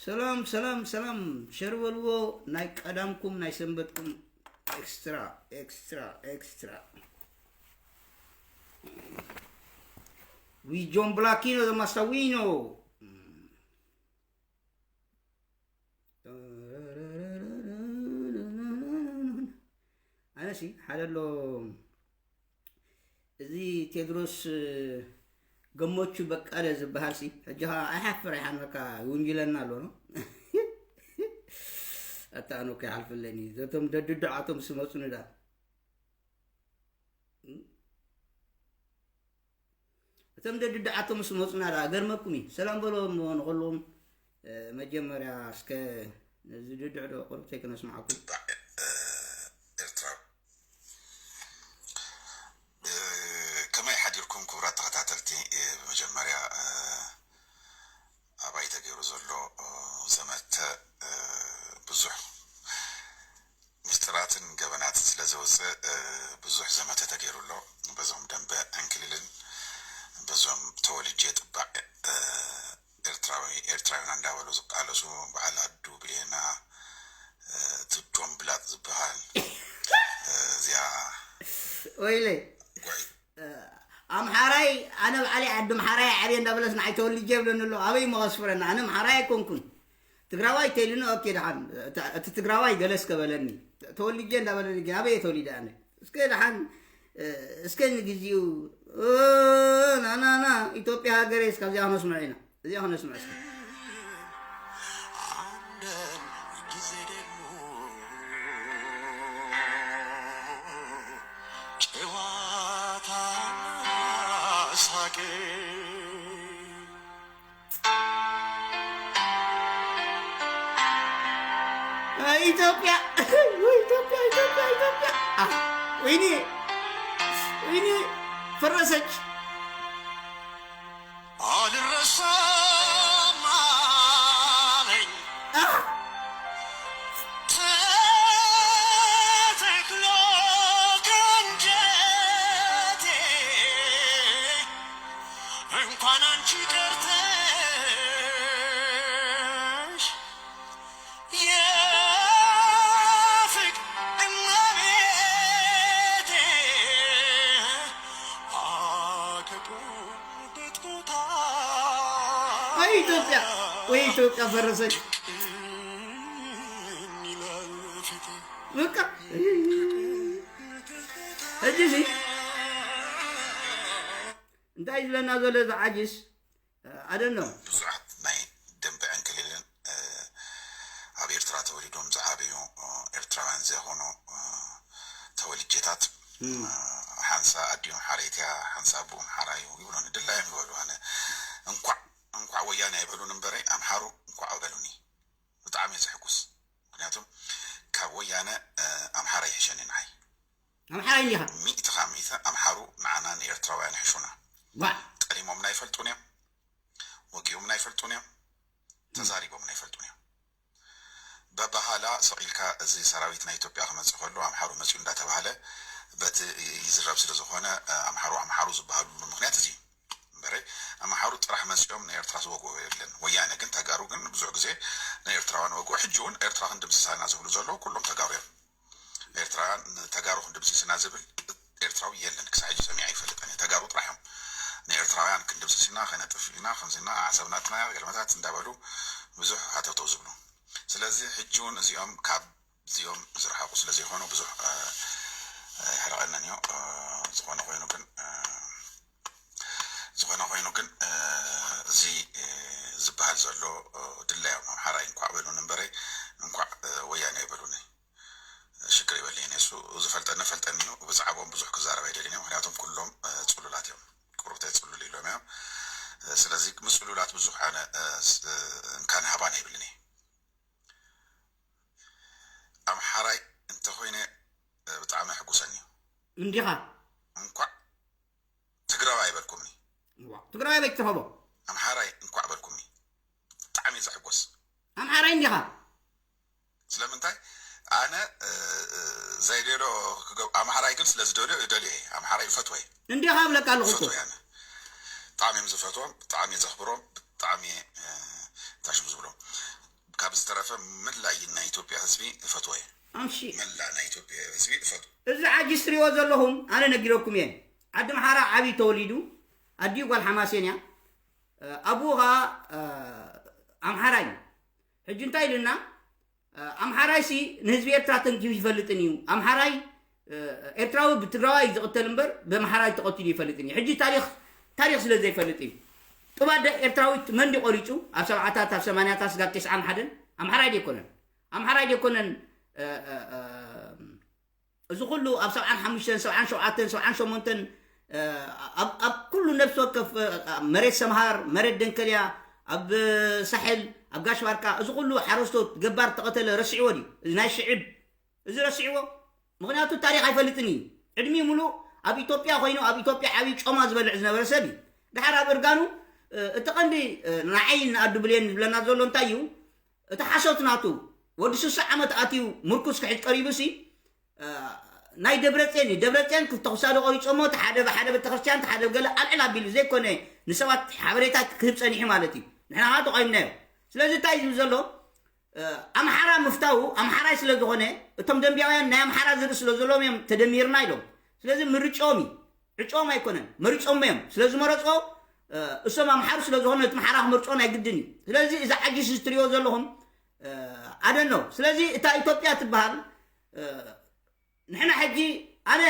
ሰላም ሰላም ሰላም፣ ሸር በልዎ። ናይ ቀዳምኩም ናይ ሰንበትኩም ኤክስትራ ኤክስትራ ኤክስትራ። ዊ ጆን ብላኪኖ ዘማስታ ዊኖ። ኣነሲ ሓደ ኣሎ፣ እዚ ቴድሮስ ገሞቹ በቃለ ዝበሃል ሲ፣ ሕጂ ኸዓ ኣይሓፍር ኣይሓንበካ ይውንጅለና ኣሎ ነው። ኣታ ኣነ እኮ ይሓልፍለኒ፣ ዘቶም ደድድዓቶም ስመፁ ንዳ። እቶም ደድድዓቶም ምስ መፁና ደኣ ገርመኩም እዩ። ሰላም በሎም ንኹሎም። መጀመርያ እስከ ነዚ ድድዕ ዶ ቁርብተይ ክነስምዓኩም። ኤርትራ ከመይ ሓዲርኩም ክቡራት ተኸታተልቲ? ብመጀመርያ ኣባይ ተገይሩ ዘሎ ዘመተ ብዙሕ ሚስጥራትን ገበናትን ስለ ዘውፅእ ብዙሕ ዘመተ ተገይሩ ኣሎ። በዞም ደንበ ዕንክሊልን በዞም ተወልጄ ጥባዕ ኤርትራዊ ኤርትራውያን እንዳበሉ ዝቃለሱ በዓል ኣዱ ብሌና እቲ ዶምብላጥ ዝበሃል እዚኣ ወይለይ ኣምሓራይ ኣነ ባዕለይ ዓዲ ኣምሓራይ ዓብየ እንዳበለስ ንዓይ ተወልጀ የብለኒ ኣሎ ኣበይ መቐስፍረና ኣነ ኣምሓራይ ኣይኮንኩን ትግራዋይ ተይሉኒ ኦኬ ደሓን እቲ ትግራዋይ ገለስ ከበለኒ ተወልጀ እንዳበለኒ ግን ኣበየ ተወሊደ ኣነ እስከ ደሓን እስከ ንግዚኡ ናናና ኢትዮጵያ ሃገረይ እስካብ እዚኣ ክነስምዖ ኢና እዚኣ ክነስምዖ እስከ ጨዋታ ሳቅ ኢትዮጵያ ኢትዮጵያ ኢትዮጵያ ኢትዮጵያ ወይኔ ወይኔ ፈረሰች አልረሳም አለኝ ተተክሎ ከንጀቴ እንኳን አንቺ ቀርተሽ የፍቅር እመቤቴ አከብርበት ቦታ ወይ ኢትዮጵያ ወይ ኢትዮጵያ ፈረሰች ይላል ፊቴ በቃ እጅ ሲ እንታይ ዝለና ዘሎ ዝዓጅስ ኣደኖ ብዙሓት ናይ ደንበ ዕንክሊልን ኣብ ኤርትራ ተወሊዶም ዝዓበዩ ኤርትራውያን ዘይኮኑ ተወልጀታት ሓንሳ ኣዲኦም ሓረይትያ ሓንሳ ኣቦኦም ሓራዩ ይብሉኒ ድላዮም ይበሉ ኣነ እንኳዕ እንኳዕ ወያነ ኣይበሉን እምበረይ ኣምሓሩ እንኳዕ ኣበሉኒ ብጣዕሚ እየ ዘሕጉስ ምክንያቱም ካብ ወያነ ኣምሓራ ይሕሸኒ ንዓይ ኣምሓራ እንዲኻ ሚእቲ ካብ ሚእቲ ኣምሓሩ ንዓና ንኤርትራውያን ይሕሹና ዋ ጠሊሞምና ኣይፈልጡን እዮም ወጊኦምና ኣይፈልጡን እዮም ተዛሪቦምና ኣይፈልጡን እዮም በባሃላ ሰቂልካ እዚ ሰራዊት ናይ ኢትዮጵያ ክመፅእ ከሎ ኣምሓሩ መፅኡ እንዳተባሃለ በቲ ይዝረብ ስለ ዝኾነ ኣምሓሩ ኣምሓሩ ዝበሃሉሉ ምክንያት እዚ እምበረ ኣምሓሩ ጥራሕ መፂኦም ንኤርትራ ዝወግኦ የለን ወያነ ግን ተጋሩ ግን ብዙሕ ግዜ ንኤርትራውያን ወግኦ ሕጂ እውን ኤርትራ ክንድምስሳ ኢና ዝብሉ ዘለዉ ኩሎም ተጋሩ እዮም ኤርትራውያን ተጋሩ ክንድምስስ ኢና ዝብል ኤርትራዊ የለን ክሳብ ሕጂ ሰሚዐ ኣይፈልጥን እየ ተጋሩ ጥራሕ እዮም ንኤርትራውያን ክንድምስስ ኢና ከነጥፍ ኢና ከምዚና ዓሰብ ናትና ገለመታት እንዳበሉ ብዙሕ ሃተውተው ዝብሉ ስለዚ ሕጂ እውን እዚኦም ካብ እዚኦም ዝረሓቁ ስለ ዘይኮኑ ብዙሕ ኣይሕረቀንን እዩ ዝኾነ ኮይኑ ግን ዝኾነ ኮይኑ ግን እዚ ዝበሃል ዘሎ ድላዮም ኣምሓራይ እንኳዕ በሉን እምበረይ እንኳዕ ወያነ ይበሉኒ ሽግር ይበልኝ እሱ ዝፈልጠኒ ፈልጠኒ እዩ ብዛዕባኦም ብዙሕ ክዛረብ ኣይደልን እዮም ምክንያቱም ኩሎም ፅሉላት እዮም ቁርብተይ ፅሉል ኢሎም እዮም ስለዚ ምፅሉላት ብዙሕ ኣነ እንካን ሃባን ኣይብልን እየ ኣምሓራይ እንተኮይነ እንዲኻ። እንኳዕ ትግራዋይ ኣይበልኩምኒ። ትግራዋይ ቤት ተኸቦ። ኣምሓራይ እንኳዕ በልኩምኒ። ብጣዕሚ እየ ዘሕጎስ። ኣምሓራይ እንዲኻ። ስለምንታይ ኣነ ዘይደልዮ ኣምሓራይ ግን ስለ ዝደልዮ ደልዮ እየ። ኣምሓራይ ይፈትወ እየ። እንዲኻ ብለካ ኣለኹ። ይፈትወ እየ ኣነ። ብጣዕሚ እዮም ዝፈትዎም፣ ብጣዕሚ እየ ዘኽብሮም፣ ብጣዕሚ እየ እንታይ ሽሙ ዝብሎም። ካብ ዝተረፈ መላእ ናይ ኢትዮጵያ ህዝቢ እፈትዎ እየ። ኣምሺ መላእ ናይ ኢትዮጵያ ህዝቢ እፈትዎ። እዚ ዓጅስ ትሪእዎ ዘለኹም ኣነ ነጊረኩም እየ። ዓዲ ምሓራ ዓብዪ ተወሊዱ ኣዲኡ ጓል ሓማሴን እያ። ኣቡኡ ኸዓ ኣምሓራይ እዩ። ሕጂ እንታይ ኢልና ኣምሓራይ ሲ ንህዝቢ ኤርትራ ተንኪፉ ይፈልጥን እዩ። ኣምሓራይ ኤርትራዊ ብትግራዋይ እዩ ዝቕተል እምበር ብኣምሓራይ ተቐቲሉ ይፈልጥን እዩ። ሕጂ ታሪኽ ታሪኽ ስለ ዘይፈልጥ እዩ። ጥባደ ኤርትራዊት መን ድዩ ቆሪፁ? ኣብ ሰብዓታት ኣብ ሰማንያታት ስጋብ ተስዓን ሓደን ኣምሓራይ ደይኮነን ኣምሓራይ ደይኮነን እዚ ኩሉ ኣብ ሰብዓን ሓሙሽተን ሰብዓን ሸውዓተን ሰብዓን ሸሞንተን ኣብ ኩሉ ነፍሲ ወከፍ መሬት ሰምሃር መሬት ደንከልያ ኣብ ሳሕል ኣብ ጋሽ ባርካ እዚ ኩሉ ሓረስቶት ገባር ተቐተለ ረሲዕዎ ድዩ? እዚ ናይ ሽዕብ እዚ ረሲዕዎ። ምኽንያቱ ታሪኽ ኣይፈልጥን እዩ። ዕድሚኡ ሙሉእ ኣብ ኢትዮጵያ ኮይኑ ኣብ ኢትዮጵያ ዓብዪ ጮማ ዝበልዕ ዝነበረ ሰብ እዩ። ድሓር ኣብ እርጋኑ እቲ ቀንዲ ንዓይ ንኣዱ ብሌን ዝብለና ዘሎ እንታይ እዩ? እቲ ሓሶት ናቱ ወዲ ስሳ ዓመት ኣትዩ ምርኩስ ክሕጅ ቀሪቡ ሲ ናይ ደብረፅየን እዩ። ደብረፅየን ክተኽሳዶ ቆሪፆሞ እቲ ሓደ ብሓደ ቤተክርስትያን እቲ ሓደ ገለ ኣልዕል ኣቢሉ ዘይኮነ ንሰባት ሓበሬታ ክህብ ፀኒሑ ማለት እዩ። ንሕና ከዓ ተቆይምናዮ። ስለዚ እንታይ እዩ ዝብል ዘሎ? ኣምሓራ ምፍታው ኣምሓራይ ስለ ዝኾነ እቶም ደንቢያውያን ናይ ኣምሓራ ዝርኢ ስለ ዘለዎም እዮም ተደሚርና ኢሎም። ስለዚ ምርጫኦም እዩ። ዕጫኦም ኣይኮነን መሪፆሞ እዮም። ስለ ዝመረፅዎ እሶም ኣምሓሩ ስለ ዝኾነ እቲ ምሓራ ክመርፅዎ ናይ ግድን እዩ። ስለዚ እዚ ዓጅስ እዚ ትሪኦ ዘለኹም ኣደን ነው። ስለዚ እታ ኢትዮጵያ ትበሃል ንሕና ሕጂ ኣነ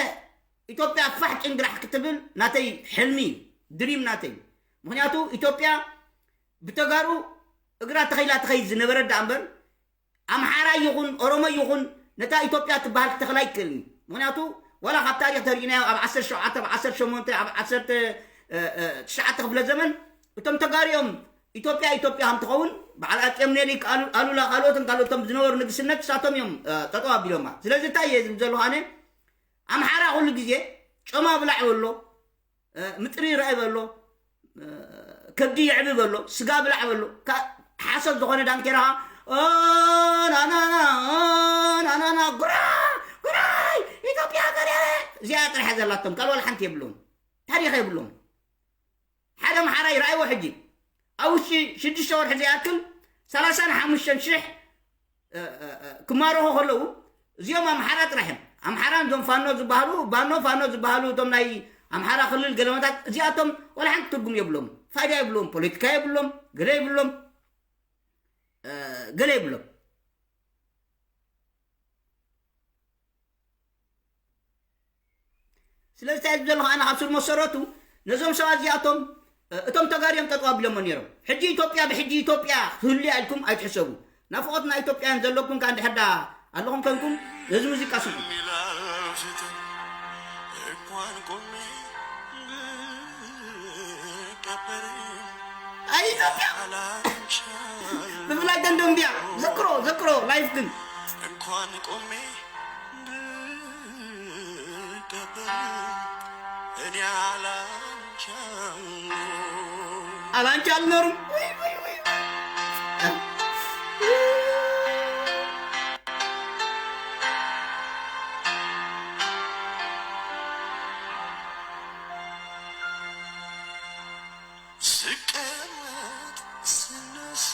ኢትዮጵያ ፋሕ ጭንግራሕ ክትብል ናተይ ሕልሚ እዩ፣ ድሪም ናተይ። ምኽንያቱ ኢትዮጵያ ብተጋሩ እግራ ተኸይላ ትኸይድ ዝነበረ ዳ እምበር ኣምሓራ ይኹን ኦሮሞ ይኹን ነታ ኢትዮጵያ ትበሃል ክተኽላ ይክእልኒ። ምኽንያቱ ዋላ ካብ ታሪክ ተሪእናዮ ኣብ ዓሰርተ ሸውዓተ ኣብ ዓሰርተ ሸሞንተ ኣብ ዓሰርተ ትሽዓተ ክፍለ ዘመን እቶም ተጋሪኦም ኢትዮጵያ ኢትዮጵያ ከም ትኸውን በዓል ኣጼ ምኒልክ ኣሉላ ካልኦትን ካልኦቶም ዝነበሩ ንግስነት ንሳቶም እዮም ጠጠው ኣቢሎማ። ስለዚ እንታይ እየ ዝብል ዘለኹ ኣነ ኣምሓራ ኩሉ ግዜ ጮማ ብላዕ በሎ፣ ምጥሪ ይረአ በሎ፣ ከብዲ ይዕቢ በሎ፣ ስጋ ብላዕ በሎ። ሓሰብ ዝኾነ ዳንኬራ ናናና ናናና ጉራ ጉራይ ኢትዮጵያ ገሬረ እዚኣ ጥራሕ ዘላቶም ካልእ ዋላ ሓንቲ የብሎም። ታሪኽ የብሎም። ሓደ ኣምሓራይ ረኣይዎ ሕጂ ኣብ ውሽጢ ሽዱሽተ ወርሒ ዘይኣክል ሰላሳን ሓሙሽተን ሽሕ ክማረኹ ከለዉ እዚኦም ኣምሓራ ጥራሕ እዮም። ኣምሓራን እዞም ፋኖ ዝበሃሉ ባኖ ፋኖ ዝበሃሉ እቶም ናይ ኣምሓራ ክልል ገለመታት እዚኣቶም ዋላ ሓንቲ ትርጉም የብሎም፣ ፋይዳ የብሎም፣ ፖለቲካ የብሎም፣ ገለ የብሎም፣ ገለ የብሎም። ስለዚ እንታይ ዝብል ዘለኹ ኣነ ካብ ስር መሰረቱ ነዞም ሰባት እዚኣቶም እቶም ተጋርዮም ጠጠው ኣቢሎሞ ነይሮም። ሕጂ ኢትዮጵያ ብሕጂ ኢትዮጵያ ክህልያ ኢልኩም ኣይትሕሰቡ። ናፍቆት ናይ ኢትዮጵያን ዘለኩም ከኣ እንድሕር ዳ ኣለኹም ኮንኩም ነዚ ሙዚቃ ስምዑ። ኣይ ኢትዮጵያ ብፍላይ ደንደምቢያ ዘክሮ ዘክሮ ላይፍ ግን እንኳን ቆሜ ብቀበር እኔ አላንቻ አላንቻ አልኖርም። ስቀመጥ ስነሳ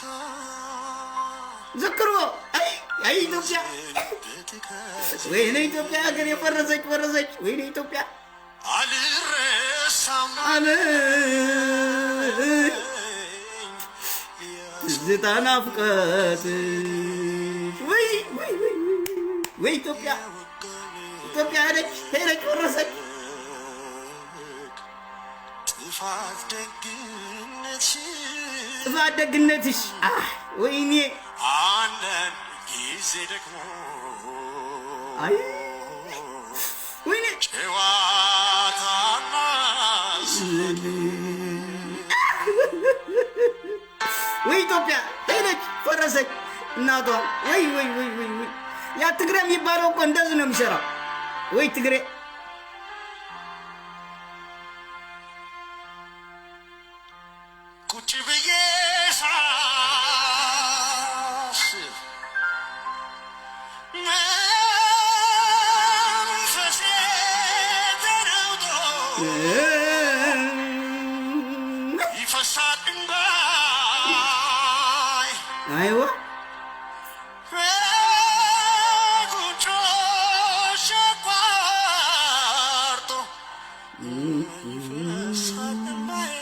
ዘክሮ አይ አይ ኢትዮጵያ ወይኔ ኢትዮጵያ ሀገር የፈረሰች ፈረሰች ወይኔ ኢትዮጵያ አልረሳም አለ ትዝታ ናፍቀት ወይ ወይ ወይ ወይ ኢትዮጵያ ኢትዮጵያ ሄደች ሄደች ፈረሰች ጥፋት ደግነትሽ ጥፋት ደግነትሽ አህ ወይኔ አንዳንድ ጊዜ ደግሞ አይ ወይኔ ጨዋታና ወይ ኢትዮጵያ ሄደች ፈረሰች እናቷ ወይ ወይ ወይ ወይ ወይ ያ ትግሬ የሚባለው እኮ እንደዚህ ነው የሚሰራው ወይ ትግሬ ቁጭ ብዬ ሳስብ መንፈሴ ተነውጦ ይፈሳል እንባይ። አይዋ ጉንጮሽ አቋርጦ ይፈሳል እንባዬ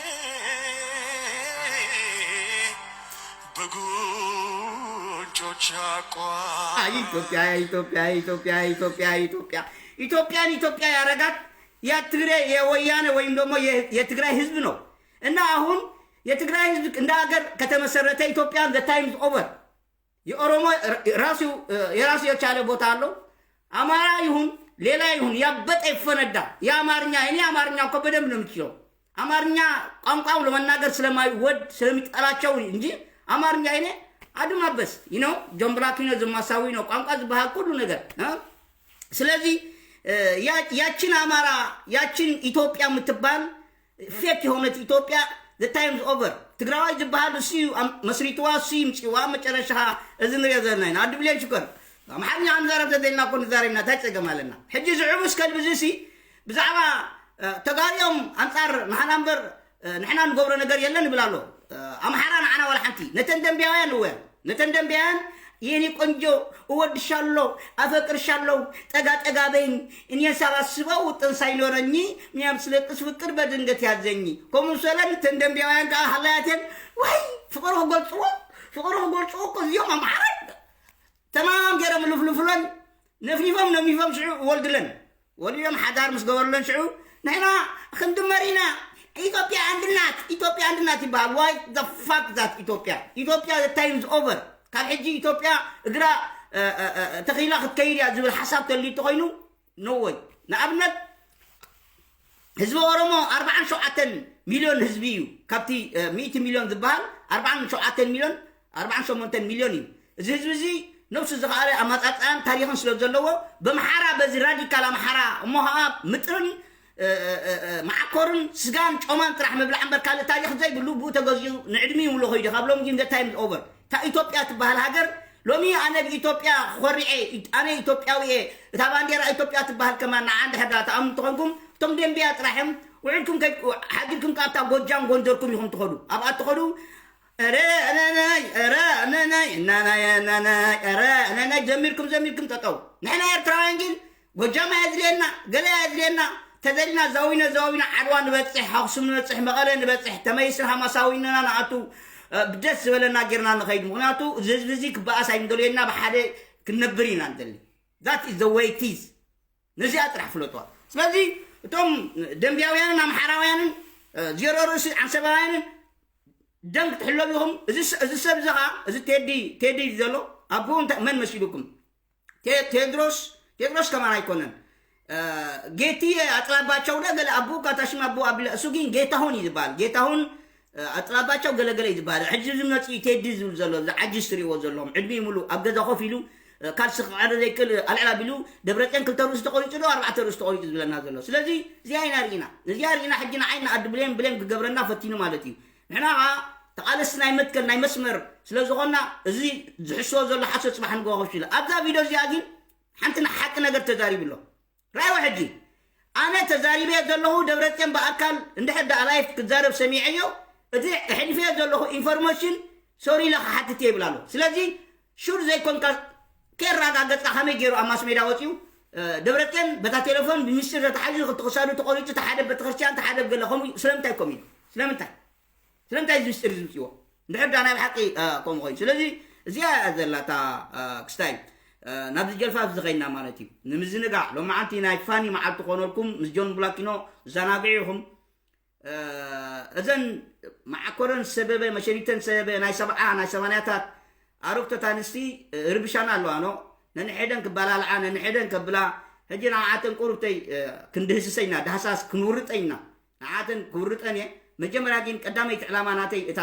በጉንጮች አቋርጦ። ኢትዮጵያ ኢትዮጵያ ኢትዮጵያ ኢትዮጵያ ኢትዮጵያ ኢትዮጵያን ኢትዮጵያ ያረጋት የትግሬ የወያኔ ወይም ደግሞ የትግራይ ህዝብ ነው። እና አሁን የትግራይ ህዝብ እንደ ሀገር ከተመሰረተ ኢትዮጵያን the time is over። የኦሮሞ የራሱ የቻለ ቦታ አለው። አማራ ይሁን ሌላ ይሁን ያበጠ ይፈነዳ። የአማርኛ እኔ አማርኛ እኮ በደንብ ነው የምችለው። አማርኛ ቋንቋው ለመናገር ስለማይወድ ስለሚጠላቸው እንጂ አማርኛ እኔ አድማበስ ነው። ጆን ብላኪኖ ዝማሳዊ ነው ቋንቋ ዝበሃል ሁሉ ነገር። ስለዚህ ያችን አማራ ያችን ኢትዮጵያ የምትባል ፌክ የሆነች ኢትዮጵያ the time is over። ትግራዋይ ዝበሃል እሱ መስሪትዋ እሱ ይምፅዋ መጨረሻ እዚ ንሪኦ ዘለና ኢና። ኣዲ ብሌን ሽኮር ኣምሓርኛ ክንዛረብ ተዘይልና እኮ ንዛረብና እንታይ ፀገም ኣለና? ሕጂ ዝዕቡ እስከ ብዚ ሲ ብዛዕባ ተጋሪኦም ኣንፃር ንሓና እምበር ንሕና ንገብሮ ነገር የለን ይብል ኣሎ። ኣምሓራ ንዓና ዋላ ሓንቲ ነተን ደንቢያውያን እወ ነተን ደንቢያውያን የኔ ቆንጆ እወድሻለሁ፣ አፈቅርሻለሁ፣ ጠጋ ጠጋ በይኝ፣ እኔን ሳላስበው ውጥን ሳይኖረኝ፣ ምናምን ስለቅስ ፍቅር በድንገት ያዘኝ። ከምኡ ሰለን እተን ደንቢያውያን ከዓ ሃላያቴን ወይ ፍቅሪ ክገልፅዎ ፍቅሪ ክገልፅዎ እኮ እዚኦም ኣምሓራ ተማም ገይሮም ልፍልፍለን ነፍኒፎም ነሚፎም ሽዑ ወልድለን ወሊዶም ሓዳር ምስ ገበሩለን ሽዑ ንሕና ክንድመር ኢና። ኢትዮጵያ ኣንድናት ኢትዮጵያ ኣንድናት ይበሃል። Why the fuck that ኢትዮጵያ ኢትዮጵያ time is over። ካብ ሕጂ ኢትዮጵያ እግራ ተኺላ ክትከይድ እያ ዝብል ሓሳብ ተልዩ ተኮይኑ no way። ንኣብነት ህዝቢ ኦሮሞ ኣርባዓን ሸውዓተን ሚልዮን ህዝቢ እዩ። ካብቲ ሚእቲ ሚልዮን ዝበሃል ኣርባዓን ሸውዓተን ሚልዮን ኣርባዓን ሸሞንተን ሚልዮን እዩ። እዚ ህዝቢ እዚ ነብሱ ዝኸኣለ ኣመፃፅኣን ታሪኽን ስለ ዘለዎ በምሓራ በዚ ራዲካል ኣምሓራ እሞ ከዓ ምጥርን መዓኮርን ስጋን ጮማን ጥራሕ ምብላዕ እምበር ካልእ ታሪኽ ዘይብሉ ብኡ ተገዚኡ ንዕድሚኡ ምሎ ከይዱ ካብ ሎም ግን time over። እታ ኢትዮጵያ ትበሃል ሃገር ሎሚ ኣነ ብኢትዮጵያ ኮሪዐ ኣነ ኢትዮጵያዊ እየ እታ ባንዴራ ኢትዮጵያ ትበሃል ከማን ንዓ እንድሕር ዳ ትኣምኑ ተኾንኩም እቶም ደንቢያ ጥራሕ እዮም ውዕልኩም ሓዲርኩም ካብታ ጎጃም ጎንደርኩም ኢኹም ትኸዱ ኣብኣ ትኸዱ ረ ነናይ ረ ነናይ እናናየ ናናይ ረ ነናይ ጀሚርኩም ጀሚርኩም ጠጠው ንሕና ኤርትራውያን ግን ጎጃም ኣየድልየና ገለ ኣየድልየና ተደልና ዘዊነ ዘዊነ ዓድዋ ንበፅሕ ኣክሱም ንበፅሕ መቐለ ንበፅሕ ተመይስን ሃማሳዊነና ንኣቱ ብደስ ዝበለና ጌርና ንኸይድ ምክንያቱ እዚ ህዝቢ እዚ ክበኣስ ኣይንደልየና ብሓደ ክንነብር ኢና ንደሊ that is the way it is። ነዚኣ ጥራሕ ፍለጥዋ። ስለዚ እቶም ደንቢያውያንን ኣምሓራውያንን ዜሮ ርእሲ ዓንሰባውያንን ደም ክትሕለቡ ኢኹም። እዚ ሰብ እዚ ከዓ እዚ ቴዲ ቴዲ ዘሎ ኣቦኡ እንታይ መን መሲሉኩም? ቴድሮስ ቴድሮስ ከማን ኣይኮነን። ጌቲ ኣጥላባቸው ደ ገለ ኣቦኡ ካታሽም ኣቦ ኣቢለ እሱ ግን ጌታሁን እዩ ዝበሃል። ጌታሁን ኣጥላባቸው ገለገለ እዩ ዝበሃል። ሕጂ ዝመፅእ ቴዲ ዝብል ዘሎ ዝዓጅስ ትሪእዎ ዘለኹም ዕድሚ ሙሉ ኣብ ገዛ ኮፍ ኢሉ ካልሲ ክቐደ ዘይክእል ኣልዕል ኣቢሉ ደብረፅዮን ክልተ ርእሱ ተቆሪፁ ዶ ኣርባዕተ ርእሱ ተቆሪፁ ዝብለና ዘሎ። ስለዚ እዚኣ ኢና ርኢና እዚኣ ርኢና ሕጂ ንዓይ ንኣዲ ብሌን ብሌን ክገብረና ፈቲኑ ማለት እዩ። ንሕና ከዓ ተቓለስቲ ናይ መትከል ናይ መስመር ስለ ዝኾንና እዚ ዝሕስዎ ዘሎ ሓሶት ፅባሕ ንግሆ ከፍሽለ ኣብዛ ቪድዮ እዚኣ ግን ሓንቲ ሓቂ ነገር ተዛሪቡ ኣሎ። ራእይዎ ሕጂ ኣነ ተዛሪበ ዘለኹ ደብረፅዮን ብኣካል እንድሕር ዳ ላይፍ ክዛረብ ሰሚዐዮ እቲ ሕልፍዮ ዘለኹ ኢንፎርሜሽን ሶሪ ኢለ ክሓትት እየ ይብል ኣሎ። ስለዚ ሹር ዘይኮንካ ከየረጋገፅካ ከመይ ገይሩ ኣብ ማስ ሜዳ ወፂኡ ደብረፅዮን በታ ቴሌፎን ብምስጢር ተታሓዙ ክሳዱ ተቆሪፁ ተሓደ ቤተክርስትያን ተሓደ ገለ ከምኡ ስለምንታይ ኮም ኢሉ ስለምንታይ ስለምንታይ እዚ ምስጢር እዚ ምፅዎ እንድሕር ዳ ናይ ብሓቂ ከምኡ ኮይኑ ስለዚ እዚኣ እያ ዘላታ ክስታይ ናብዚ ጀልፋፍ ዝኸይና ማለት እዩ ንምዝንጋዕ ሎማዓንቲ ናይ ፋኒ መዓልቲ ኮነልኩም ምስ ጆን ብላኪኖ ዘናግዑ ኢኹም እዘን መዓኮረን ሰበበ መሸኒተን ሰበበ ናይ ሰብዓ ናይ ሰማንያታት ኣረግቶት ኣንስቲ ርብሻና ኣለዋ ኖ ነንሕደን ክበላልዓ ነንሕደን ከብላ ሕጂ ንዓተን ቁሩብተይ ክንድህስሰይና ዳህሳስ ክንውርጠይና ንዓተን ክውርጠን እየ። መጀመርያ ግን ቀዳመይቲ ዕላማ ናተይ እታ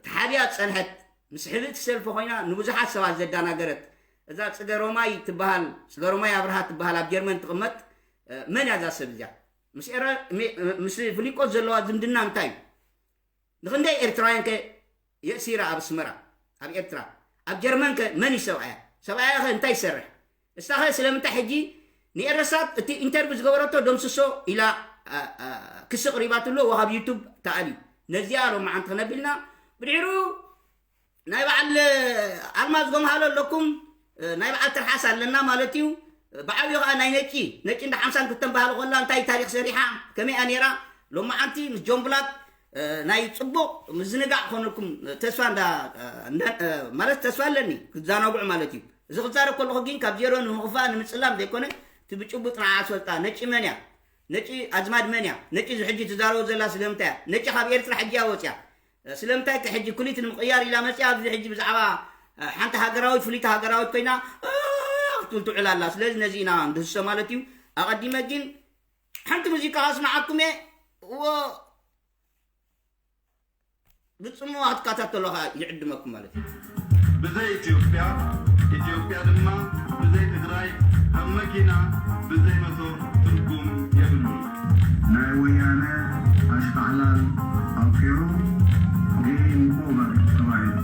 ተሓቢኣ ዝጸንሐት ምስ ሕብእቲ ሰልፊ ኮይና ንብዙሓት ሰባት ዘዳናገረት እዛ ጽገሮማይ ትበሃል ጽገሮማይ ኣብርሃ ትበሃል ኣብ ጀርመን ትቕመጥ መን እያ እዛ ሰብ እዚኣ? ምስ ኤረ ምስ ፍሊቆ ዘለዋ ዝምድና እንታይ እዩ? ንክንደይ ኤርትራውያን ከ የእሲራ ኣብ ኣስመራ፣ ኣብ ኤርትራ? ኣብ ጀርመን ከ መን እዩ ሰብኣያ? ሰብኣያ ከ እንታይ ይሰርሕ? እሳ ከ ስለምንታይ ሕጂ ንኤረሳት እቲ ኢንተርቪው ዝገበረቶ ደምስሶ ኢላ ክሲ ቅሪባትሎ ወሃብ ዩቱብ ተኣልዩ? ነዚኣ ሎማዓንቲ ክነቢልና ብድሕሩ ናይ በዓል ኣልማዝ ጎምሃሎ ኣለኩም፣ ናይ በዓል ትርሓስ ኣለና ማለት እዩ። ብዓብዩ ከዓ ናይ ነጪ ነጪ እንዳ ሓምሳን ክተን ባህሊ ኮላ እንታይ ታሪክ ሰሪሓ ከመይኣ ነይራ? ሎማዓንቲ ምስ ጆን ብላክ ናይ ፅቡቅ ምዝንጋዕ ክኾነልኩም ተስፋ እንዳ ማለት ተስፋ ኣለኒ ክትዛናግዑ ማለት እዩ። እዚ ክዛረብ ከለኹ ግን ካብ ዜሮ ንምኽፋእ ንምፅላም ዘይኮነ እቲ ብጭቡጥ ንዓ ስወልጣ ነጪ መን እያ? ነጪ ኣዝማድ መን እያ? ነጪ እዚ ሕጂ ትዛረቦ ዘላ ስለምንታይ እያ? ነጪ ካብ ኤርትራ ሕጂ እያ ወፅያ። ስለምንታይ ከ ሕጂ ኩሊት ንምቕያር ኢላ መፅያ ኣብዚ ሕጂ ብዛዕባ ሓንቲ ሃገራዊት ፍልይቲ ሃገራዊት ኮይና ክትብል ትውዕል ኣላ። ስለዚ ነዚ ኢና ንድህስሶ ማለት እዩ። ኣቐዲመ ግን ሓንቲ ሙዚቃ ከስምዓኩም እየ። ብጽምዋ ክትከታተሎ ከዓ ይዕድመኩም ማለት እዩ። ብዘይ ኢትዮጵያ፣ ኢትዮጵያ ድማ ብዘይ ትግራይ ከም መኪና ብዘይ መቶር ትርጉም የብሉን። ናይ ወያነ ኣሽካዕላል ኣውኪሩ ጌም ኦቨር ተባሂሉ።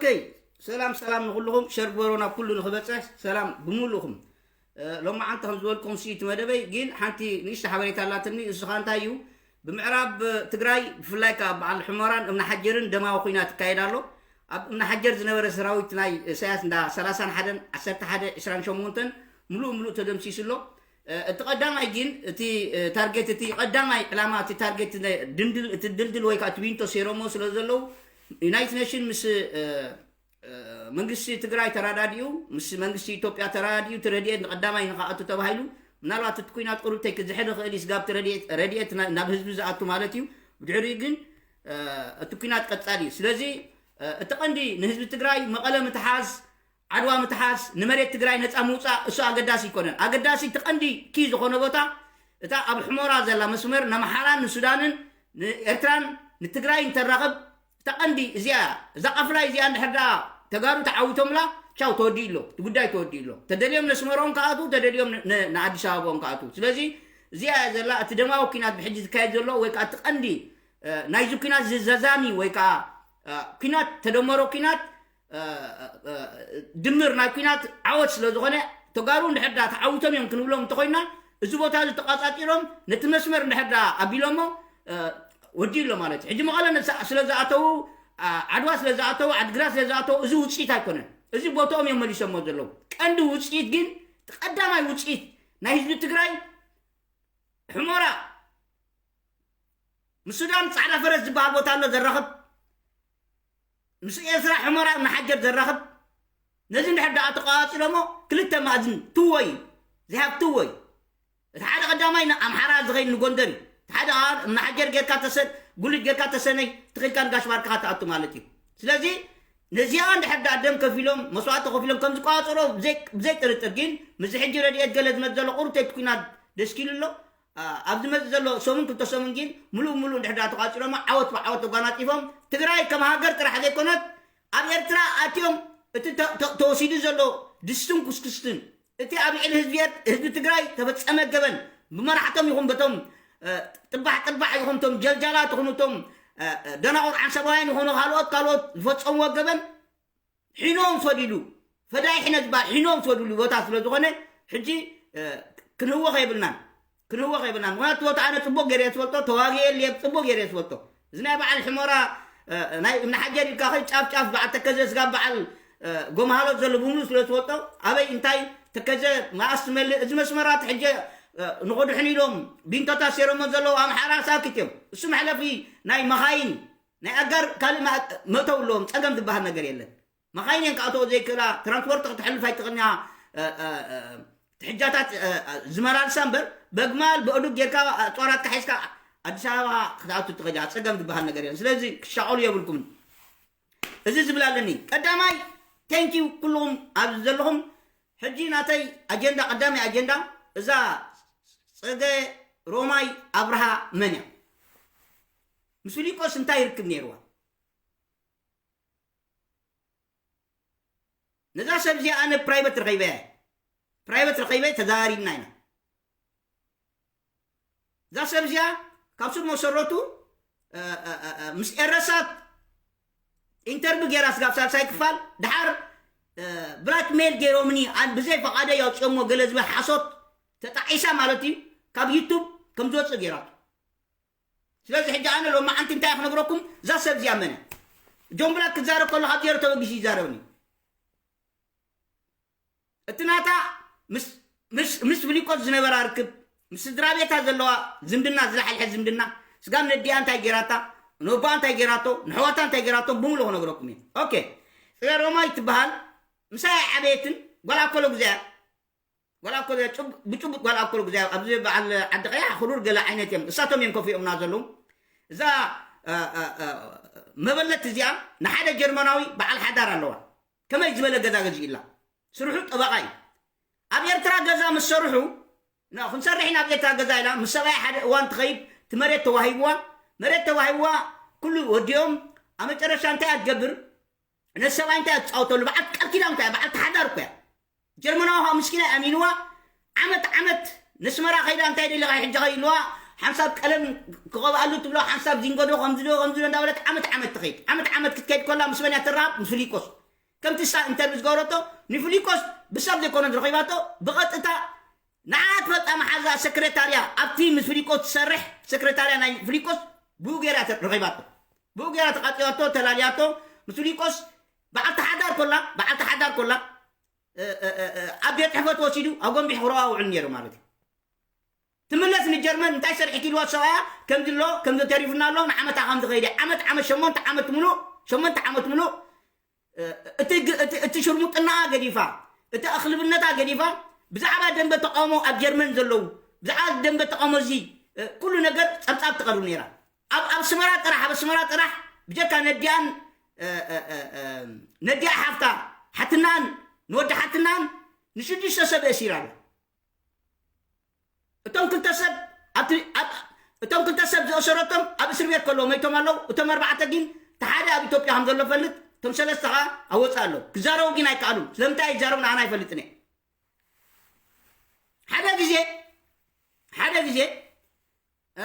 ኦኬ፣ ሰላም ሰላም ንኹልኹም፣ ሸር ግበሮ ናብ ኩሉ ንኽበፅሕ። ሰላም ብምሉእኹም። እ፣ ሎማዓንቲ ከም ዝበልኩም ሲ እቲ መደበይ ግን ሓንቲ ንእሽቶ ሓበሬታ ኣላትኒ። እሱ ኸኣ እንታይ እዩ? ብምዕራብ ትግራይ ብፍላይ ከኣ በዓል ሕሞራን እምኒ ሓጀርን ደማዊ ኹናት ይካየድ ኣሎ። ኣብ እምኒ ሓጀር ዝነበረ ሰራዊት ናይ ኢሳያስ እንዳ ሰላሳን ሓደን፣ ዓሰርተ ሓደ፣ ዕስራን ሸሞንተን ምሉእ ምሉእ ተደምሲሱ ኣሎ። እ፣ እቲ ቀዳማይ ግን እቲ፣ እ፣ ታርጌት፣ እቲ ቀዳማይ ዕላማ፣ እቲ ታርጌት፣ ነ-፣ ድንድል፣ እቲ ድልድል ወይ ከዓ እቲ ዊንቶ ሴሮሞ ስለ ዘለዉ ዩናይትድ ኔሽን ምስ፣ እ፣ እ፣ መንግስቲ ትግራይ ተራዳዲኡ፣ ምስ መንግስቲ ኢትዮጵያ ተራዳዲኡ፣ እቲ ረድኤት ንቀዳማይ ንክኣቱ ተባሂሉ፣ ምናልባት እቲ ኩናት ቁሩብ ተይ ክዝሕል ይኽእል እዩ፣ ስጋብ እቲ ረድኤት፣ ረድኤት ና-፣ ናብ ህዝቢ ዝኣቱ ማለት እዩ። ብድሕሪኡ ግን፣ እ፣ እቲ ኩናት ቀጻሊ እዩ። ስለዚ፣ እ፣ እቲ ቀንዲ ንህዝቢ ትግራይ መቐለ ምትሓዝ፣ ዓድዋ ምትሓዝ፣ ንመሬት ትግራይ ነፃ ምውፃእ፣ እሱ ኣገዳሲ ይኮነን። ኣገዳሲ እቲ ቀንዲ ኪ ዝኾነ ቦታ፣ እታ ኣብ ሕሞራ ዘላ መስመር፣ ንኣምሓራን ንሱዳንን ንኤርትራን ንትግራይን ተራኽብ፣ እታ ቀንዲ እዚኣ፣ እዛ ቃፍላይ እዚኣ እንድሕር ደኣ ተጋሩ ተዓዊቶምላ፣ ቻው፣ ተወዲኡ ኣሎ። እቲ ጉዳይ ተወዲኡ ኣሎ። ተደልዮም ነስመሮም ከኣትዉ፣ ተደልዮም ን-፣ ን-፣ ንኣዲስ ኣበባኦም ከኣትዉ። ስለዚ እዚኣ እያ ዘላ፣ እቲ ደማዊ ኲናት ብሕጂ ዝካየድ ዘሎ፣ ወይ ከዓ እቲ ቀንዲ፣ እ፣ ናይዚ ኲናት ዝዘዛሚ ወይ ከዓ፣ እ፣ ኲናት፣ ተደመሮ ኲናት፣ እ፣ እ፣ ድምር ናይ ኲናት ዓወት ስለ ዝኾነ፣ ተጋሩ እንድሕር ደኣ ተዓዊቶም እዮም ክንብሎም እንተኾይና፣ እዚ ቦታ እዚ ተቋጻጺሮም ነቲ መስመር እንድሕር ደኣ ኣቢሎሞ፣ እ፣ ወዲኡ ኣሎ ማለት እዩ። ሕጂ መቐለ ነሳ-፣ ስለ ዝኣተዉ፣ ኣ-፣ ዓድዋ ስለ ዝኣተዉ፣ ዓድግራት ስለ ዝኣተዉ፣ እዚ ውጽኢት ኣይኮነን። እዚ ቦታኦም እዮም መሊሶሞ ዘለዉ። ቀንዲ ውጽኢት ግን፣ እቲ ቀዳማይ ውጽኢት ናይ ህዝቢ ትግራይ፣ ሕሞራ ምስ ሱዳን ጻዕዳ ፈረስ ዝበሃል ቦታ ኣሎ ዘራኽብ፣ ምስ ኤርትራ ሕሞራ እምኒ ሓጀር ዘራኽብ፣ ነዚ እንድሕር ደኣ ተቋጻጺሮሞ፣ ክልተ ማእዝን ትወይ፣ they have two way። እቲ ሓደ ቀዳማይ ንኣምሓራ ዝኸይድ ንጎንደር እዩ። እቲ ሓደ ከዓ እምኒ ሓጀር ጌርካ ተሰ-፣ ጉልት ጌርካ ተሰነይ ትኽልካ ንጋሽ ባርካኻ ትኣቱ ማለት እዩ። ስለዚ ነዚኣ እንድሕር ደኣ ደም ከፊሎም፣ መስዋእቲ ከፊሎም ከም ዝቋጸሮ ብዘይ-፣ ብዘይ ጥርጥር፣ ግን ምስዚ ሕጂ ረድኤት ገለ ዝመጽእ ዘሎ ቁሩብ ተይኩናት ደስኪሉ ኣሎ። ኣ-፣ ኣብ ዝመጽእ ዘሎ ሰሙን ክልተ ሰሙን ግን ምሉእ ምሉእ እንድሕር ደኣ ተቋጺሮሞ፣ ዓወት ብዓወት ተጓናጺፎም፣ ትግራይ ከም ሃገር ጥራሕ ዘይኮነት ኣብ ኤርትራ ኣትዮም፣ እቲ ተ-፣ ተ-፣ ተወሲዱ ዘሎ ድስትን ኩስኩስትን፣ እቲ ኣብ ልዕሊ ህዝቢ ኤር-፣ ህዝቢ ትግራይ ተፈጸመ ገበን፣ ብመራሕቶም ይኹን በቶም፣ እ፣ ጥባሕ ጥባሕ ይኹን እቶም ጀልጃላት ይኹኑ እቶም፣ እ፣ እ፣ ደናቑር ዓንሰባውያን ይኹኑ ካልኦት ካልኦት ዝፈጸምዎ ገበን ሒኖም ዝፈድሉ፣ ፈዳይ ሕነ ዝበሃል ሒኖም ዝፈድሉ ቦታ ስለ ዝኾነ፣ ሕጂ፣ እ፣ ክንህወኽ የብልናን። ክንህወኽ የብልናን። ምኽንያቱ፣ እቲ ቦታ ኣነ ጽቡቕ ገይረ እየ ዝፈልጦ፣ ተዋጊኤ እየ ጽቡቕ ገይረ እየ ዝፈልጦ። እዚ ናይ በዓል ሕሞራ፣ እ፣ ናይ እምኒ ሓጀር ኢልካ ኸይ ጫፍ ጫፍ በዓል ተከዘ ስጋብ በዓል፣ እ፣ ጎመሃሎት ዘሎ ብምሉእ ስለ ዝፈልጦ፣ ኣበይ እንታይ ተከዘ መኣስ ትመልእ፣ እዚ መስመራት ሕጂ፣ እ፣ ንኸድሕኑ ኢሎም ቢንቶታት ሴሮሞ ዘለዉ ኣምሓራ ሳክት እዮም። እሱ መሕለፊ ናይ መኻይን፣ ናይ ኣጋር ካልእ መ-፣ መእተዊ ኣለዎም። ጸገም ዝበሃል ነገር የለን። መኻይን እየን ክኣተዎ ዘይክእላ፣ ትራንስፖርት ክትሕልፍ ኣይትኽእልን እያ። እ፣ እ፣ እ፣ ትሕጃታት፣ እ፣ እ፣ ዝመላልሳ እምበር፣ በግማል ብእዱግ ጌርካ፣ እ፣ ጦራትካ ሒዝካ ኣዲስ ኣበባ ክትኣቱ ትኽእል ኢኻ። ጸገም ዝበሃል ነገር የለን። ስለዚ ክሻቐሉ የብልኩምን። እዚ ዝብል ኣለኒ። ቀዳማይ፣ ቴንኪው ኩልኹም ኣብዚ ዘለኹም። ሕጂ ናተይ ኣጀንዳ፣ ቀዳማይ ኣጀንዳ፣ እዛ ጸገ ሮማይ ኣብርሃ መን እያ? ምስ ፊሊጶስ እንታይ ይርክብ ነይርዋ? ነዛ ሰብ እዚኣ ኣነ ፕራይቨት ረኺበያ እየ። ፕራይቨት ረኺበ ተዘራሪብና ኢና። እዛ ሰብ እዚኣ ካብ ስር መሰረቱ፣ እ፣ እ፣ እ፣ እ፣ ምስ ኤረሳት ኢንተርቪው ገይራ ስጋብ ሳልሳይ ክፋል፣ ድሓር፣ እ፣ ብላክሜል ገይሮምኒ፣ ኣን-፣ ብዘይ ፈቓደይ ኣውፅኦምዎ ገለ ዝብል ሓሶት ተጣዒሳ ማለት እዩ፣ ካብ ዩቱብ ከም ዝወፅእ ገይራቶ። ስለዚ ሕጂ ኣነ ሎማዓንቲ እንታይ ክነግረኩም፣ እዛ ሰብ እዚኣ መን እያ? ጆን ብላክ ክዛረብ ከሎ ካብ ዜሮ ተበጊሱ ይዛረብኒ። እቲ ናታ ምስ፣ ምስ፣ ምስ ፍሊቆት ዝነበራ ርክብ፣ ምስ ስድራ ቤታ ዘለዋ ዝምድና፣ ዝለሓልሐ ዝምድና፣ ስጋብ ነዲኣ እንታይ ገይራታ፣ ነቦኣ እንታይ ገይራቶ፣ ንሕዋታ እንታይ ገይራቶም ብምሉእ ክነግረኩም እየ። ኦኬ። ጽገ ሮማይ ትበሃል፣ ምሳይ ኣይዓበየትን፣ ጓል ኣኮሎ ግዜ እያ። ጓል ኣኮሎ፣ ጭብ-፣ ብጭቡጥ ጓል ኣኮሎ ግዜ እያ። ኣብዚ በዓል ዓዲ ቀያሕ፣ ክሩር ገለ ዓይነት እዮም። እሳቶም እዮም ከፊኦምና ዘለዉ። እዛ፣ እ፣ እ፣ እ፣ መበለት እዚኣ ንሓደ ጀርመናዊ በዓል ሓዳር ኣለዋ። ከመይ ዝበለ ገዛ ገዚእላ? ስርሑ ጠበቓ እዩ። ኣብ ኤርትራ ገዛ ምስ ሰርሑ፣ ና፣ ክንሰርሕ ኢና ኣብ ኤርትራ ገዛ ኢላ፣ ምስ ሰብኣያ ሓደ እዋን ትኸይድ፣ እቲ መሬት ተዋሂብዋ፣ መሬት ተዋሂብዋ፣ ኩሉ ወዲኦም፣ ኣብ መጨረሻ እንታይ እያ ትገብር? ነቲ ሰብኣይ እንታይ እያ ትጻወተሉ? በዓል ቃል ኪዳን እኮ እያ፣ በዓልቲ ሓዳር እኮ እያ። ጀርመናዊ ከዓ ምስኪና እያ ኣሚንዋ፣ ዓመት ዓመት ነስመራ ከይዳ እንታይ ደሊኻ ሕጂ ኸ ኢልዋ፣ ሓንሳብ ቀለም ክቐብኣሉ ትብሎ፣ ሓንሳብ ዚንጎዶ ከምዚ ዶ ከምዚ ዶ እንዳበለት ዓመት ዓመት ትኸይድ። ዓመት ዓመት ክትከይድ ከላ ምስ መን እያ ትራኸብ? ምስ ፍሊቆስ። ከምቲ እሳ ኢንተርቪው ዝገበረቶ፣ ንፍሊቆስ ብሰብ ዘይኮነት ረኺባቶ፣ ብቐጥታ ንዓ ትፈልጣ መሓዛ ሰክሬታርያ፣ ኣብቲ ምስ ፍሊቆስ ትሰርሕ ሰክሬታርያ ናይ ፍሊቆስ ብኡ ገይራ ተ-፣ ረኺባቶ። ብኡ ገይራ ተቓጺባቶ፣ ተላልያቶ። ምስ ፍሊቆስ በዓልቲ ሓዳር ኮላ፣ በዓልቲ ሓዳር ኮላ፣ እ፣ እ፣ እ፣ እ፣ ኣብ ቤት ጽሕፈት ወሲዱ ኣጎንቢሑ ክረዋ ውዕል ነይሩ ማለት እዩ። ትምለስ ንጀርመን እንታይ ሰሪሕኪ ኢልዋ ሰብኣያ፣ ከምዚ ኣሎ፣ ከምዚ ተሪፉና ኣሎ፣ ንዓመታ ከም ዝኸይደ፣ ዓመት ዓመት፣ ሸሞንተ ዓመት ምሉእ፣ ሸሞንተ ዓመት ምሉእ፣ እ፣ እቲ ግ-፣ እቲ፣ እቲ ሽርሙጥናኣ ገዲፋ፣ እቲ ኣኽልብነታ ገዲፋ፣ ብዛዕባ ደንበ ተቃውሞ ኣብ ጀርመን ዘለዉ፣ ብዛዕባ ደንበ ተቃውሞ እዚ፣ እ፣ ኩሉ ነገር ጸብጻብ ትቐርብ ነይራ። ኣብ፣ ኣብ ኣስመራ ጥራሕ፣ ኣብ ኣስመራ ጥራሕ፣ ብጀካ ነዲኣን፣ እ፣ እ፣ እ፣ እ፣ ነዲኣ ሓፍታ፣ ሓትናን፣ ንወዲ ሓትናን፣ ንሽዱሽተ ሰብ ኣሲራ ኣላ። እቶም ክልተ ሰብ ኣብቲ፣ ኣብ፣ እቶም ክልተ ሰብ ዝእሰረቶም ኣብ እስር ቤት ከለዉ መይቶም ኣለዉ። እቶም ኣርባዕተ ግን፣ እቲ ሓደ ኣብ ኢትዮጵያ ከም ዘሎ ፈልጥ፣ እቶም ሰለስተ ኸዓ ኣብ ወጻኢ ኣለዉ። ክዛረቡ ግን ኣይከኣሉን። ስለምንታይ ኣይዛረቡን ኣነ ኣይፈልጥን እየ። ሓደ ግዜ፣ ሓደ ግዜ፣ እ፣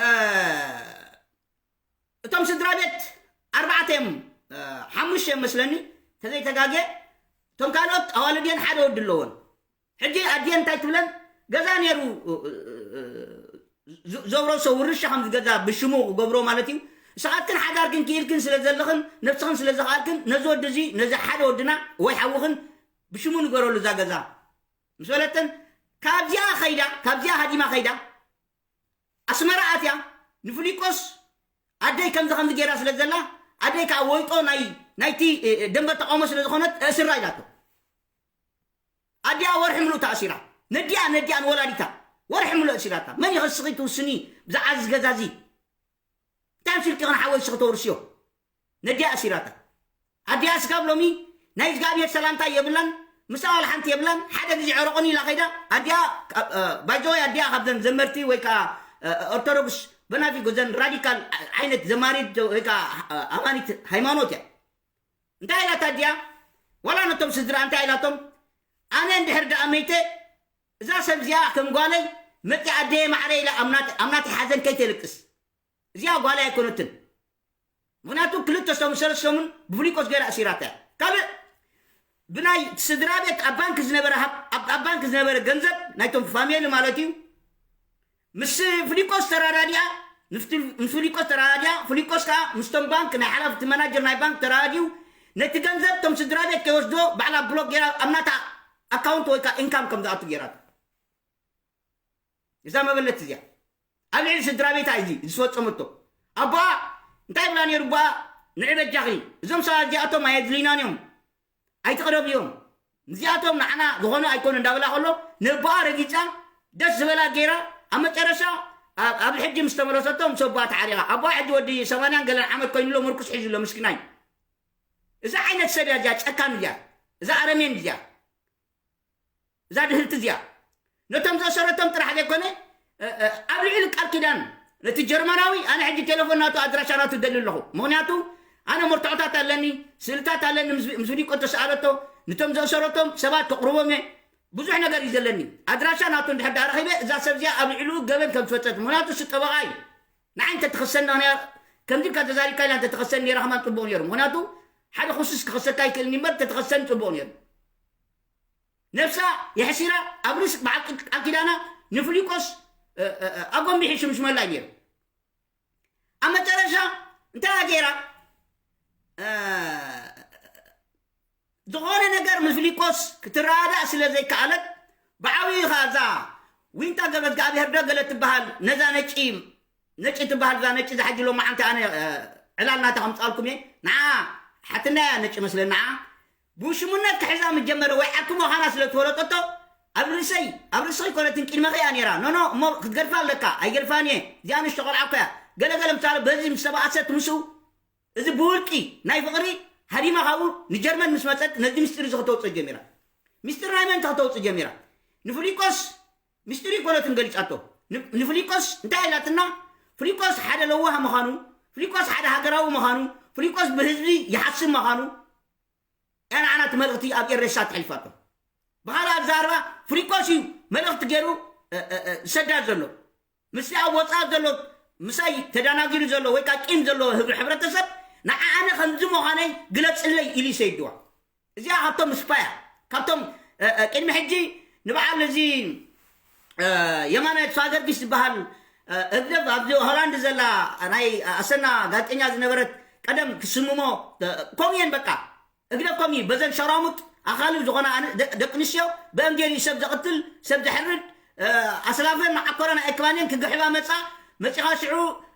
እቶም ስድራ ቤት ኣርባዕተ እዮም፣ እ፣ ሓሙሽተ እዮም መስለኒ፣ ተዘይተጋግየ። እቶም ካልኦት ኣዋልድየን ሓደ ወዲ ኣለዎን። ሕጂ ኣድየን እንታይ ትብለን? ገዛ ነይሩ፣ እ፣ እ፣ እ፣ ዝ-፣ ዘውረሶ ውርሻ ከም ዝገዛ ብሽሙ ክገብሮ ማለት እዩ። ንስኻትክን ሓዳርክን ክኢልክን ስለ ዘለኽን ነብስኽን ስለ ዝኸኣልክን ነዚ ወዲ እዚ፣ ነዚ ሓደ ወድና ወይ ሓውኽን ብሽሙ ንገረሉ እዛ ገዛ ምስ በለተን፣ ካብዚኣ ኸይዳ፣ ካብዚኣ ሃዲማ ኸይዳ ኣስመራ ኣትያ፣ ንፍሊቆስ ኣደይ ከምዚ ከምዚ ገይራ ስለ ዘላ፣ ኣደይ ከዓ ወይጦ ናይ፣ ናይቲ፣ እ፣ እ፣ ደንበ ተቃውሞ ስለ ዝኾነት፣ እእስራ ኢላቶ። ኣዲኣ ወርሒ ምሉእ ተኣሲራ። ነዲኣ፣ ነዲኣ ንወላዲታ ወርሒ ምሉእ ኣእሲራታ። መን ኢኺ እስኺ ትውስኒ ብዛዕባ እዚ ገዛ እዚ? እንታይ መሲልኪ ኢኺ ንሓወይ እስኺ ተውርስዮ? ነዲኣ ኣሲራታ። ኣዲኣ ስጋብ ሎሚ ናይ እግዚኣብሔር ሰላምታ የብላን፣ ምስኣ ዋላ ሓንቲ የብላን። ሓደ ግዜ ዕረቑኒ ኢላ ከይዳ፣ ኣዲኣ፣ እ፣ ባይዘወይ ኣዲኣ ካብዘን ዘመርቲ ወይ ከዓ፣ እ፣ ኦርቶዶክስ በናፊጎ ዘን ራዲካል ዓይነት ዘማሪት ወይ ከዓ፣ እ፣ ኣማኒት ሃይማኖት እያ። እንታይ ኢላታ ኣዲኣ? ዋላ ነቶም ስድራ እንታይ ኢላቶም? ኣነ እንድሕር ደኣ መይተ፣ እዛ ሰብ እዚኣ ከም ጓለይ መፂኣ ኣደየ ማዕረ ኢላ ኣብ ናተ-፣ ኣብ ናተይ ሓዘን ከይተልቅስ። እዚኣ ጓለይ ኣይኮነትን። ምኽንያቱ ክልተ ሰሙን፣ ሰለስተ ሰሙን ብፍሊቆስ ገይራ ኣሲራታ እያ። ካልእ ብናይ ስድራ ቤት ኣብ ባንክ ዝነበረ ሃብ-፣ ኣብ፣ ኣብ ባንክ ዝነበረ ገንዘብ ናይቶም ፋሚሊ ማለት እዩ። ምስ ፍሊቆስ ተራዳዲኣ፣ ምስ ፍሊ-፣ ምስ ፍሊቆስ ተራዳዲኣ፣ ፍሊቆስ ከዓ ምስቶም ባንክ ናይ ሓላፍቲ መናጀር ናይ ባንክ ተራዳዲኡ፣ ነቲ ገንዘብ እቶም ስድራ ቤት ከይወስድዎ ባዕላ ብሎክ ገይራ ኣብ ናታ ኣካውንት ወይ ከዓ ኢንካም ከም ዝኣቱ ገይራቶ። እዛ መበለት እዚኣ ኣብ ልዕሊ ስድራ ቤታ እዚ ዝፈጸመቶ። ኣቦኣ እንታይ ይብላ ነይሩ? ኣቦኣ ንዒ በጃኺ፣ እዞም ሰባት እዚኣቶም ኣየድልዩናን እዮም፣ ኣይትቕረብዮም፣ እዚኣቶም ንዓና ዝኾኑ ኣይኮኑ እንዳበላ ከሎ፣ ነቦኣ ረጊጻ፣ ደስ ዝበላ ገይራ፣ ኣብ መጨረሻ ኣብ፣ ኣብ ሕጂ ምስ ተመለሰቶ ምስ ኣቦኣ ተዓሪቓ። ኣቦኣ ሕጂ ወዲ ሰማንያን ገለን ዓመት ኮይኑሎ፣ ምርኩስ ሒዙሎ ምስኪናይ። እዛ ዓይነት ሰብ እያ እዚኣ፣ ጨካን እያ፣ እዛ ኣረሜን እያ። እዛ ድህልቲ እዚኣ ነቶም ዘእሰረቶም ጥራሕ ዘይኮነ፣ እ፣ እ፣ ኣብ ልዕሊ ቃል ኪዳን ነቲ ጀርመናዊ ኣነ ሕጂ ቴሌፎን ናቱ ኣድራሻ ናቱ ደሊ ኣለኹ። ምኽንያቱ ኣነ መርትዖታት ኣለኒ፣ ስእልታት ኣለኒ፣ ምስ፣ ምስ ቪዲዮ ተሰኣለቶ፣ ነቶም ዘእሰረቶም ሰባት ከቕርቦም እየ። ብዙሕ ነገር እዩ ዘለኒ። ኣድራሻ ናቱ እንድሕር ደኣ ረኺበ፣ እዛ ሰብ እዚኣ ኣብ ልዕሊኡ ገበን ከም ዝፈጸት፣ ምኽንያቱ እሱ ጠበቓ እዩ። ንዓይ እንተትኸሰኒ፣ ከምዚ ኢልካ ተዛሪብካ ኢላ እንተትኸሰኒ ነይራ ከማን ጽቡቕ ነይሩ። ምኽንያቱ ሓደ ክሱስ ክኸሰካ ይክእልኒ እምበር፣ እንተትኸሰኒ ጽቡቕ ነይሩ። ነብሳ የሕሲራ ኣብ ርእሲ በዓል ቃል ኪዳና ንፍሊቆስ፣ እ፣ እ፣ እ፣ ኣጎንቢሑ ሽምሽመላ እዩ ነይሩ። ኣብ መጨረሻ እንታይ እያ ገይራ? እ፣ ዝኾነ ነገር ምስ ፍሊቆስ ክትረዳዳእ ስለ ዘይከኣለት፣ ብዓብዩ ኸኣ እዛ ዊንታ ገብረ እግዚኣብሔር ዶ ገለ ትበሃል፣ ነዛ ነጪ፣ ነጪ ትበሃል፣ እዛ ነጪ እዛ ሕጂ ሎማዓንቲ ኣነ፣ እ፣ ዕላል ናታ ከምጻልኩም እየ። ንዓ ሓትናያ ነጪ መስለኒ፣ ንዓ ብውሽምነት ክሕዛ ምስ ጀመረ ወይ ዓርኪ ምዃና ስለ ዝፈለጠቶ፣ ኣብ ርእሰይ፣ ኣብ ርእስኺ ኮነትን ቅድመኺ እያ ነይራ። ኖኖ፣ እሞ ክትገድፋ ኣለካ። ኣይገድፋን እየ። እዚኣ ንእሽቶ ቆልዓ እኮ እያ። ገለ ገለ ምሳሌ በዚ ምስ ተባኣሰት ምስኡ፣ እዚ ብውልቂ ናይ ፍቕሪ ሃዲማ ካብኡ ንጀርመን ምስ መጸት፣ ነዚ ምስጢር እዚ ከተውጽኦ ጀሚራ። ምስጢር ናይ መን ከተውጽእ ጀሚራ? ንፍሊቆስ ምስጢር ኣይኮነትን ገሊጻቶ። ን-፣ ንፍሊቆስ እንታይ ኢላትና? ፍሊቆስ ሓደ ለዋህ ምዃኑ፣ ፍሊቆስ ሓደ ሃገራዊ ምዃኑ፣ ፍሊቆስ ብህዝቢ ይሓስብ ምዃኑ፣ እያ ንዓና እቲ መልእኽቲ ኣብ ኤሬሳ ተሕሊፋቶ። ብኻልእ ኣዛርባ ፍሊቆስ እዩ መልእኽቲ ገይሩ፣ እ፣ እ፣ እ፣ ዝሰዳ ዘሎ። ምስቲ ኣብ ወፃእ ዘሎ፣ ምሳይ ተዳናጊሩ ዘሎ ወይ ከዓ ቂም ዘለዎ ህብ- ሕብረተሰብ፣ ንዓ ኣነ ከምዚ ምዃነይ ግለፅለይ ኢሉ ይሰይድዋ። እዚኣ ካብቶም ስፓያ፣ ካብቶም እ፣ እ፣ ቅድሚ ሕጂ ንበዓል እዚ እ፣ የማነ ተስፋ ገርጊስ ዝበሃል እ፣ ህግደፍ ኣብዚ ሆላንድ ዘላ ናይ ኣሰና ጋዜጠኛ ዝነበረት ቀደም ክስምሞ እ፣ ከምኡ እየን በቃ። ህግደፍ ከምኡ እዩ። በዘን ሸራሙጥ ኣኻልብ ዝኾና ኣነ- ደ- ደቂ ኣንስትዮ ብእንጌሪ ሰብ ዘቕትል ሰብ ዘሕርድ እ፣ ኣስላፈን መዓኮረን ኣይክባንየን ክግሕባ መፃ። መፂኻ ሽዑ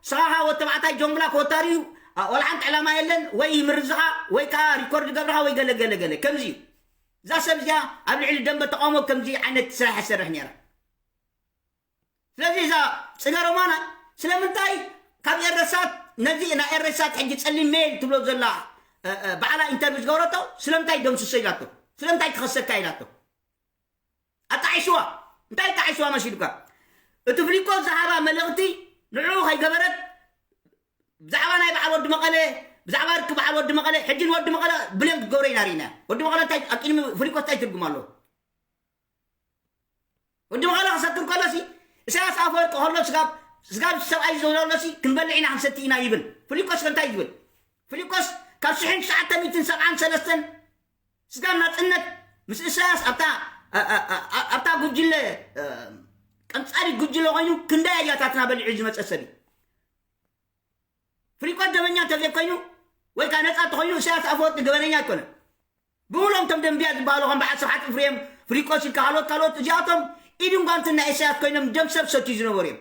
ስኻ ወተባዕታይ ጆምብላ ክወታሪ እዩ። እ፣ ወላ ሓንቲ ዕላማ የለን። ወይ ይምርዝኻ ወይ ከዓ ሪኮርድ ገብርኻ ወይ ገለ ገለ ገለ ከምዚ እዩ። እዛ ሰብ እዚኣ ኣብ ልዕሊ ደንበ ተቃውሞ ከምዚ ዓይነት ስራሕ ይሰርሕ ነይራ። ስለዚ እዛ ፅገረማና ስለምንታይ ካብ ኤረሳት ነዚ ናይ ኤረሳት ሕጂ ፀሊም ሜል ትብሎ ዘላ እ፣ እ፣ ባዕላ ኢንተርቪው ዝገበረቶ ስለምንታይ ደምስሶ ኢላቶ? ስለምንታይ ትኸሰካ ኢላቶ? ኣጣዒስዋ። እንታይ ኣጣዒስዋ መሲልካ? እቲ ፍሊቆ ዝሃባ መልእኽቲ ንዕኡ ከይገበረት ብዛዕባ ናይ በዓል ወዲ መቐለ፣ ብዛዕባ ርክብ በዓል ወዲ መቐለ፣ ሕጂ ንወዲ መቐለ ብሌን ክትገብሮ ኢና ርኢና። ወዲ መቐለ እንታይ ኣብ ቅድሚ ፍሊቆ እንታይ ትርጉም ኣለዎ? ወዲ መቐለ ክሰክር ከሎሲ፣ ኢሳያስ ኣፈወርቂ ከሎ ስጋብ፣ ስጋብ ሰብኣይ ዝብለሎሲ ክንበልዕ ኢና ክንሰቲ ኢና ይብል። ፍሊቆስ ከ እንታይ ይብል? ፍሊቆስ ካብ ሽሕን ትሽዓተ ሚእትን ሰብዓን ሰለስተን ስጋብ ናጽነት ምስ ኢሳያስ ኣብታ፣ ኣ- ኣ- ኣ- ኣብታ ጉጅለ፣ እ፣ ቀንጻሊ ጉጅለ ኮይኑ ክንደይ ኣያታትና በሊዑ ዝመጸ ሰብ እዩ። ፍሊቆስ ደመኛ እንተዘይኮይኑ ወይ ከዓ ነጻ እንተኮይኑ ኢሳያስ ኣፈወርቂ ገበነኛ ኣይኮነን። ብምሎም እቶም ደንብያ ዝበሃሉ ከም በዓል ስብሓት እፍሬም፣ ፍሊቆስ ኢልካ ካልኦት ካልኦት እዚኣቶም ኢድን ጓንትን ናይ ኢሳያስ ኮይኖም ደም ሰብ ሰትዩ ዝነበሩ እዮም።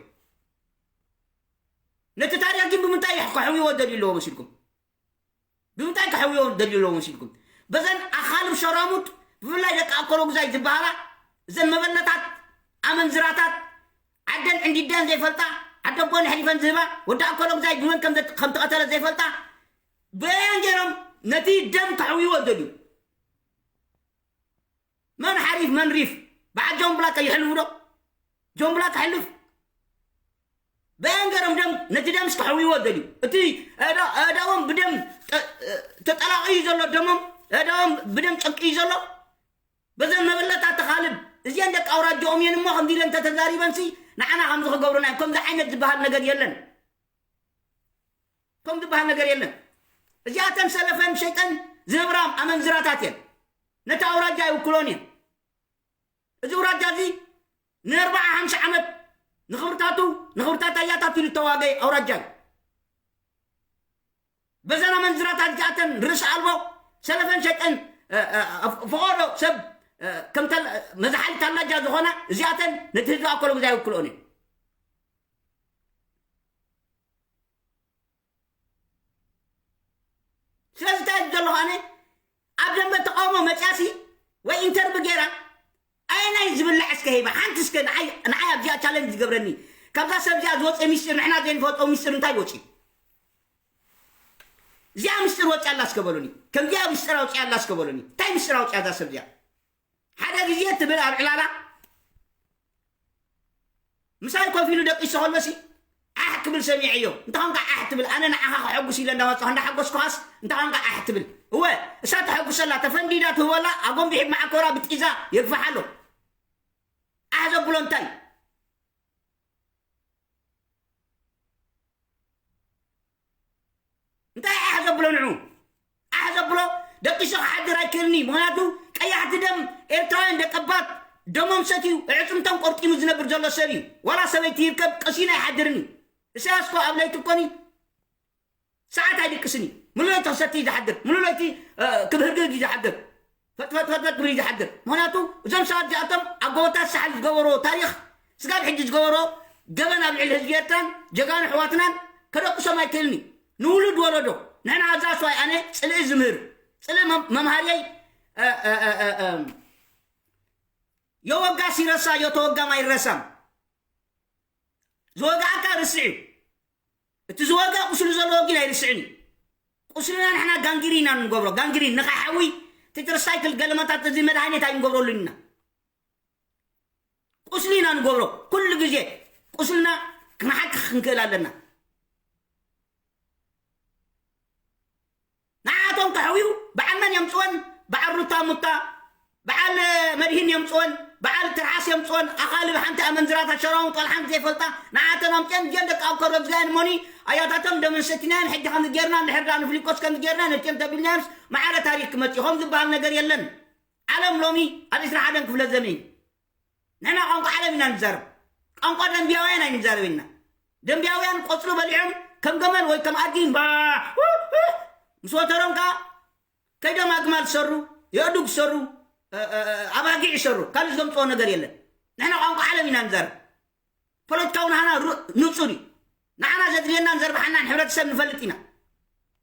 ነቲ ታሪኽ ግን ብምንታይ ከሕውይዎ ደልዩ ኣለዎ መሲልኩም? ብምንታይ ከሕውዮ ደልዩ ኣለዎ መሲልኩም? በዘን ኣኻልብ ሸራሙጥ ብፍላይ ደቂ ኣኮሎጉዛይ ዝበሃላ እዘን መበለታት ኣመንዝራታት ዓደን ዕንዲደን ዘይፈልጣ ዓደ ኣቦን ኣሕሊፈን ዝህባ ወዲ ኣኮሎጉዛይ ብመን ከም ዘት- ከም ተቐተለ ዘይፈልጣ በያን ገይሮም ነቲ ደም ከሕውይዎ ደልዩ። መን ሓሪፍ መን ሪፍ በዓል ጆን ብላክ ይሕልፉ ዶ? ጆን ብላክ ሕልፍ በያን ገይሮም ደም ነቲ ደምስ ከሕውይዎ ደልዩ። እቲ ኣእዳ- ኣእዳዎም ብደም ጠ- ተጠላቕዩ ዘሎ ደሞም ኣእዳዎም ብደም ጨምቅዩ ዘሎ በዘን መበለታት ተኻልብ እዚአን ደቂ ኣውራጃኦም እየን እሞ ከምዚ ኢለን እንተተዛሪበንሲ ንዓና ከምዚ ክገብሩና እዮም። ከምዚ ዓይነት ዝበሃል ነገር የለን። ከም ዝበሃል ነገር የለን። እዚኣተን ሰለፈን ሸይጠን ዝህብራም ኣመንዝራታት እየን። ነቲ ኣውራጃ ኣይውክሎን እየን። እዚ ኣውራጃ እዚ ንኣርባዓ ሓምሳ ዓመት ንኽብርታቱ ንኽብርታት ኣያታቱ ኢሉ ዝተዋገየ ኣውራጃ እዩ። በዘን ኣመንዝራታት እዚኣተን ርእሲ ኣልቦ ሰለፈን ሸይጠን እ፣ እ፣ እ፣ ፈቐዶ ሰብ እ፣ ከምተን መዝሓሊ ታላጃ ዝኾና እዚኣተን ነቲ ህዝቢ ኣኮሎጉዛይ ኣይውክልኦን እየን። ስለዚ እንታይ ዘለኹ ኣነ ኣብ ደንበ ተቃውሞ መፅያሲ ወይ ኢንተርቪ ገይራ ኣየናይ ዝብላዕ እስከ ሂባ ሓንቲ እስከ ንዓይ ንዓይ ኣብዚኣ ቻለንጅ ዝገብረኒ ካብዛ ሰብ እዚኣ ዝወፀ ሚስጢር ንሕና ዘይንፈልጦ ሚስጢር እንታይ ወፂ እዚኣ ምስጢር ወፂ ኣላ እስከ በሉኒ ከምዚኣ ምስጢር ኣውፅያ ኣላ እስከ በሉኒ እንታይ ምስጢር ኣውፅያ እዛ ሰብ እዚኣ ሓደ ግዜ ትብል ኣብ ዕላላ ምሳይ ኮፍ ኢሉ ደቂሱ ከሎሲ ዓሕ ክብል ሰሚዐዮ። እንተ ኾንካ ዓሕ ትብል ኣነ ንዓኻ ከሐጉስ ኢለ እንዳመጻኹ እንዳሓጎስኩኻስ እንተ ኾንካ ዓሕ ትብል። እወ እሳ ተሐጉሰላ ተፈንዲዳ ትህበላ ኣጎንቢሕ ማዕኮራ ብጢዛ የግፍሓ ኣሎ። ዓሕ ዘብሎ እንታይ? እንታይ ዓሕ ዘብሎ ንዑ ዓሕ ዘብሎ ደቂሱ ክሓድር ኣይክእልኒ ምክንያቱ ቀያሕቲ ደም ኤርትራውያን ደቀባት ደሞም ሰትዩ ኣዕፅምቶም ቆርጢሙ ዝነብር ዘሎ ሰብ እዩ ዋላ ሰበይቲ ይርከብ ቀሲኑ ኣይሓድርን እዩ እሳያስ ኮ ኣብ ለይቲ ኮኒ ሰዓት ኣይድቅስን እዩ ሙሉ ለይቲ ክሰቲ እዩ ዝሓድር ሙሉ ለይቲ ክብህርግግ እዩ ዝሓድር ፈጥፈጥፈጥፈጥ ክብል እዩ ዝሓድር ምክንያቱ እዞም ሰባት እዚኣቶም ኣብ ጎቦታት ሳሕል ዝገበርዎ ታሪክ ስጋብ ሕጂ ዝገበርዎ ገበን ኣብ ልዕሊ ህዝቢ ኤርትራን ጀጋኑ ኣሕዋትናን ከደቅሶም ኣይክእልን እዩ ንውሉድ ወለዶ ንሕና ኣብዛ ስዋይ ኣነ ፅልኢ ዝምህር ፅልኢ መምሃርየይ የወጋ ሲረሳ የተወጋም ኣይረሳም ዝወጋኣካ ርስዕ እዩ እቲ ዝወጋ ቁስሉ ዘለዎ ግን ኣይርስዕን እዩ ቁስልና ንሕና ጋንግሪን ኢና ንገብሮ ጋንግሪን ንኸሓዊ ቴትረሳይክል ገለመታት እዚ መድሃኒት ኣይንገብረሉን ኢና ቁስሊ ኢና ንገብሮ ኩሉ ግዜ ቁስልና ክንሓክኽ ክንክእል ኣለና ንዓቶም ከሕውዩ በዓል መን የምፅወን በዓል ሩታ ሙታ በዓል መድሂን የምፅወን በዓል ትርሓስ የምፅኦን ኣኻልብ ሓንቲ ኣመንዝራታት ሸራውን ጦልሓን ዘይፈልጣ ንዓተን ኣምፅኦን እዚአን ደቂ ኣብ ኮረብዝጋየን እሞኒ ኣያታቶም ደመን ሰቲናየን ሕጂ ከምዚ ጌርና እንድሕር ደኣ ንፍሊቆስ ከምዚ ጌርና ነቲኦም ተቢልናዮምስ ማዕረ ታሪክ ክመፅእ እዩ። ከም ዝበሃል ነገር የለን። ዓለም ሎሚ ኣብ ዕስራ ሓደን ክፍለ ዘመን እዩ። ንሕና ቋንቋ ዓለም ኢና ንዛረብ። ቋንቋ ደንቢያውያን ኣይንዛረብ ኢና። ደንቢያውያን ቆፅሉ በሊዖም ከም ገመል ወይ ከም ኣድጊ እምባ ምስ ወተሮም ከዓ ከይዶም ኣግማል ዝሰሩ፣ የእዱግ ዝሰሩ፣ እ፣ እ፣ እ፣ ኣባጊዕ ይሰሩ። ካልእ ዘምፅኦ ነገር የለን። ንሕና ቋንቋ ዓለም ኢና ንዛረብ። ፖለቲካዊ ናህና ሩ-፣ ንፁር እዩ። ንዓና ዘድልየናን ዘርብሓናን ሕብረተሰብ ንፈልጥ ኢና።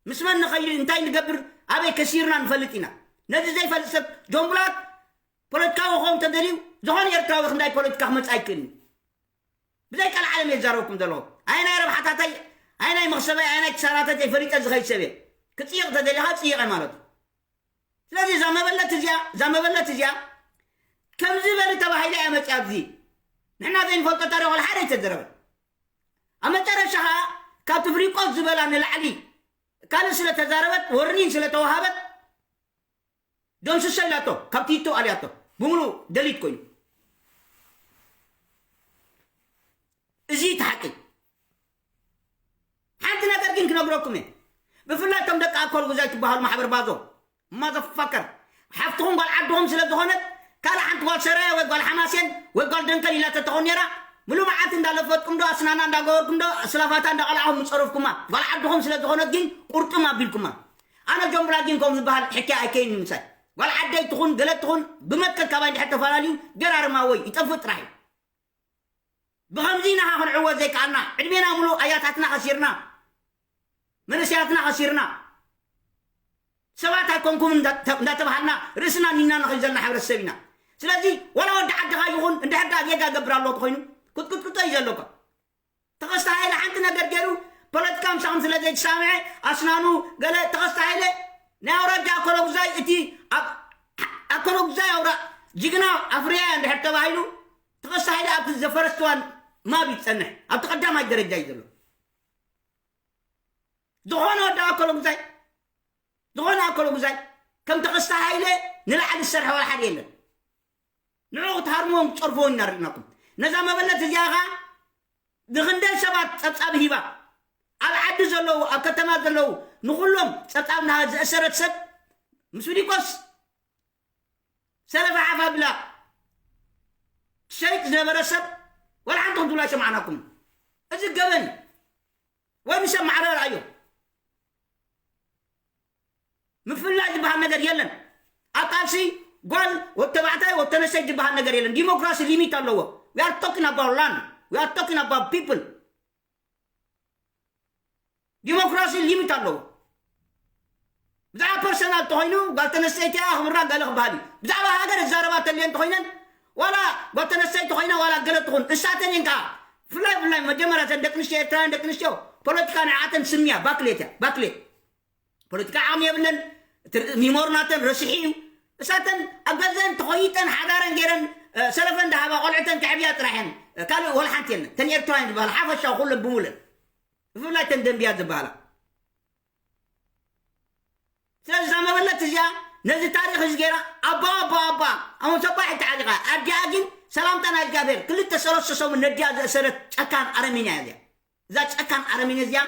ምስ መን ንኸይድ፣ እንታይ ንገብር፣ ኣበይ ከሲርና ንፈልጥ ኢና። ነዚ ዘይፈልጥ ሰብ ጆምብላት ፖለቲካዊ ክኸውን ተደልዩ ዝኾነ ኤርትራዊ ክንዳይ ፖለቲካ ክመፅእ ኣይክእልን እዩ። ብዘይ ቃል ዓለም እየ ዝዛረበኩም ዘለኹ። ኣየናይ ረብሓታተይ፣ ኣየናይ መኽሰበይ፣ ኣየናይ ክሳራተተይ ፈሊጠ ዝኸይድ ሰብ እየ። ክፅይቕ ተደሊኻ ፅይቐ ማለት እዩ። ስለዚ እዛ መበለት እዚኣ፣ እዛ መበለት እዚኣ ከምዚ በሊ ተባሂላ እያ መፅያ ኣብዚ። ንሕና ዘይንፈልጦ ታሪኽ ወላ ሓደ ኣይተዘረበን። ኣብ መጨረሻ ኸዓ ካብቲ ፍሪቆት ዝበላ ንላዕሊ ካልእ ስለ ተዛረበት፣ ወርኒን ስለ ተዋሃበት፣ ደምስሶ ኢላቶ፣ ካብ ቲቶ ኣልያቶ፣ ብምሉእ ደሊት ኮይኑ። እዚ እቲ ሓቂ። ሓንቲ ነገር ግን ክነግረኩም እየ። ብፍላይ እቶም ደቂ ኣኮል ጉዛይ ትበሃሉ ማሕበር ባዞ፣ ማዘፋከር፣ ሓፍትኹም ጓል ዓድኹም ስለ ዝኾነት፣ ካልእ ሓንቲ ጓል ሰራየ ወይ ጓል ሓማሴን ወይ ጓል ደንከል ኢላ ተተኾን ነይራ፣ ምሉእ መዓልቲ እንዳለፈጥኩም ዶ፣ ኣስናና እንዳገበርኩም ዶ፣ ስላፋታ እንዳቐላዕኹም ምጸረፍኩማ። ጓል ዓድኹም ስለ ዝኾነት ግን ቁርጥም ኣቢልኩማ። ኣነ ጆምብላ ግን ከምኡ ዝበሃል ሕክያ ኣይከይን ምሳይ። ጓል ዓደይ ትኹን፣ ገለ ትኹን፣ ብመትከል ካባይ እንድሕር ተፈላለዩ፣ ገራርማ ወይ ይጠፍእ ጥራሕ እዩ። ብኸምዚ ኢና ክንዕወት ዘይከኣልና። ዕድሜና ምሉእ ኣያታትና ከሲርና፣ መንእሰያትና ከሲርና፣ ሰባት ኣይኮንኩም እንዳ-፣ እንዳተባሃልና ርእስና ኒና ንኸይድ ዘለና ሕብረተሰብ ኢና። ስለዚ ዋላ ወዲ ዓድኻ ይኹን እንድሕር ደኣ ጌጋ ገብር ኣሎ ተኾይኑ፣ ክትቅጥቅጦ እዩ ዘለካ። ተኸስተ ሃይለ ሓንቲ ነገር ገይሩ፣ ፖለቲካ ምሳኹም ስለ ዘይተሳምዐ፣ ኣስናኑ ገለ ተኸስተ ሃይለ ናይ ኣውራጃ ኣኮሎጉዛይ፣ እቲ ኣብ ኣኮሎጉዛይ ኣውራ ጅግና ኣፍርያ እንድሕር ተባሂሉ፣ ተኸስተ ሃይለ ኣብቲ ዘፈረስትዋን ማብ እዩ ዝጸንሕ። ኣብቲ ቀዳማይ ደረጃ እዩ ዘሎ። ዝኾነ ወዲ ኣኮሎጉዛይ፣ ዝኾነ ኣኮሎጉዛይ ከም ተኸስተ ሃይለ ንላዕሊ ዝሰርሐ ዋላ ሓደ የለን። ንዕኡ ክትሃርምዎም ክትጸርፍዎ ኢና ርኢናኩም። ነዛ መበለት እዚኣ ኸኣ ንኽንደይ ሰባት ጸብጻብ ሂባ፣ ኣብ ዓዲ ዘለዉ፣ ኣብ ከተማ ዘለዉ፣ ንኹሎም ጸብጻብ እናሃ ዘእሰረት ሰብ ምስ ፊሊቆስ ሰለፋ ሓፍ ኣቢላ ትሸይጥ ዝነበረ ሰብ ዋላ ሓንቲ ክትብሉ ኣይሰማዕናኩም። እዚ ገበን እዩ። ወይ ንሰብ ማዕረ ረኣዮ። ምፍልላይ ዝበሃል ነገር የለን። ኣብ ቃልሲ ጓል ወዲ ተባዕታይ ወዲ ተነስተይ ዝበሃል ነገር የለን። ዲሞክራሲ ሊሚት ኣለዎ። We are talking about land. We are talking about people. ዲሞክራሲ ሊሚት ኣለዎ። ብዛዕባ ፐርሰናል ተኾይኑ ጓል ተነስተይቲ እያ ክብራ ገለ ክበሃል እዩ። ብዛዕባ ሃገር ዝዛረባ ተልየን ተኾይነን ዋላ ጓል ተነስተይቲ ኮይና ዋላ ገለ ትኹን እሳተን እየን ከዓ። ብፍላይ ብፍላይ መጀመርያ እተን ደቂ ኣንስትዮ ኤርትራውያን ደቂ ኣንስትዮ ፖለቲካ ንዓተን ስምያ ባክሌት እያ፣ ባክሌት። ፖለቲካ ዓቕሚ የብለን። እቲ ሚሞሪ ናተን ረሲሒ እዩ። እሳተን ኣብ ገዘን ተኾይጠን ሓዳረን ገይረን፣ እ፣ ሰለፈን እንዳሃባ ቆልዕተን ከዕብያ ጥራሕ እየን። እ፣ ካልእ ወላ ሓንቲ የለን። እተን ኤርትራውያን ዝበሃላ ሓፈሻዊ ኩለን ብምሉእን። ብፍላይ እተን ደንብያ ዝበሃላ። ስለዚ እዛ መበለት እዚኣ ነዚ ታሪኽ እዚ ገይራ ኣባ፣ ኣባ፣ ኣባ፣ ኣሁን ሰባሕ ተዓሊቓ። ኣዲኣ ግን ሰላምታ ናይ እግዚኣብሔር ክልተ ሰለስተ ሰሙን ነዲኣ ዘእሰረት ጨካን ኣረሜንያ እያ እዚኣ። እዛ ጨካን ኣረሜንያ እዚኣ፣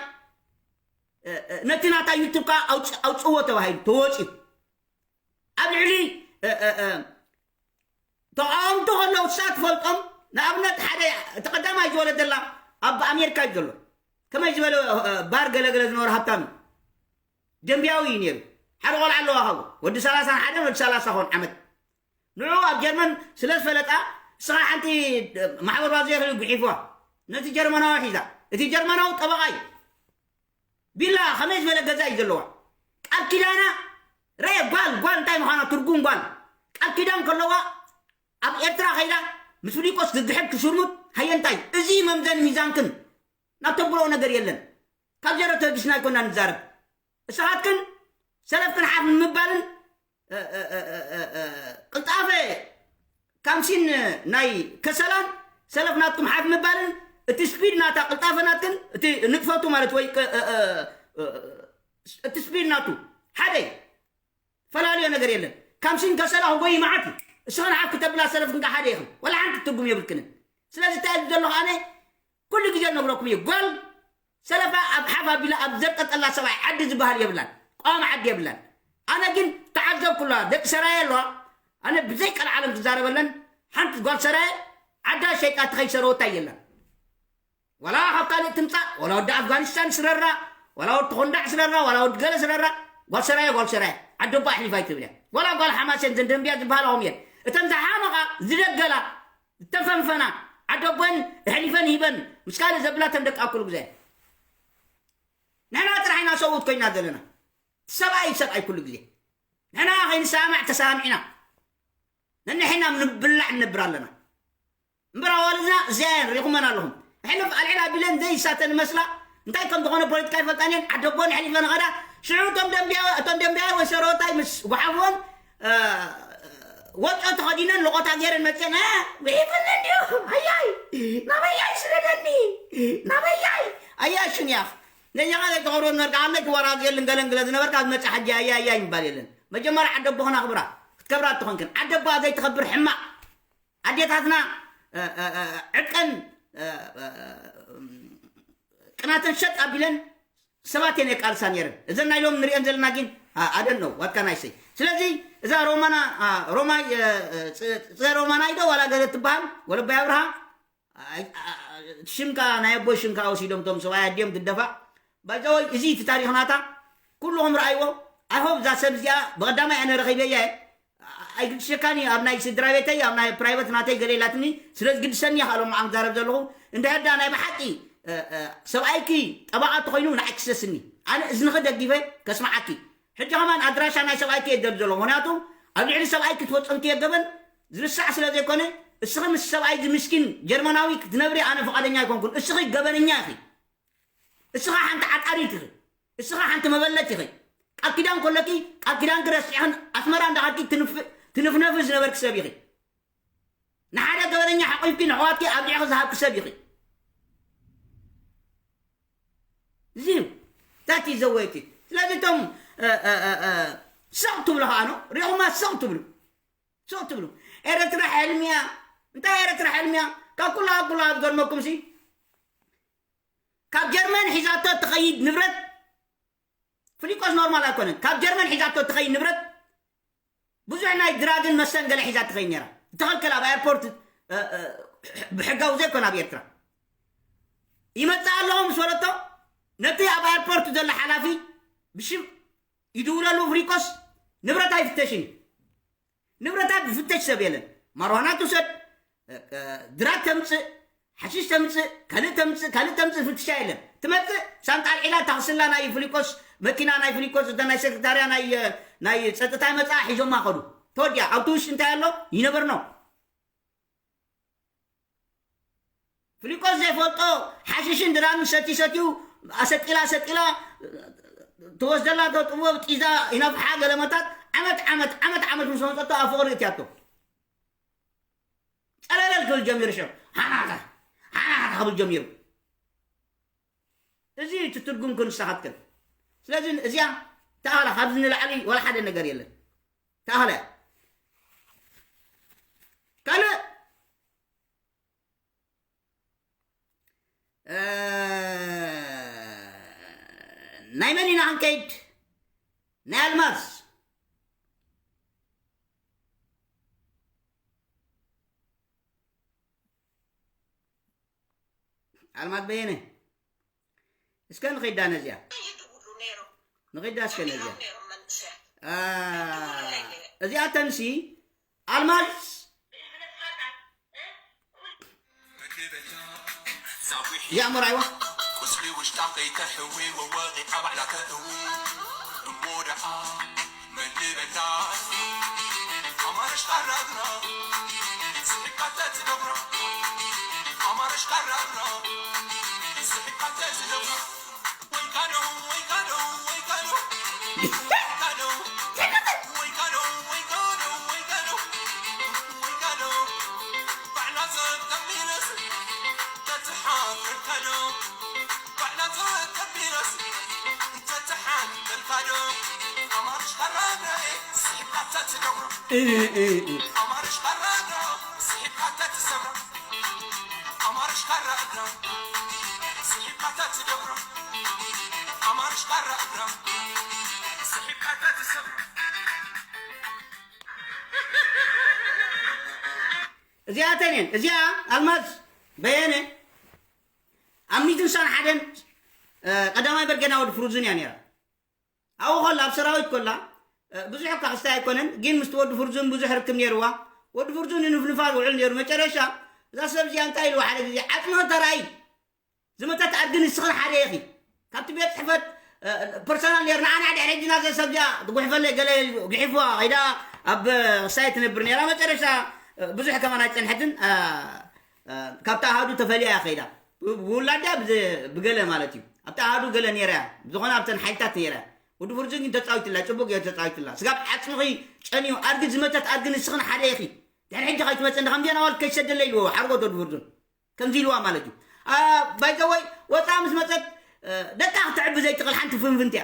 እ፣ እ፣ ነቲ ናታ ዩቱብ ከኣ ኣውጽ-፣ ኣውጽዎ ተባሂሉ ተወጺኡ። ኣብ ልዕሊ፣ እ፣ እ፣ እ፣ ተቃወምቲ ከለዉ እሳ ትፈልጦም፣ ንኣብነት ሓደ እቲ ቀዳማይ ዝወለደላ ኣብ ኣሜሪካ እዩ ዘሎ። ከመይ ዝበለ፣ እ፣ ባር ገለገለ ዝነበረ ሃብታም እዩ። ደንብያዊ እዩ ነይሩ። ሓደ ቆልዓ ኣለዋ ካብኡ። ወዲ ሰላሳን ሓደን ወዲ ሰላሳ ኾን ዓመት። ንዕኡ ኣብ ጀርመን ስለ ዝፈለጣ፣ ንስኻ ሓንቲ ማሕበር ባዞ ይኽእል ጉሒፍዋ። ነቲ ጀርመናዊ ሒዛ። እቲ ጀርመናዊ ጠበቓ እዩ። ቢላ ከመይ ዝበለ ገዛ እዩ ዘለዋ? ቃል ኪዳና ረየ ጓል፣ ጓል እንታይ ምዃና ትርጉም ጓል። ቃል ኪዳን ከለዋ ኣብ ኤርትራ ኸይዳ ምስ ፍሊቆስ ክግሕድ ክሽርሙጥ ሃየ እንታይ? እዚ መምዘኒ ሚዛንክን ናብ ተብልኦ ነገር የለን። ካብ ዜሮ ተበጊስና ኣይኮና ንዛረብ። እሳኻትክን ሰለፍክን ሓፍ ንምባልን፣ እ፣ እ፣ እ፣ እ፣ እ፣ እ፣ ቅልጣፈ ካምሲን ናይ ከሰላን ሰለፍ ናትኩም ሓፍ ምባልን እቲ ስፒድ ናታ ቅልጣፈ ናትክን እቲ ንጥፈቱ ማለት ወይ ቅ-፣ እ፣ እ፣ እ፣ እ፣ እቲ ስፒድ ናቱ ሓደ እዩ። ፈላልዮ ነገር የለን። ካምሲን ከሰላ ክጎይ መዓት እዩ። እስኽን ሓፍ ክተብላ ሰለፍክን ከ ሓደ ኢኽን። ዋላ ሓንቲ ትርጉም የብልክንን። ስለዚ እንታይ እየ ዘለኹ ኣነ? ኩሉ ግዜ ነግረኩም እዩ። ጓል ሰለፋ ኣብ ሓፍ ኣቢላ ኣብ ዘርጠጠላ ሰብኣይ ዓዲ ዝበሃል የብላን። ቀዋሚ ዓዲ የብላን። ኣነ ግን ተዓዘብኩላ ደቂ ሰራየ ኣለዋ። ኣነ ብዘይ ቀልዓለም ትዛረበለን ሓንቲ ጓል ሰራየ ዓዳ ሸይጣ ትኸይድ ሰረወታ የለን። ዋላ ካብ ካልእ ትምጻእ፣ ዋላ ወዲ ኣፍጋኒስታን ስረራ፣ ዋላ ወዲ ተኾንዳዕ ስረራ፣ ዋላ ወዲ ገለ ስረራ፣ ጓል ሰራየ፣ ጓል ሰራየ፣ ዓዲ ኣቦ ኣሕሊፋ ኣይትብል እያ። ዋላ ጓል ሓማሴን ዘንደንብያ ዝበሃላ ኦም እየን። እተን ዝሓመቓ፣ ዝደገላ፣ ዝተፈንፈና፣ ዓዲ ኣቦን ኣሕሊፈን ሂበን፣ ምስ ካልእ ዘብላ እተን ደቂ ኣኩሉ ግዜ። ንሕና ጥራሕ ኢና ሰብኡት ኮይና ዘለና። ሰብኣይ፣ ሰብኣይ ኩሉ ግዜ። ንሕና ከይንሰማማዕ ተሰማሚዕና። ነንሕና ንብላዕ ንነብር ኣለና። እምበር ኣዋልድና እዚኣን ሪኹመን ኣለኹም። ሕልፍ ኣልዕል ኣቢለን ዘይሳተን መስላ እንታይ ከም ዝኾነ ፖለቲካ ይፈልጣን እየን። ዓደቦን ሕሊፈን ኸዳ ሽዑ እቶም ደንቢያ-፣ እቶም ደንቢያ ወይ ሰሮታይ ምስ ጓሓፍወን፣ እ፣ ወጮ ተኸዲነን ለቖታ ገይረን መፅየን፣ እ፣ ውሒፈን እንዲዩ። ኣያይ፣ ናበያይ ስደደኒ፣ ናበያይ? ኣያ ሽንያኽ። ነዚኻ ዘይተኸብሮ ነበርካ፣ ዓለይ ክወራዝ የለን ገለን ግለ ዝነበርካ፣ ኣብ መፅእ ሓጂ ኣያ ኣያ ይባል የለን። መጀመርያ ዓደቦኽን ኣኽብራ፣ ክትከብራ እትኾንክን። ዓደቦ ዘይተኸብር ሕማቕ። ኣዴታትና፣ እ፣ እ፣ እ፣ ዕቀን፣ እ፣ እ፣ ቅናተን ሸጥ ኣቢለን ሰባት እየን የቃልሳ ነይረን። እዘን ናይ ሎም ንሪአን ዘለና ግን፣ ኣ፣ ኣደን ነው፣ ዋትካ ናይ ሰይ። ስለዚ እዛ ሮማና፣ ኣ፣ ሮማይ፣ እ፣ እ፣ ጽ-፣ ጽ-፣ ሮማናይ ዶ ዋላ ገለ ትበሃል? ወለባይ ኣብርሃ? ኣይ፣ ኣ፣ ኣ፣ ሽምካ፣ ናይ ኣቦይ ሽምካ ወሲዶም እቶም ሰብኣይ ኣዲኦም ትደፋ። ባይዛወይ፣ እዚ እቲ ታሪኽ ናታ። ኩልኹም ረኣይዎ። ኣይ ሆፕ እዛ ሰብ እዚኣ ብቐዳማይ ኣነ ረኺበያ እየ። ኣይግድሸካን እዩ፣ ኣብ ናይ ስድራ ቤተይ፣ ኣብ ናይ ፕራይቨት ናተይ ገለ ኢላትኒ፣ ስለ ዝግድሰኒ እየ ካልኦም መዓም ዛረብ ዘለኹ። እንድሕር ደኣ ናይ ብሓቂ፣ እ፣ እ፣ ሰብኣይኪ ጠበቓ ተኾይኑ ንዓይ ክሰስኒ። ኣነ እዝንኺ ደጊፈ ከስምዓኪ። ሕጂ ከማን ኣድራሻ ናይ ሰብኣይኪ እየ ደል ዘለኹ። ምኽንያቱ ኣብ ልዕሊ ሰብኣይኪ ትፈጸምክዮ ገበን ዝርሳዕ ስለ ዘይኮነ፣ እስኺ ምስ ሰብኣይ እዚ ምስኪን ጀርመናዊ ክትነብሪ ኣነ ፍቓደኛ ኣይኮንኩን። እስኺ ገበነኛ ኢኺ። እስኻ ሓንቲ ዓጣሪት ኢኺ። እስኻ ሓንቲ መበለት ኢኺ። ቃል ኪዳን ከለኪ፣ ቃል ኪዳንኪ ረሲዕኽን ኣስመራ እንዳኸድኪ ትንፍ-፣ ትንፍነፊ ዝነበርኪ ሰብ ኢኺ። ንሓደ ገበነኛ ሓቒፍኪ ንኣሕዋትኪ ኣብሊዕኺ ዝሃብኪ ሰብ ኢኺ። እዚ እዩ። That is the way it is። ስለዚ እቶም፣ እ፣ እ፣ እ፣ እ፣ ስቕ ትብሉ ኸኣ ነው። ሪኹማ ስቕ ትብሉ። ስቕ ትብሉ። ኤረትራ ሕልሚያ። እንታይ ኤረትራ ሕልሚያ? ካብ ኩላ፣ ካብ ኩላ ዝገርመኩም ሲ፣ ካብ ጀርመን ሒዛቶ እትኸይድ ንብረት፣ ፍሊቆስ ኖርማል ኣይኮነን። ካብ ጀርመን ሒዛቶ እትኸይድ ንብረት፣ ብዙሕ ናይ ድራግን መስተን ገለ ሒዛ እትኸይድ ነይራ። እተኸልከል ኣብ ኤርፖርት፣ እ፣ እ፣ ብሕጋዊ ዘይኮነ ኣብ ኤርትራ። ይመጽእ ኣለኹ ምስ በለቶ፣ ነቲ ኣብ ኤርፖርት ዘሎ ሓላፊ ብሽም ይድውለሉ፣ ፍሊቆስ ንብረት ኣይፍተሽን እዩ። ንብረታ ዝፍተሽ ሰብ የለን። ማርዋና ትውሰድ፣ እ፣ እ፣ ድራግ ተምጽእ፣ ሓሽሽ ተምጽእ፣ ካልእ ተምጽእ፣ ካልእ ተምጽእ፣ ፍትሻ የለን። ትመጽእ፣ ሳንጣ ኣልዒላ፣ ታኽስላ ናይ ፍሊቆስ መኪና፣ ናይ ፍሊቆስ፣ እታ ናይ ሴክሬታርያ፣ ናይ፣ እ፣ ናይ ጸጥታ መጽኣ፣ ሒዞማ ኸዱ። ተወዲኣ፣ ኣብቲ ውሽጢ እንታይ ኣሎ? ይነበር ነው። ፍሊቆስ ዘይፈልጦ ሓሽሽን ድራምን ሰትዩ ሰትዩ ኣሰጢላ ኣሰጢላ ትወስደላ ተጥቦ ጢዛ ይነፍሓ ገለመታት ዓመት ዓመት ዓመት ዓመት ምስ መጸቶ ኣብ ፍቕሪ እትያቶ ጸለለል ክብል ጀሚሩ ሽዑ ሃናታ ሃናታ ክብል ጀሚሩ። እዚ እዩ እቲ ትርጉም ክንስኻትክን። ስለዚ እዚኣ ተኣላ ካብዚ ንላዕሊ ወላ ሓደ ነገር የለን። ተኣላ እያ። ካልእ እ፣ ናይ መን ኢና ክንከይድ? ናይ ኣልማዝ። ኣልማዝ በየነ። እስከ ንኸይዳ ነዚኣ። ንኸይዳ እስከ ነዚኣ። አ፣ እዚኣተንሲ ኣልማዝ እዚኣ እሞ ረኣይዋ። ቁስሊ ውሽጣ ከይተሕዊ ወወቒዓ ባዕላ ተእዊ። እሞ ደኣ መን ልበላ? ኣማርሽ ቃራግራ ስሒቃ ተትገብራ። ኣማርሽ ቃራግራ ስሒቃ ተትገብራ። እ፣ እ፣ እ። እዚኣተን እየን። እዚኣ ኣልማዝ በየነ ኣብ ሚእትን ሓደን ቀዳማይ በርጌና ወዲ ፍሩዝን እያ ነይራ። ኣብኡ ከላ ኣብ ሰራዊት ከላ ብዙሕ እኳ ክስታይ ኣይኮነን፣ ግን ምስቲ ወዲ ፍርዙን ብዙሕ ርክብ ነይርዋ። ወዲ ፍርዙን ንፍንፋ ውዕል ነይሩ። መጨረሻ እዛ ሰብ እዚኣ እንታይ ኢልዋ ሓደ ግዜ፣ ዓፅሚ ተራእይ ዝመተት ኣድጊ ንስኽን ሓደ ኢኺ። ካብቲ ቤት ፅሕፈት ፐርሰናል ነይሩ። ንዓና ድሕሪ ሕጂ ናዘ ሰብ እዚኣ ትጉሕፈለይ ገለ ኢሉ ግሒፍዋ። ከይዳ ኣብ ክስታይ ትነብር ነይራ። መጨረሻ ብዙሕ ከማን ኣይፀንሐትን። ካብታ ኣሃዱ ተፈልያ እያ ከይዳ። ብውላዳ ብገለ ማለት እዩ። ኣብታ ኣሃዱ ገለ ነይራ እያ። ብዝኾነ ኣብተን ሓይልታት ነይራ እያ። ወዲ ፍርዙን ግን ተፃዊትላ፣ ፅቡቅ ገይሩ ተፃዊትላ። ስጋብ ዓፅምኺ ጨንዩ፣ ኣድጊ ዝመተት ኣድጊ ንስኽን ሓደ ኢኺ። ድሕሪ ሕጂ ከይትመፅእ እንዳ ከምዚኣ ናዋል ከይሰደለ ኢልዎ ሓርጎት ወዲ ፍርዙን። ከምዚ ኢልዋ ማለት እዩ። ባይዘወይ ወፃ ምስ መፀት ደቃ ክትዕቢ ዘይትኽእል ሓንቲ ፍንፍንቲ እያ።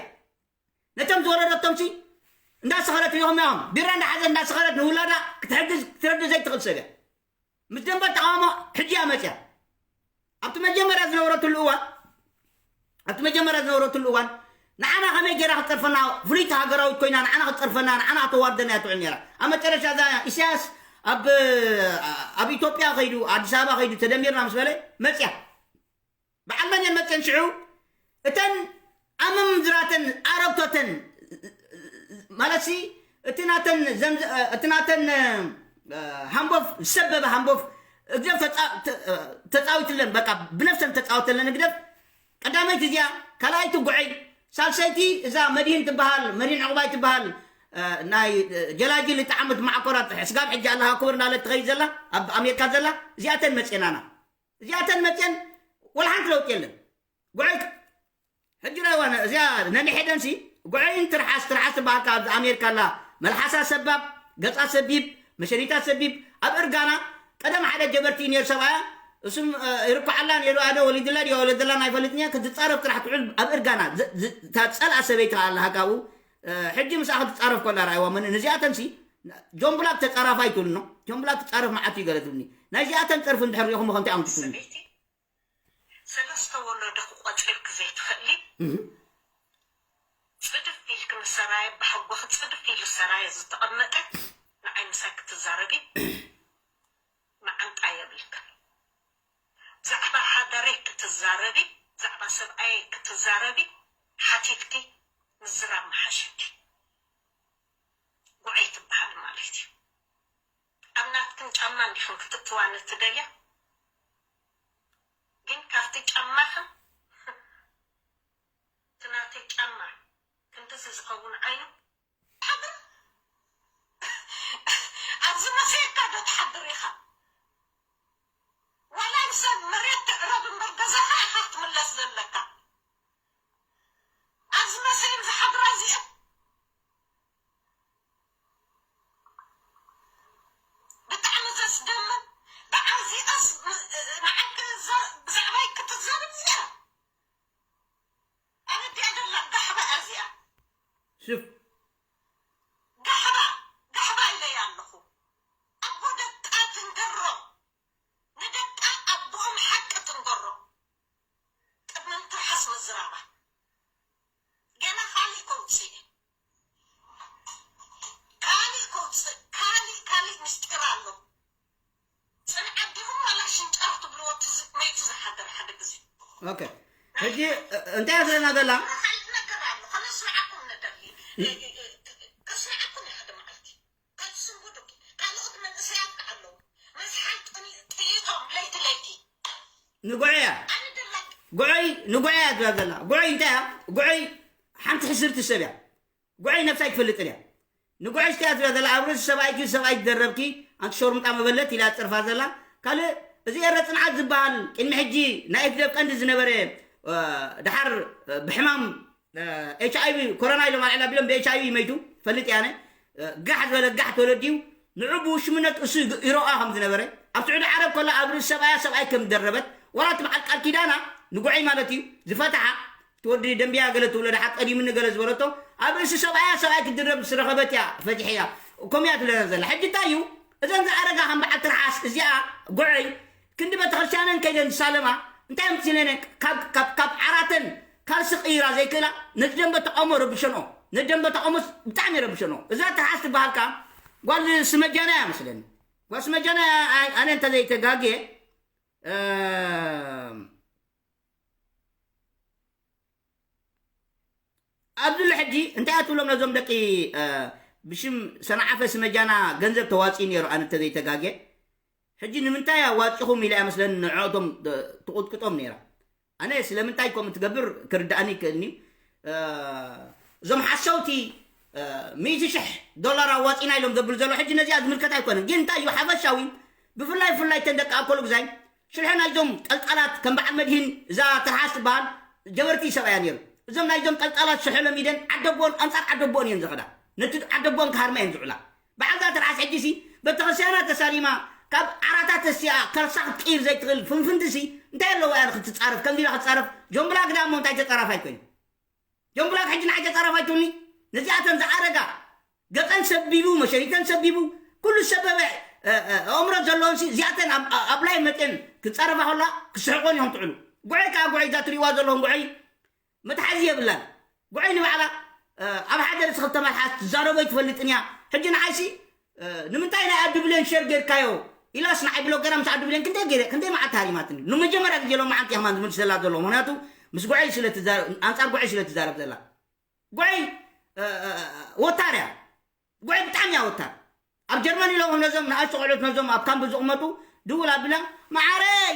ነቶም ዝወለደቶምሲ እንዳሰኸረት ሪኹም ያኹም ቢራ እንዳሓዘት እንዳሰኸረት ንውላዳ ክትሕግዝ ክትረዲ ዘይትኽእል ሰብ እያ። ምስ ደንበ ተቃውሞ ሕጂ እያ መፅያ። ኣብቲ መጀመርያ ዝነበረትሉ እዋን ኣብቲ መጀመርያ ዝነበረትሉ እዋን ንዓና ከመይ ገይራ ክትፀርፈና፣ ፍሉይቲ ሃገራዊት ኮይና ንዓና ክትፀርፈና፣ ንዓና ከተዋርደና እያ ትውዕል ነይራ። ኣብ መጨረሻ እዛ ኢሳያስ ኣብ ኣብ ኢትዮጵያ ከይዱ፣ ኣዲስ ኣበባ ከይዱ ተደሚርና ምስ በለ መፅያ። በዓል መን እየን መፅየን ሽዑ? እተን ኣመምዝራተን ኣረግቶተን ማለትሲ እቲ ናተን ዘምዝ- እቲ ናተን ሃንቦፍ ዝሰበበ ሃንቦፍ እግደፍ ተፃ- ተ- ተፃዊትለን፣ በቃ ብነፍሰን ተፃወተለን እግደፍ። ቀዳመይቲ እዚኣ፣ ካልኣይቲ ጉዐይ፣ ሳልሰይቲ እዛ መድህን ትበሃል፣ መድህን ዕቑባይ ትበሃል፣ ናይ ጀላጅል እጣዕምት ማዕኮራት ስጋብ ሕጂ ኣለኻ ክብር እናለት ትኸይድ ዘላ ኣብ ኣሜሪካ ዘላ። እዚኣተን መፅየናና። እዚኣተን መፅየን ወላ ሓንቲ ለውጢ የለን። ጉዐይ ሕጂ ራይዋ እዚኣ ነንሕደንሲ ጉዐይን ትርሓስ ትርሓስ ትበሃልካ ኣብዚ ኣሜሪካ ኣላ። መልሓሳ ሰባብ፣ ገፃ ሰቢብ፣ መሸኒታ ሰቢብ ኣብ እርጋና ቀደም ሓደ ጀበርቲ ነይሩ ሰብኣያ። እሱም ይርኳዓላ ነይሩ ኣደ ወሊድላ ድያ ወለደላ ናይ ፈልጥኛ ክትፃረፍ ጥራሕ ትውዕል ኣብ እርጋና። እታ ፀልኣ ሰበይቲ ኣለሃ ካብኡ። ሕጂ ምስኣ ክትፃረፍ ኮላ ራይዋ መን ነዚኣተንሲ ጆምብላክ ተፃራፋ ይትብልኖ። ጆምብላክ ትፃረፍ መዓት እዩ ገለ ትብልኒ። ናይዚኣተን ፀርፊ እንድሕር ሪኹም ከምቲ ኣምትትብልኒ። ሰለስተ ወለዶ ክቆፅርኪ ዘይትኽእሊ። ጽድፍ ኢልኪ ንሰራየ ብሓጎኺ ጽድፍ ኢሉ ሰራየ ዝተቐመጠ ንዓይ ምሳይ ክትዛረቢ መዓንጣ የብልክን። ብዛዕባ ሃገረይ ክትዛረቢ ብዛዕባ ሰብኣየይ ክትዛረቢ ሓቲትኪ ምዝራብ ምሓሸኪ። ጉዐይ ትበሃል ማለት እዩ። ኣብ ናትክን ጫማ እንዲኽን ክትእትዋ ንትደልያ ግን ካብቲ ጫማኽን እቲ ናተይ ጫማ ክንድዚ ዝኸውን ዓይኑ ትሓድር። ኣብዚ መሰየካ ዶ ትሓድር ኢኻ? ዋላ ንሰብ መሬት ትዕረብ እምበር ገዛኻ ኢኻ ክትምለስ ዘለካ። ኣብዚ መሰየን ዝሓድራ እዚአን ብጣዕሚ ዘስደምም። ብዓዚኣስ ንዓይ ብዛዕባይ ክትዛረብ እዚኣ ኣበዲኣ ደላ ጋሕባ እዚኣ ሽፍ ጋሕባ ጋሕባ ኢለያ ኣለኹ። ኣቦ ደቃ ትንገሮ ንደቃ ኣቦኦም ሓቂ ትንገሮ። ቅድሚ ምትርሓስ ምዝራባ ገና ካሊእ ከውፅእ ካሊእ ከውፅእ ካሊእ ካሊእ ምስጢር ኣሎ። ፅንዓት ዲኹም ዋላ ሽንጫር ትብልዎ እቲ ዝ- መይቱ ዝሓደር ሓደ ግዜ ኦኬ። ሕጂ እንታይ እያ ትብለና ዘላ? ካልእ ነገር ኣሎ ከነስምዓኩም ንደሊ። እ- እ- እ- ከስምዓኩም እየ ሓደ መዓልቲ። ከትስንብዱ ካልኦት መንእሰያት ኣለዉ። መስሓል ጥኒ- ጥይቶም ለይቲ ለይቲ ንጉዐይ እያ። ኣነ ደላ ጉዐይ ንጉዐይ እያ ትብላ ዘላ። ጉዐይ እንታይ እያ? ጉዐይ ሓንቲ ሕስርቲ ሰብ እያ። ጉዐይ ነብሳ ኣይትፈልጥን እያ። ንጉዐይ ስቲያ ትብላ ዘላ ኣብ ርእሲ ሰብኣይኪ ሰብኣይ ትደረብኪ ኣንቲ ሸርሙጣ መበለት ኢላ ትፀርፋ ዘላ። ካልእ እዚ ኤረ ፅንዓት ዝበሃል ቅድሚ ሕጂ ናይ ኤፍደብ ቀንዲ ዝነበረ ድሓር ብሕማም ኤች ኣይ ቪ ኮሮና ኢሎም ኣልዕላ ቢሎም ብኤች ኣይ ቪ መይቱ ፈልጥ ያነ ጋሕ ዝበለ ጋሕ ተወለድዩ ንዑ ብውሽምነት እሱ ይረኣ ከም ዝነበረ ኣብ ስዑዲ ዓረብ ከሎ ኣብ ርእሲ ሰብኣያ ሰብኣይ ከም ዝደረበት ዋላ እቲ በዓል ቃል ኪዳና ንጉዐይ ማለት እዩ ዝፈትሓ እቲ ወዲ ደንብያ ገለ ትብሎ ደሓር ቀዲምኒ ገለ ዝበለቶ ኣብ ርእሲ ሰብኣያ ሰብኣይ ክትድረብ ምስ ረኸበት እያ ፈቲሐያ። ከምያ ትብለና ዘላ ሕጂ እንታይ እዩ እዘን ዝኣረጋ ከም በዓል ትርሓስ እዚኣ ጉዐይ ክንዲ ቤተክርስትያነን ከይደን ዝሳለማ እንታይ ምስ ኢለን ካብ ካብ ካብ ዓራተን ካልሲ ቅይራ ዘይክእላ ነቲ ደንበ ተቃውሞ ረብሸንኦ። ነቲ ደንበ ተቃውሞ ብጣዕሚ ረብሸንኦ። እዛ ትርሓስ ትበሃል ከዓ ጓል ስመጃና እያ መስለኒ። ጓል ስመጃና፣ ኣነ እንተዘይተጋግየ ኣብዚ ሎ ሕጂ እንታይ ኣትብሎም ነዞም ደቂ ብሽም ሰናዓፈ ስመጃና ገንዘብ ተዋፂኡ ነይሩ። ኣነ እንተዘይተጋግየ ሕጂ ንምንታይ ኣዋፂኹም ኢላ እያ መስለኒ ንዕኦቶም ትቕጥቅጦም ነይራ። ኣነ ስለምንታይ ከምኡ ትገብር ክርዳእኒ ይክእልኒ። እዞም ሓሰውቲ ሚእቲ ሽሕ ዶላር ኣዋፂና ኢሎም ዘብሉ ዘሎ ሕጂ ነዚኣ ዝምልከት ኣይኮነን። ግን እንታይ እዩ ሓፈሻዊ ብፍላይ ብፍላይ ተን ደቂ ኣኮሉ ግዛይ ሽርሒ ናይዞም ጠልጣላት ከም በዓል መድሂን እዛ ትርሓስ ትበሃል ጀበርቲ ሰብኣያ ነይሩ። እዞም ናይዞም ጠልጣላት ሽርሒ ለሚደን ዓደቦን ኣንፃር ዓደቦን እየን ዝኸዳ። ነቲ ዓደቦን ክሃርማ እየን ዝውዕላ። በዓልዛ ትርሓስ ሕጂ ሲ ቤተክርስትያና ተሳሊማ ካብ ዓራታት ተሲኣ ከርሳ ክትቅይር ዘይትኽእል ፍንፍንቲ ሲ እንታይ ኣለዎ እያ ክትፃረፍ ከምዚ ኢላ ክትፃረፍ ጆምብላ ግዳ እሞ እንታይ ተፃራፍ ኣይኮይኑ ጆምብላ ሕጂ ንዓይ ተፃራፍ ኣይትብልኒ ነዚኣተን ዝኣረጋ ገፀን ሰቢቡ መሸሪተን ሰቢቡ ኩሉ ሰበበ ኣእምሮ ዘለዎን ሲ እዚኣተን ኣብ ላይ መፅን ክፃረፋ ከላ ክስሕቆን እዮም ትዕሉ ጉዐይ ከዓ ጉዐይ እዛ ትሪእዋ ዘለኹም ጉዐይ መትሓዚ የብላን። ጉዐይ ንባዕላ ኣብ ሓደ ርእሲ ክልተ መልሓስ ትዛረቦ ኣይትፈልጥን እያ። ሕጂ ንዓይሲ ንምንታይ ናይ ኣዱ ብሌን ሸር ጌርካዮ ኢላስ ንዓይ ብሎገራ ምስ ኣዱ ብሌን ክንደይ ገይረ ክንደይ መዓልቲ ሃሪማትኒ። ንመጀመርያ ግዜ ሎም መዓልቲ እያ ከማን ዝምልሰላ ዘሎ ምክንያቱ ምስ ጉዐይ ስለ ኣንጻር ጉዐይ ስለ ትዛረብ ዘላ ጉዐይ ወታር እያ። ጉዐይ ብጣዕሚ እያ ወታር። ኣብ ጀርመን ኢሎም ነዞም ንኣሽቱ ቆልዑት ነዞም ኣብ ካምፕ ዝቕመጡ ድውል ኣቢላ መዓረይ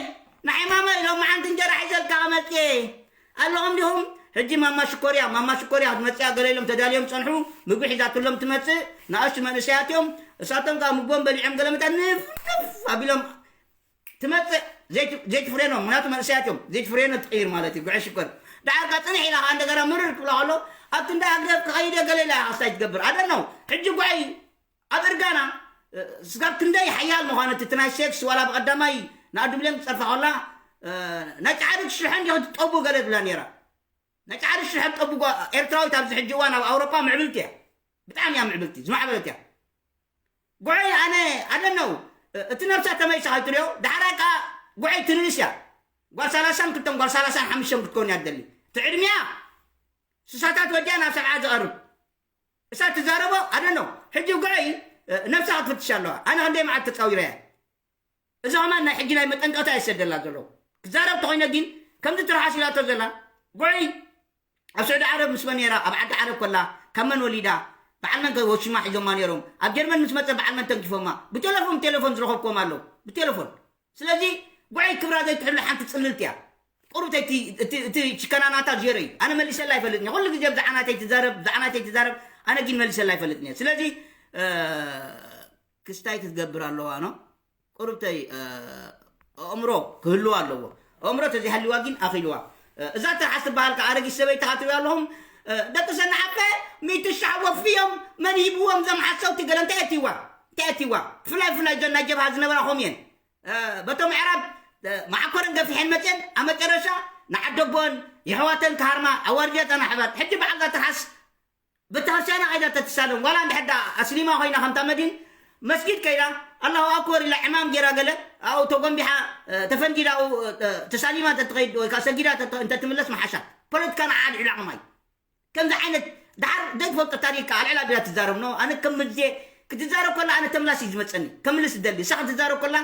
ንዓይ ማማ ኢሎም መዓንቲ እንጀራ ሒዘልካ መፅየ ኣለኹም ዲኹም ሕጂ ማማ ሽኮርያ ማማ ሽኮርያ ክትመፅያ ገለ ኢሎም ተዳልዮም ፀንሑ ምግቢ ሒዛትሎም ትመፅእ ንኣሽቱ መንእሰያት እዮም እሳቶም ከዓ ምግቦም በሊዖም ገለ መታ ንፍንፍ ኣቢሎም ትመፅእ ዘይትፍሬኖም ምክንያቱ መንእሰያት እዮም ዘይትፍሬኖ ትቅይር ማለት እዩ ጉዐ ሽኮር ደሓር ካ ፅንሕ ኢላ ከዓ እንደገና ምርር ክብላ ከሎ ኣብ ክንዲ ኣግደፍ ክኸይደ ገለ ኢላ ክስታይ ትገብር ኣደነው ሕጂ ጉዐይ ኣብ እርጋና ስጋብ ክንደይ ሓያል ምዃነ እቲ ናይ ሴክስ ዋላ ብቐዳማይ ንኣዱ ብሌን ክፀርፋ ከላ ናይ ጫዕዲ ሽርሐ እንዲ ክትጠቡ ገለ ትብላ ነይራ ናይ ጫዕዲ ሽርሐ ትጠቡ ኤርትራዊት ኣብዚ ሕጂ እዋን ኣብ ኣውሮጳ ምዕብልቲ እያ ብጣዕሚ እያ ምዕብልቲ ዝማዕበለት እያ ጉዐይ ኣነ ኣደነው እቲ ነብሳ ተመይሳ ከይትሪኦ ዳሕራይ ከዓ ጉዐይ ትንንስ እያ ጓል ሰላሳን ክልተን ጓል ሰላሳን ሓሙሽተን ክትከውን እያ ትደሊ እቲ ዕድሚያ ስሳታት ወዲያ ናብ ሰብዓ ዝቐርብ እሳ ትዛረቦ ኣደነው ሕጂ ጉዐይ ነብሳ ክትፍትሽ ኣለዋ ኣነ ክንደይ መዓት ተፃዊረ እያ እዚ ከማን ናይ ሕጂ ናይ መጠንቀቕታ የሰደላ ዘሎ ክዛረብ ተኮይነ ግን ከምዚ ትርሓስ ኢላቶ ዘላ ጉዐይ ኣብ ስዑዲ ዓረብ ምስ መን ነራ ኣብ ዓዲ ዓረብ ኮላ ካብ መን ወሊዳ በዓል መን ወሽማ ሒዞማ ነሮም ኣብ ጀርመን ምስ መፀ በዓል መን ተንኪፎማ ብቴሌፎን ብቴሌፎን ዝረኸብክዎም ኣለዉ ብቴሌፎን ስለዚ ጉዐይ ክብራ ዘይትሕሉ ሓንቲ ፅልልቲ እያ ቁሩብ እቲ ችከናናታ ዜሮ እዩ ኣነ መሊሰላ ኣይፈልጥን ኩሉ ግዜ ብዛዕናተይ ትዛረብ ብዛዕናተይ ትዛረብ ኣነ ግን መሊሰላ ኣይፈልጥን እየ ስለዚ ክስታይ ክትገብር ኣለዋ ነው ቁርብተይ ኣእምሮ ክህልዋ ኣለዎ ኣእምሮ ተዘይሃልዋ ግን ኣኺልዋ እዛ ትርሓስ ትበሃል ከዓ ኣረጊት ሰበይቲ ካትሪኡ ኣለኹም ደቂ ሰናዓፈ ሚእቲ ሻዕ ወፍዮም መን ሂብዎም ዘም ሓሰውቲ ገለ እንታይ ኣትይዋ እንታይ ኣትይዋ ብፍላይ ብፍላይ ዞን ናይ ጀብሃ ዝነበራ ኾም እየን በቶም ዕራብ ማዕኮረን ገፊሐን መፅየን ኣብ መጨረሻ ንዓደቦን የሕዋተን ክሃርማ ኣዋርድያ ፀናሕባት ሕጂ በዓልዛ ትርሓስ ቤተክርስትያና ከይዳ ተትሳለም ዋላ እንድሕር ደኣ ኣስሊማ ኮይና ከምታ መዲን መስጊድ ከይዳ ኣላሁ ኣክበር ኢላ ዕማም ጌራ ገለ ኣብኡ ተጎንቢሓ ተፈንጊዳ ኣብኡ ተሳሊማ እንተትኸይድ ወይ ከዓ ሰጊዳ እንተትምለስ መሓሻ ፖለቲካ ንዓ ኣልዒሉ ዓቕማ እዩ ከምዚ ዓይነት ደሓር ዘይትፈልጦ ታሪክ ኣልዕላ ቢላ ትዛረብ ኖ ኣነ ከም ምዜ ክትዛረብ ከላ ኣነ ተምላስ እዩ ዝመፀኒ ከምልስ ደሊ እሳ ክትዛረብ ከላ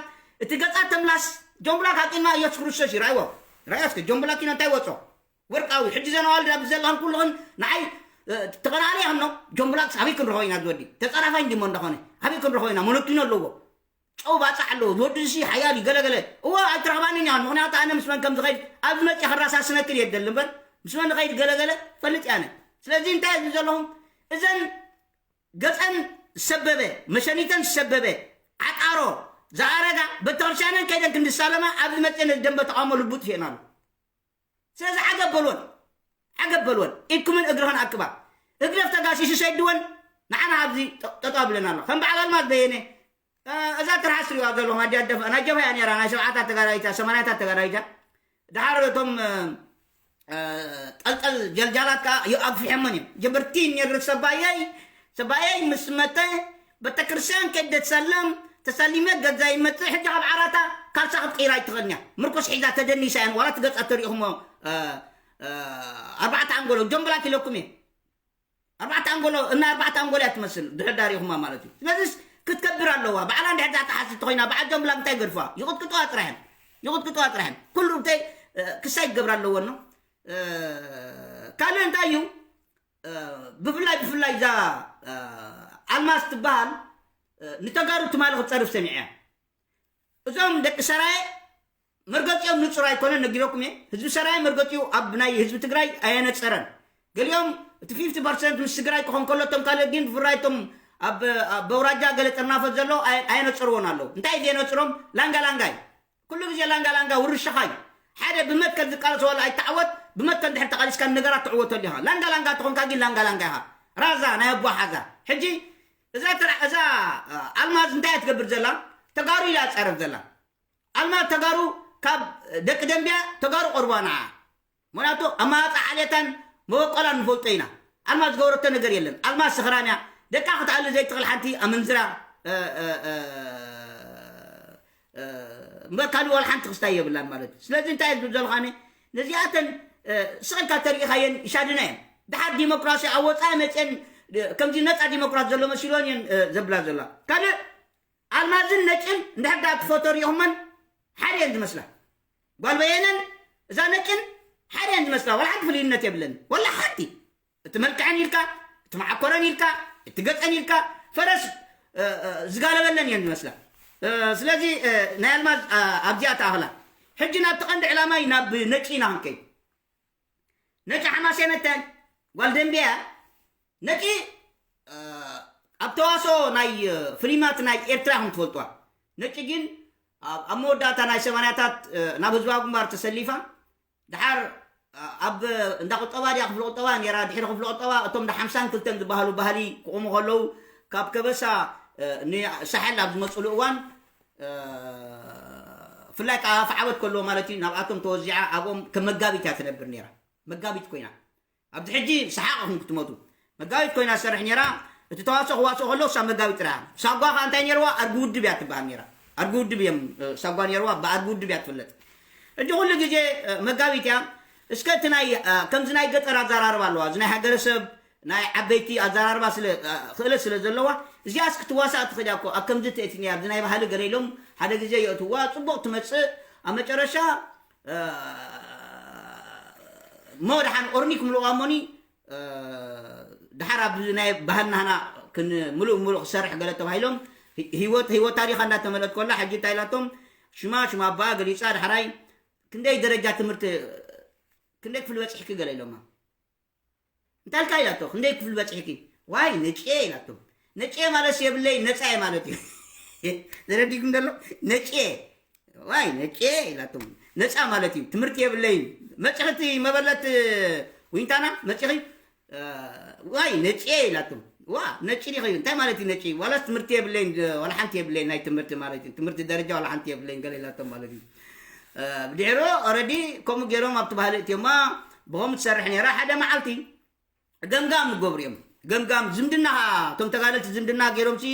እቲ ገፃ ተምላስ ጆምብላ ካብ ቂድማ ኢየሱስ ክርስቶስ እዩ ራይዎ ራያ እስከ ጆምብላ ኪኖ እንታይ ወፆ ወርቃዊ ሕጂ ዘን ኣዋልድ ኣብዚ ዘለኽን ኩልኽን ንዓይ ተቐናቕኒ ኢኽን ዶ ጆምብላክስ ኣበይ ክንረኽቦ ኢና ዝወዲ ተፀራፋይ እንዲሞ እንዳኾነ ኣበይ ክንረኽቦ ኢና መለኪኖ ኣለዎ ጨው ባፃዕ ኣለዎ ዝወዲ ሲ ሓያል እዩ ገለገለ እወ ኣይትረኽባንን ኢኽን ምኽንያቱ ኣነ ምስ መን ከም ዝኸይድ ኣብ ዝመፅእ ክራሳስነክን የደል እምበር ምስ መን ንኸይድ ገለገለ ፈልጥ ያነ ስለዚ እንታይ ዝብ ዘለኹም እዘን ገፀን ዝሰበበ መሸኒተን ዝሰበበ ዓጣሮ ዝኣረጋ ቤተክርስትያነን ከይደን ክንድሳለማ ኣብዚ መፅአ ነዚ ደንበ ተቃውሞ ልቡጥ ፌና ኣሎ ስለዚ ዓገብ በልወን ዓገብ በልወን ኢድኩምን እግርኸን ኣክባ ህግደፍ ተጋሲሱ ሰድወን ንዓና ኣብዚ ጠጠው ኣብለን ኣሎ ከም በዓል ኣልማዝ በየነ እዛ ትርሓስ ትሪዋ ዘለኹም ኣዲኣ ደፋ ናይ ጀብሃ እያ ነራ ናይ ሰብዓታት ተጋዳሊት እያ ሰማንያታት ተጋዳሊት እያ ድሓር እቶም ጠልጠል ጀልጃላት ከዓ ኣግፊሖሞን እዮም ጀበርቲ ነር ሰባየይ ሰባየይ ምስ መተ ቤተክርስትያን ከይደ ትሰለም ተሳሊመ ገዛ ይመጽእ። ሕጂ ካብ ዓራታ ካልሳ ክትቅይራ ኣይትኽእልን እያ። ምርኩስ ሒዛ ተደኒሳ እያ። ዋላ እቲ ገጻ ተሪእኹሞ፣ እ፣ እ፣ ኣርባዕተ ኣንጎሎ ጀምብላት ኢለኩም እየ። ኣርባዕተ ኣንጎሎ፣ እና ኣርባዕተ ኣንጎሎ እያ ትመስል፣ ድሕር ዳሪኹማ ማለት እዩ። ስለዚስ ክትከብር ኣለዋ። ባዕላ እንድሕር ዳተሓስቲ ኮይና፣ በዓል ጀምብላት እንታይ ገድፋ? ይቕጥቅጥዋ ጥራሕን። ይቕጥቅጥዋ ጥራሕን። ኩሉ እንታይ፣ እ፣ ክሳይ ክገብር ኣለዎ ነው። እ፣ ካልእ እንታይ እዩ? እ፣ ብፍላይ፣ ብፍላይ እዛ፣ እ፣ ኣልማዝ ትበሃል፣ እ፣ ንተጋሩ ትማሊ ክትጸርፍ ሰሚዐ እያ። እዞም ደቂ ሰራየ መርገጺኦም ንጹር ኣይኮነን፣ ነጊረኩም እየ። ህዝቢ ሰራየ መርገጺኡ ኣብ ናይ ህዝቢ ትግራይ ኣየነጸረን። ገሊኦም እቲ ፊፍቲ ፐርሰንት ምስ ትግራይ ክኾን ከሎ፣ እቶም ካልእ ግን ብፍላይ እቶም ኣብ፣ ኣብ በውራጃ ገለ ጥርናፈ ዘሎ ኣየ-፣ ኣየነጸርዎን ኣለዉ። እንታይ እዩ ዘየነጽሮም? ላንጋ ላንጋ እዩ። ኩሉ ግዜ ላንጋ ላንጋ ውርሻኻ እዩ። ሓደ ብመትከል ዝቃለስ ዋላ ኣይተዓወት፣ ብመትከል ድሕር ተቓሊስካ ነገራት ትዕወተሉ ኢኻ። ላንጋ ላንጋ ተኾንካ ግን ላንጋ ላንጋ ኢኻ። ራዛ ናይ ኣቦ ሓዛ። ሕጂ እዛ ትራ-፣ እዛ፣ እ፣ ኣልማዝ እንታይ እያ ትገብር ዘላ? ተጋሩ ኢላ ትጻረፍ ዘላ። ኣልማዝ ተጋሩ ካብ ደቂ ደንቢያ ተጋሩ ቀርቧ ንዓ። ምኽንያቱ ኣማራፃ ዓሌታን መበቆላን ንፈልጦ ኢና። ኣልማዝ ዝገበረቶ ነገር የለን። ኣልማዝ ስኽራን እያ። ደቃ ክትኣሊ ዘይትኽእል ሓንቲ ኣመንዝራ፣ እ፣ እ፣ እ፣ እ፣ እምበር ካልእ ዋላ ሓንቲ ክስታይ የብላን ማለት እዩ። ስለዚ እንታይ እየ ዝብል ዘለኹ ኣነ? ነዚኣተን፣ እ፣ ስቕ ኢልካ ተሪኢኻየን ይሻድና እየን። ድሓር ዲሞክራሲ ኣብ ወፃኢ መፅየን፣ እ፣ ከምዚ ነፃ ዲሞክራሲ ዘሎ መሲሎን እየን፣ እ፣ ዘብላ ዘለዋ። ካልእ ኣልማዝን ነጭን እንድሕር ደኣ ትፈቶ ሪኢኹመን ሓደ እየን ዝመስላ። ጓል በየነን እዛ ነጭን ሓደ እየን ዝመስላ። ዋላ ሓንቲ ፍልይነት የብለን። ዋላ ሓንቲ። እቲ መልክዐን ኢልካ፣ እቲ መዓኮረን ኢልካ፣ እቲ ገፀን ኢልካ፣ ፈረስ፣ እ፣ እ፣ ዝጋለበለን እየን ዝመስላ። እ፣ ስለዚ፣ እ፣ ናይ ኣልማዝ፣ እ፣ ኣብዚኣ ተኣኽላ። ሕጂ ናብቲ ቀንዲ ዕላማይ ናብ ነጭ ኢና ክንከይድ። ነጭ ሓማሴን እተን ጓል ደንቢያ ነጭ፣ እ፣ ኣብ ተዋስኦ ናይ፣ እ፣ ፍሊማት ናይ ኤርትራ ኢኹም ትፈልጥዋ። ነጭ ግን ኣብ፣ ኣብ መወዳእታ ናይ ሰማንያታት፣ እ፣ ናብ ህዝባዊ ግንባር ተሰሊፋ። ድሓር፣ እ፣ ኣብ እንዳ ቁጠባ ድያ ክፍሊ ቁጠባ ነይራ፣ ድሕሪ ክፍሊ ቁጠባ እቶም ዳ ሓምሳን ክልተን ዝበሃሉ ባህሊ ክቑሙ ከለዉ ካብ ከበሳ፣ እ፣ ንሳሕል ኣብ ዝመፅሉ እዋን፣ እ፣ ብፍላይ ከዓ ኣፍ ዓወት ከለዎ ማለት እዩ፣ ናብኣቶም ተወዚዓ ኣብኦም ከም መጋቢት እያ ትነብር ነይራ። መጋቢት ኮይና ኣብዚ ሕጂ ሰሓቕ ኢኹም ክትመቱ። መጋቢት ኮይና ትሰርሕ ነይራ። እቲ ተዋስኦ ክዋስኦ ከሎ እሳ መጋቢት ጥራሕ። ሳጓ ከኣ እንታይ ነይርዋ? ኣድጊ ውድብ እያ ትበሃል ነይራ። ኣድጊ ውድብ እዮም፣ እ፣ ሳጓ ነይርዋ፣ ብኣድጊ ውድብ እያ ትፍለጥ። ሕጂ ኩሉ ግዜ፣ እ፣ መጋቢት እያ። እስከ እቲ ናይ፣ እ፣ ከምዚ ናይ ገጠር ኣዘራርባ ኣለዋ። እዚ ናይ ሃገረሰብ፣ ናይ ዓበይቲ ኣዘራርባ ስለ፣ እ፣ ክእለት ስለ ዘለዋ፣ እዚኣስ ክትዋሳእ ትኽእል እያ እኮ። ኣብ ከምዚ ትእቲ ነያ፣ ኣብዚ ናይ ባህሊ ገለ ኢሎም ሓደ ግዜ የእትዋ፣ ጽቡቕ ትመጽእ። ኣብ መጨረሻ፣ እ፣ እሞ ደሓን ኦርኒ ክምልዋ እሞኒ፣ እ፣ ድሓር ኣብ ናይ ባህልና ህና ክን-፣ ምሉእ ምሉእ ክሰርሕ ገለ ተባሂሎም፣ ሂ-፣ ህይወት፣ ህይወት ታሪኻ እንዳተመልአት ከላ፣ ሕጂ እንታይ ኢላቶም? ሽማ፣ ሽማ ኣቦኣ ገሊጻ፣ ዳሕራይ ክንደይ ደረጃ ትምህርቲ፣ ክንደይ ክፍሊ በጺሕኪ ገለ ኢሎማ። እንታይ ኢልካ ኢላቶ? ክንደይ ክፍሊ በጺሕኪ? ዋይ፣ ነጭየ ኢላቶም። ነጭየ ማለት የብለይ፣ ነጻ እየ ማለት እዩ። ተረዲእኩም ዘሎ? ነጭየ። ዋይ፣ ነጭየ ኢላቶም። ነጻ ማለት እዩ። ትምህርቲ የብለይን። መጺኺ እቲ መበለት ዊንታና፣ መጺኺ፣ እ፣ ዋይ፣ ነጭየ ኢላቶም። ዋ፣ ነጭ ዲኺ? እንታይ ማለት እዩ ነጭ? ዋላስ ትምህርቲ የብለይን፣ ዋላ ሓንቲ የብለይን ናይ ትምህርቲ ማለት እዩ። ትምህርቲ ደረጃ ዋላ ሓንቲ የብለይን ገለ ኢላቶም ማለት እዩ። እ፣ ብድሕሩ ኦረዲ ከምኡ ገይሮም ኣብቲ ባህሊ እትዮማ፣ ብኸምኡ ትሰርሕ ነይራ። ሓደ መዓልቲ ገምጋም ይገብሩ እዮም። ገምጋም ዝምድና ኸዓ፣ እቶም ተጋደልቲ ዝምድና ገይሮም ሲ፣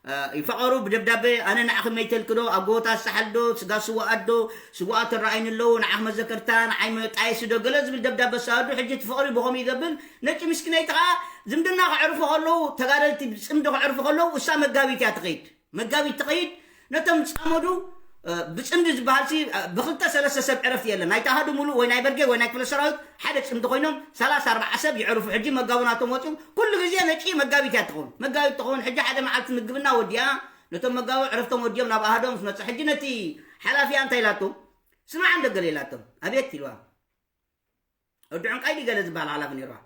እ፣ ይፋቐሩ ብደብዳቤ፣ ኣነ ንዓኺ መይተልኪ ዶ፣ ኣብ ጎቦታት ሳሕል ዶ፣ ስጋ ስዋኣት ዶ፣ ስዋኣት ተረኣይኒ ኣለዉ፣ ንዓኺ መዘከርታ፣ ንዓይ መጣየሲ ዶ፣ ገለ ዝብል ደብዳቤ ዝሰኣዱ። ሕጂ እቲ ፍቕሪ ብኸምኡ ይገብር። ነጭ ምስኪነይቲ ኸዓ ዝምድና ከዕርፉ ከለዉ፣ ተጋደልቲ ብፅምዲ ከዕርፉ ከለዉ፣ እሳ መጋቢት እያ ትኸይድ። መጋቢት ትኸይድ። ነቶም ዝፃመዱ፣ እ፣ ብፅምዲ ዝበሃል ሲ፣ እ፣ ብክልተ ሰለስተ ሰብ ዕረፍቲ የለን። ናይቲ ኣሃዱ ሙሉእ ወይ ናይ በርጌድ ወይ ናይ ክፍለ ሰራዊት ሓደ ፅምዲ ኮይኖም ሰላሳ ኣርባዓ ሰብ ይዕርፉ። ሕጂ መጋቡ ናቶም ወፂኡ። ኩሉ ግዜ ነጭ መጋቢት እያ ትኸውን። መጋቢት ትኸውን። ሕጂ ሓደ መዓልቲ ምግብና ወዲኣ፣ ነቶም መጋቡ ዕረፍቶም ወዲኦም ናብ ኣሃዶም ምስ መፁ፣ ሕጂ ነቲ ሓላፊያ እንታይ ኢላቶ? ስማዕ እንዶ ገለ ኢላቶም። ኣቤት ኢልዋ። ወዲ ዕንቃይ ድዩ ገለ ዝበሃል ሓላፊ ነይርዋ።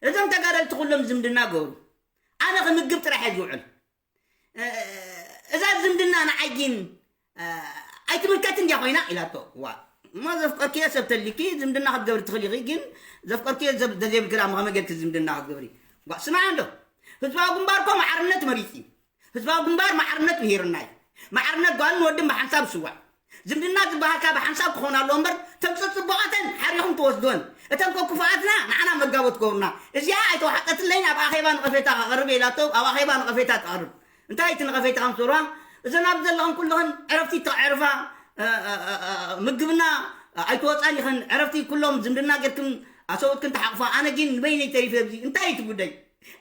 እዞም ተጋደልቲ ኩሎም ዝምድና ገብሩ። ኣነ ክምግብ ጥራሕ እየ ዝውዕል። እ፣ እዛ ዝምድና ንዓይ ግን፣ እ፣ ኣይትምልከትን ድያ ኮይና? ኢላቶ። ዋ፣ እሞ ዘፍቀርክዮ ሰብ ተሊኪ ዝምድና ክትገብሪ ትኽእሊ ኢኺ፣ ግን ዘፍቀርክዮ ሰብ ተዘይብልኪ ደኣ ከመይ ጌርኪ ዝምድና ክትገብሪ? ዋ፣ ስማዕ እንዶ። ህዝባዊ ግንባር እኮ ማዕርነት መሪጹ እዩ። ህዝባዊ ግንባር ማዕርነት ምሂሩና እዩ። ማዕርነት ጓልን ወድን ብሓንሳብ ዝስዋዕ። ዝምድና ዝበሃልካ ብሓንሳብ ክኾን ኣለዎ እምበር፣ እተን ጽቡቓተን ሓሪኹም ትወስድወን፣ እተን ከ ክፉኣትና ንዓና መጋቦ ትገብሩና። እዚኣ ኣይተዋሕጠትለይን፣ ኣብ ኣኼባ ነቐፌታ ከቕርብ እየ ኢላቶ፣ ኣብ ኣኼባ ነቐፌታ ትቐርብ። እንታይ እቲ ነቐፌታ ከም ትገብርዋ? እዘን ኣብ ዘለኽን ኩልኽን ዕረፍቲ ተዕርፋ፣ እ፣ እ፣ እ፣ እ፣ ምግብና ኣይትወፃን ኢኽን፣ ዕረፍቲ ኩሎም ዝምድና ጌርክን ኣሰብኡትክን ተሓቕፋ። ኣነ ግን ንበይነይ ተሪፈ። ኣብዚ እንታይ እዩ እቲ ጉዳይ?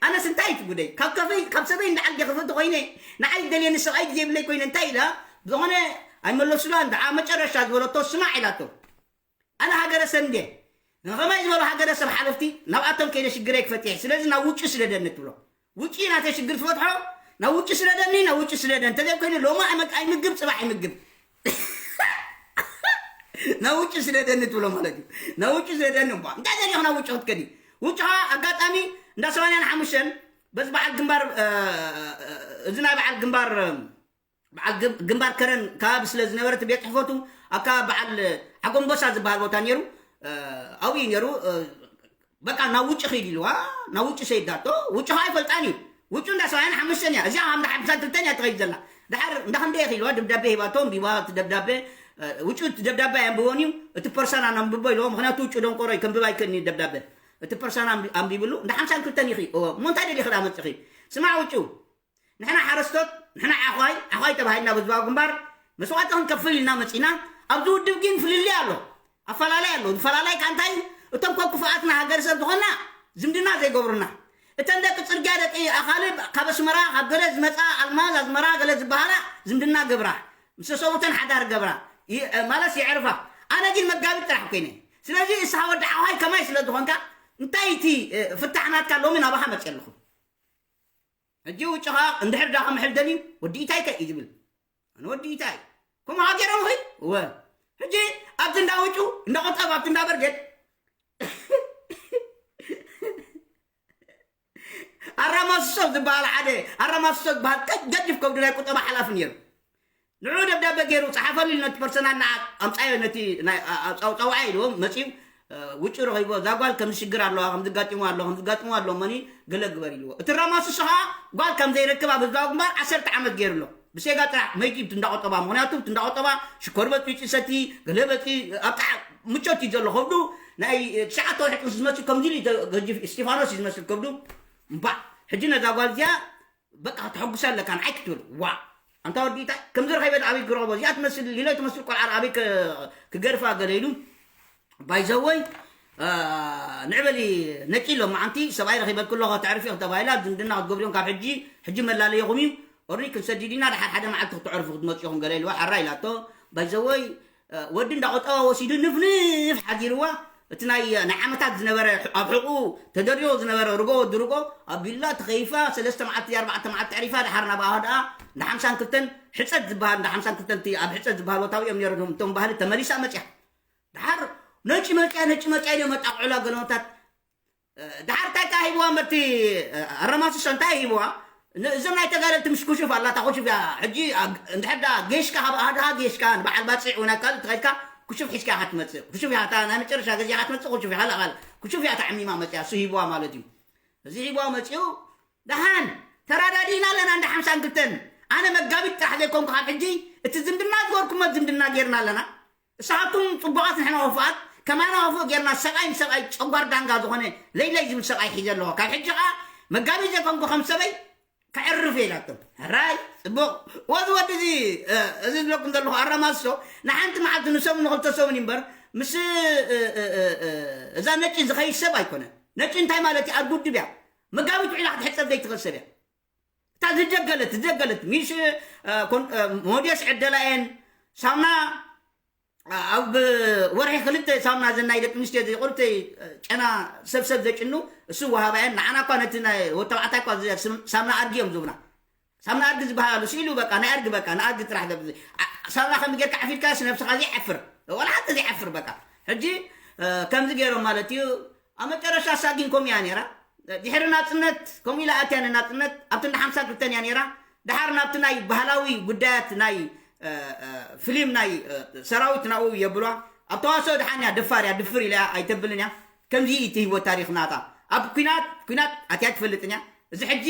ኣነስ እንታይ እዩ እቲ ጉዳይ? ካብ ከፈይ ካብ ሰበይ እንዳዓል ገፈፈ ተኮይነ ንዓይ ደልየኒ ሰብኣይ ግዜ ብለይ ኮይነ እንታይ ኢላ ብዝኾነ ኣይመለሱላ እንዳ መጨረሻ ዝበለቶ ስማዕ ኢላቶ። ኣነ ሃገረ ሰብ እንዴ ንኸማይ ዝበሉ ሃገረ ሰብ ሓለፍቲ ናብኣቶም ከይደ ሽግረይ ክፈትሕ። ስለዚ ናብ ውጭ ስደደኒ ትብሎ። ውጭ ናተ ሽግር ትፈትሖ። ናብ ውጭ ስደደኒ፣ ናብ ውጭ ስደደኒ። እንተዘይኮይኑ ሎማ ኣይመግ-፣ ኣይምግብ፣ ጽባሕ ኣይምግብ። ናብ ውጭ ስደደኒ ትብሎ ማለት እዩ። ናብ ውጭ ስደደኒ እባ። እንታይ ዘሪኹ ናብ ውጭ ክትከዲ? ውጭ ኸዓ ኣጋጣሚ እንዳ ሰማንያን ሓሙሽተን በዚ በዓል ግንባር፣ እ፣ እ፣ እዚ ናይ በዓል ግንባር፣ እ፣ በዓል ግም-፣ ግንባር ከረን ከባቢ ስለ ዝነበረ እቲ ቤት ጽሕፈቱ ኣብ ከባቢ በዓል ዓጎምቦሳ ዝበሃል ቦታ ነይሩ። እ፣ ኣብኡ እዩ ነይሩ። እ፣ በቃ ናብ ውጭ ኺድ ኢልዋ፣ ናብ ውጭ ሰይዳቶ። ውጭ ኸዓ ኣይፈልጣን እዩ። ውጭ እንዳ ሰብዓን ሓሙሽተን እያ። እዚኣ እንዳ ሓምሳን ክልተን እያ ትኸይድ ዘላ። ድሓር እንዳ ክንደይ ኢኺ ኢልዋ፣ ደብዳቤ ሂባቶ፣ ኣንቢባ እቲ ደብዳቤ። እ፣ ውጭ እቲ ደብዳቤ ኣየንብቦን እዩ። እቲ ፐርሰናል ኣንብቦ ኢልዎ፣ ምኽንያቱ ውጭ ደንቆሮ እዩ፣ ከንብብ ኣይክእልን እዩ ደብዳቤ። እቲ ፐርሰናል ኣንቢ-፣ ኣንቢብሉ፣ እንዳ ሓምሳን ክልተን ኢኺ። እወ፣ እሞ እንታይ ደሊኺ ደኣ መጺኺ? ስማዕ ውጩ፣ ንሕና ሓረስቶት፣ ንሕና ዓዃይ፣ ዓዃይ ተባሂልና ብህዝባዊ ግንባር መስዋእቲ ክንከፍል ኢልና መጺና። ኣብዚ ውድብ ግን ፍልልይ ኣሎ፣ ኣፈላላይ ኣሎ። ዝፈላላይ ከ እንታይ እዩ? እቶም ኮ ክፉኣትና ሃገር ሰብ ዝኾንና ዝምድና ዘይገብሩና፣ እተን ደቂ ጽርግያ፣ ደቂ ኣኻልብ፣ ካብ ኣስመራ፣ ካብ ገለ ዝመጻ፣ ኣልማዝ፣ ኣዝመራ፣ ገለ ዝበሃላ ዝምድና ገብራ፣ ምስ ሰብኡተን ሓዳር ገብራ፣ ይ-፣ ማለት የዕርፋ። ኣነ ግን መጋቢት ጥራሕ ኮይነ። ስለዚ እስኻ ወዲ ዓዃይ ከማይ ስለ ዝኾንካ፣ እንታይ እቲ፣ እ፣ ፍታሕ ናትካ ሎሚ ናባኻ መጽእ ኣለኹ? ሕጂ ውጭኻ እንድሕር ዳ ክምሕል ደልዩ፣ ወዲ ኢታይ ከ እዩ ዝብል። ኣነ ወዲ ኢታይ። ከምኡ ሃገሮም ኺ? እወ። ሕጂ ኣብቲ እንዳ ውጩ፣ እንዳ ቁጠብ፣ ኣብቲ እንዳ በርጌድ። ኣራማስሶ ዝበሃል ሓደ፣ ኣራማስሶ ዝበሃል ቀ-፣ ገዲፍ ከብዱ ናይ ቁጠባ ሓላፊ ነይሩ። ንዑ ደብዳቤ ገይሩ፣ "ጸሓፈሉ" ኢሉ ነቲ ፐርሰናል ንዓ ኣምጻዮ፣ ነቲ ናይ፣ ኣ-፣ ኣ-፣ ጸው-፣ ጸውዓ ኢልዎ፣ መጺኡ፣ እ፣ ውጩ ረኺብዎ፣ "እዛ ጓል ከምዚ ሽግር ኣለዋ፣ ከምዚ ጋጢሙ ኣሎ፣ ከምዚ ጋጢሙ ኣሎ፣ እሞኒ ገለ ግበር" ኢልዎ። እቲ ኣራማስሶ ኸኣ ጓል ከም ዘይረክብ ኣብ ህዝባዊ ግንባር ዓሰርተ ዓመት ገይሩ ኣሎ። ብሴጋ ጥራሕ መይቱ እቲ እንዳቆጠባ፣ ምኽንያቱ እቲ እንዳቆጠባ ሽኮር በጺ፣ ጭሰቲ፣ ገለ በጺ፣ ኣብ ጣዕ-፣ ምቾት እዩ ዘሎ። ከብዱ ናይ ትሽዓተ ወርሒ ጥንሲ ዝመስል ከምዚ ኢሉ እዩ ገጂፍ፣ እስጢፋኖስ እዩ ዝመስል ከብዱ። እምባእ፣ ሕጂ ነዛ ጓል እዚኣ በቃ ተሐጉሳ ኣለካ፣ ንዓይ ክትብል። ዋ፣ ኣንታ ወዲ ኢታይ፣ ከምዚ ረኺበ ኣበይ ክረኽቦ? እዚኣ ትመስል፣ ሊሎይ ትመስል ቆልዓ ኣበይ ክ-፣ ክገድፋ ገለ ኢሉ። ባይዘወይ፣ እ፣ ንዕበሊ ነቂ ሎማዓንቲ ሰብኣይ ረኺበ ከለኹ ተዕርፊ ተባሂላ፣ ዝምድና ክትገብርዮም ካብ ሕጂ፣ ሕጂ መላለየኹም እዩ። ኦርኒ ክንሰድድ ኢና፣ ድሓር ሓደ መዓልቲ ክትዕርፉ ክትመጽኡ ኢኹም ገለ ኢልዋ፣ ሓራ ኢላቶ። ባይዘወይ፣ እ፣ ወዲ እንዳቆጠባ ወሲዱ ንፍንፍ ሓዲርዋ። እቲ ናይ፣ ናይ ዓመታት ዝነበረ ኣብ ሕቑ ተደርዮ ዝነበረ ርጎ ወዲ ርጎ ኣብ ቢላ ተኸይፋ ሰለስተ መዓልቲ ኣርባዕተ መዓልቲ ኣዕሪፋ፣ ድሓር ናብ ኣህድኣ እንዳ ሓምሳን ክልተን ሕጸት ዝበሃል፣ እንዳ ሓምሳን ክልተን እቲ ኣብ ሕጸት ዝበሃል ቦታ እዮም ነይሮም እቶም ባህሊ ተመሊሳ መጽያ። ድሓር ነጭ መጽያ፣ ነጭ መጽያ ኢሎም መጣቕዑላ ገለመታት። እ፣ ድሓር እንታይ ከኣ ሂብዋ መርቲ፣ እ፣ ኣረማስሶ እንታይ ሂብዋ? ን-፣ እዞም ናይ ተጋደልቲ ምስ ኩሹፍ ኣላታ ኩሹፍ እያ። ሕጂ ኣ-፣ እንድሕር ደኣ ጌሽካ ካብ ኣህድኻ ጌሽካ ንበዓል ባጽዕ እውን ኣብ ካልእ ተኸድካ ኩሹፍ ሒዝካ ኢኻ ትመጽእ። ኩሹፍ ኢኻ እታ ናይ መጨረሻ ግዜ ኢኻ ትመጽእ፣ ኩሹፍ ኢኻ፣ ላቓል ኩሹፍ እያ ተዓሚማ መጽያ፣ እሱ ሂብዋ ማለት እዩ። እዚ ሂብዋ መጽዩ ደሓን ተራዳዲእና ኣለና እንዳ ሓምሳን ክልተን። ኣነ መጋቢት ጥራሕ ዘይኮንኩ ካብ ሕጂ እቲ ዝምድና ዝገርኩሞ ዝምድና ጌርና ኣለና። ንስኻትኩም ጽቡቓት ንሕና ወፉኣት፣ ከማና ወፉእ ጌርና ሰብኣይ ንሰብኣይ ጨጓር ዳንጋ ዝኾነ ለይለይ ዝብል ሰብኣይ ሒዘ ኣለኹ። ካብ ሕጂ ኸኣ መጋቢት ዘይኮንኩ ከም ሰበይ ከዕርፍ እየ ኢላቶም። ሕራይ ጽቡቕ። ወዚ ወዲ እዚ፣ እ፣ እዚ ዝብለኩም ዘለኹ ኣራማሶ ንሓንቲ መዓልቲ ንሰሙን ንኽልተ ሰሙን እዩ እምበር ምስ፣ እ፣ እ፣ እ፣ እ፣ እዛ ነጭ ዝኸይድ ሰብ ኣይኮነን። ነጭ እንታይ ማለት እዩ? ኣብ ውድብ እያ። መጋቢት ውዒላ ክትሕጸብ ዘይትኽእል ሰብ እያ። እታ ዝደገለት፣ ዝደገለት ሚሽ፣ እ፣ ኮን-፣ እ፣ ሞዴስ ዕደላ እየን። ሳሙና ኣብ ወርሒ ክልተ ሳሙና፣ ዘን ናይ ደቂ ኣንስትዮ ዘይቆርብተይ ጨና ሰብሰብ ዘጭኑ፣ እሱ ወሃባ እየን። ንዓና እኳ ነቲ ናይ ወዲ ተባዕታይ እኳ ዝ-፣ ስም-፣ ሳሙና ኣድጊ እዮም ዝብና። ሳሙና ኣድጊ ዝበሃል ስኢሉ በቃ፣ ናይ ኣድጊ በቃ፣ ንኣድጊ ጥራሕ ዘብ-፣ ኣ-፣ ሳሙና ከም ጌርካ ዓፊልካስ ነብስኻ ዘይዓፍር፣ ወላ ሓንቲ ዘይዓፍር በቃ። ሕጂ፣ እ፣ ከምዚ ገይሮም ማለት እዩ። ኣብ መጨረሻ እሳ ግን ከምኡ እያ ነይራ። ድሕሪ ናጽነት ከምኡ ኢላ ኣትያ ንናጽነት፣ ኣብቲ እንዳ ሓምሳ ክልተን እያ ነይራ። ደሓር ናብቲ ናይ ባህላዊ ጉዳያት ናይ፣ እ፣ እ፣ ፍሊም ናይ፣ እ፣ ሰራዊት ናብኡ የብሏ። ኣብ ተዋስኦ ደሓን እያ፣ ደፋር እያ፣ ድፍር ኢላ እያ፣ ኣይተብልን እያ። ከምዚ እዩ እቲ ህይወት ታሪኽ ናታ። ኣብ ኲናት፣ ኲናት ኣትያ ትፈልጥን እያ። እዚ ሕጂ፣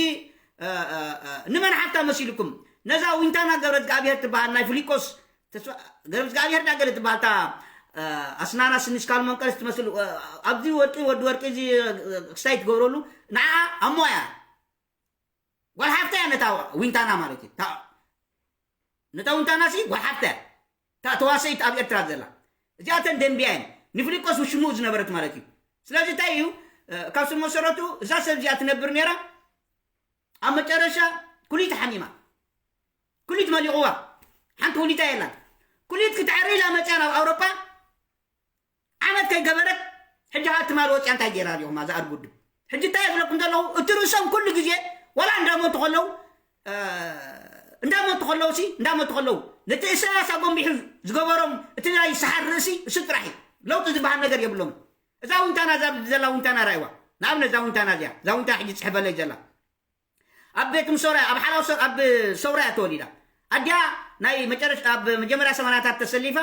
እ፣ እ፣ እ፣ ንመን ሓፍታ መሲልኩም? ነዛ ዊንታና ገብረ እግዚኣብሔር ትበሃል ናይ ፍሊቆስ ተስፋ ገብረ እግዚኣብሔር ዳ ገለ ትበሃል፣ እታ፣ እ፣ ኣስናና ስኒስካል መንቀርስ ትመስል፣ እ፣ ኣብዚ ወርቂ፣ ወዲ ወርቂ እዚ፣ እ፣ ክስታይ ትገብረሉ፣ ንዓ ኣሞ እያ። ጓል ሓፍታ እያ ነታ ዊንታና ማለት እዩ። እታ ነታ ዊንታና ሲ ጓሓፍታ እያ። እታ ተዋሰኢት ኣብ ኤርትራ ዘላ። እዚኣተን ደንብያ እየን። ንፍሊቆስ ውሽምኡ ዝነበረት ማለት እዩ። ስለዚ እንታይ እዩ? እ፣ ካብ ስር መሰረቱ እዛ ሰብ እዚኣ ትነብር ነይራ። ኣብ መጨረሻ ኩሊት ሓሚማ። ኩሊት መሊቑዋ። ሓንቲ ኩሊታ የላን። ኩሊት ክትዓሪ ኢላ መፅያ ናብ ኣውሮጳ። ዓመት ከይገበረት ሕጂ ሃ ትማል ወፅያ እንታይ ገይራ ዲኹም? ኣዛ ኣርጉዱ። ሕጂ እንታይ ይብለኩም ዘለኹ? እቲ ርእሶም ኩሉ ግዜ ዋላ እንዳሞቱ ከለዉ፣ እ፣ እንዳሞቱ ከለዉ ሲ፣ እንዳሞቱ ከለዉ ነቲ ኢሳያስ ኣጎንቢሑ ዝገበሮም እቲ ናይ ሰሓር ርእሲ እሱ ጥራሕ እዩ። ለውጢ ዝበሃል ነገር የብሎም። እዛ ዊንታና፣ እዛ ዘላ ዊንታና ራእይዋ። ንኣብነት እዛ ዊንታና እዚኣ፣ እዛ ዊንታ ሕጂ ትጽሕፈለይ ዘላ። ኣብ ቤት ምሶራ፣ ኣብ ሓላው ሰ-፣ ኣብ ሰውራ እያ ተወሊዳ። ኣዲኣ ናይ መጨረሽ-፣ ኣብ መጀመርያ ሰማንያታት ተሰሊፋ፣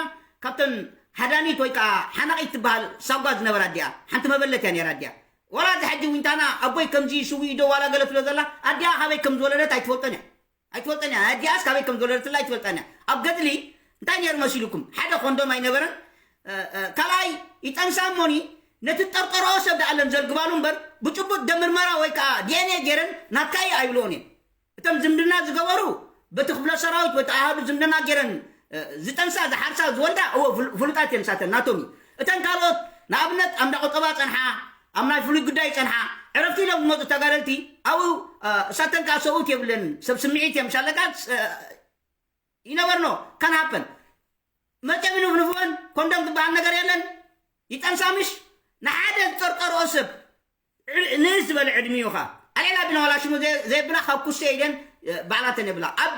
ካብተን ሃዳኒት ወይ ከዓ ሓናቒት ትበሃል ሳጓ ዝነበራ ኣዲኣ፣ ሓንቲ መበለት እያ ነይራ ኣዲኣ። ዋላ እዚ ሕጂ ዊንታና ኣቦይ ከምዚ ስውእ ዶ ዋላ ገለ ትብሎ ዘላ፣ ኣዲኣ ካበይ ከም ዝወለደት ኣይትፈልጦን እያ። ኣይትፈልጠን እያ። ኣዲኣስ ካበይ ከም ዝወለደትላ ኣይትፈልጠን እያ። ኣብ ገድሊ እንታይ ነይሩ መሲልኩም? ሓደ ኮንዶም ኣይነበረን። እ፣ እ፣ ካልኣይ ይጠንሳ እሞኒ ነቲ ጠርጠርኦ ሰብ ደኣለን ዘልግባሉ እምበር ብጭቡጥ ደም ምርመራ ወይ ከዓ ዲ ኤን ኤ ገይረን ናትካ እዩ ኣይብልኦን እየን። እቶም ዝምድና ዝገበሩ በቲ ክፍለ ሰራዊት ወይ ኣሃዱ ዝምድና ገይረን፣ እ፣ ዝጠንሳ፣ ዝሓርሳ፣ ዝወልዳ፣ እወ፣ ፍሉ-፣ ፍሉጣት እየን ንሳተን፣ ናቶም እዩ። እተን ካልኦት ንኣብነት ኣብ እንዳ ቁጠባ ጸንሓ፣ ኣብ ናይ ፍሉይ ጉዳይ ጸንሓ፣ ዕረፍቲ ኢሎም ዝመጹ ተጋደልቲ ኣብኡ፣ እ፣ እሳተን ከዓ ሰብኡት የብለን፣ ሰብ ስምዒት እዮም። ሻለቃ፣ እ፣ ይነበርኖ ካን ሃፐን መጨሚ ንፍንፍወን ኮንዶም ዝበሃል ነገር የለን። ይጠንሳ ምሽ ንሓደ ዝጠርጠርኦ ሰብ ዕድ-፣ ንእስ ዝበለ ዕድሚኡ ኸዓ ኣልዕላ ቢና ዋላ ሽሙ ዘይ-፣ ዘየብላ ካብ ኩሴ ኢደን፣ እ፣ ባዕላተን የብላ። ኣብ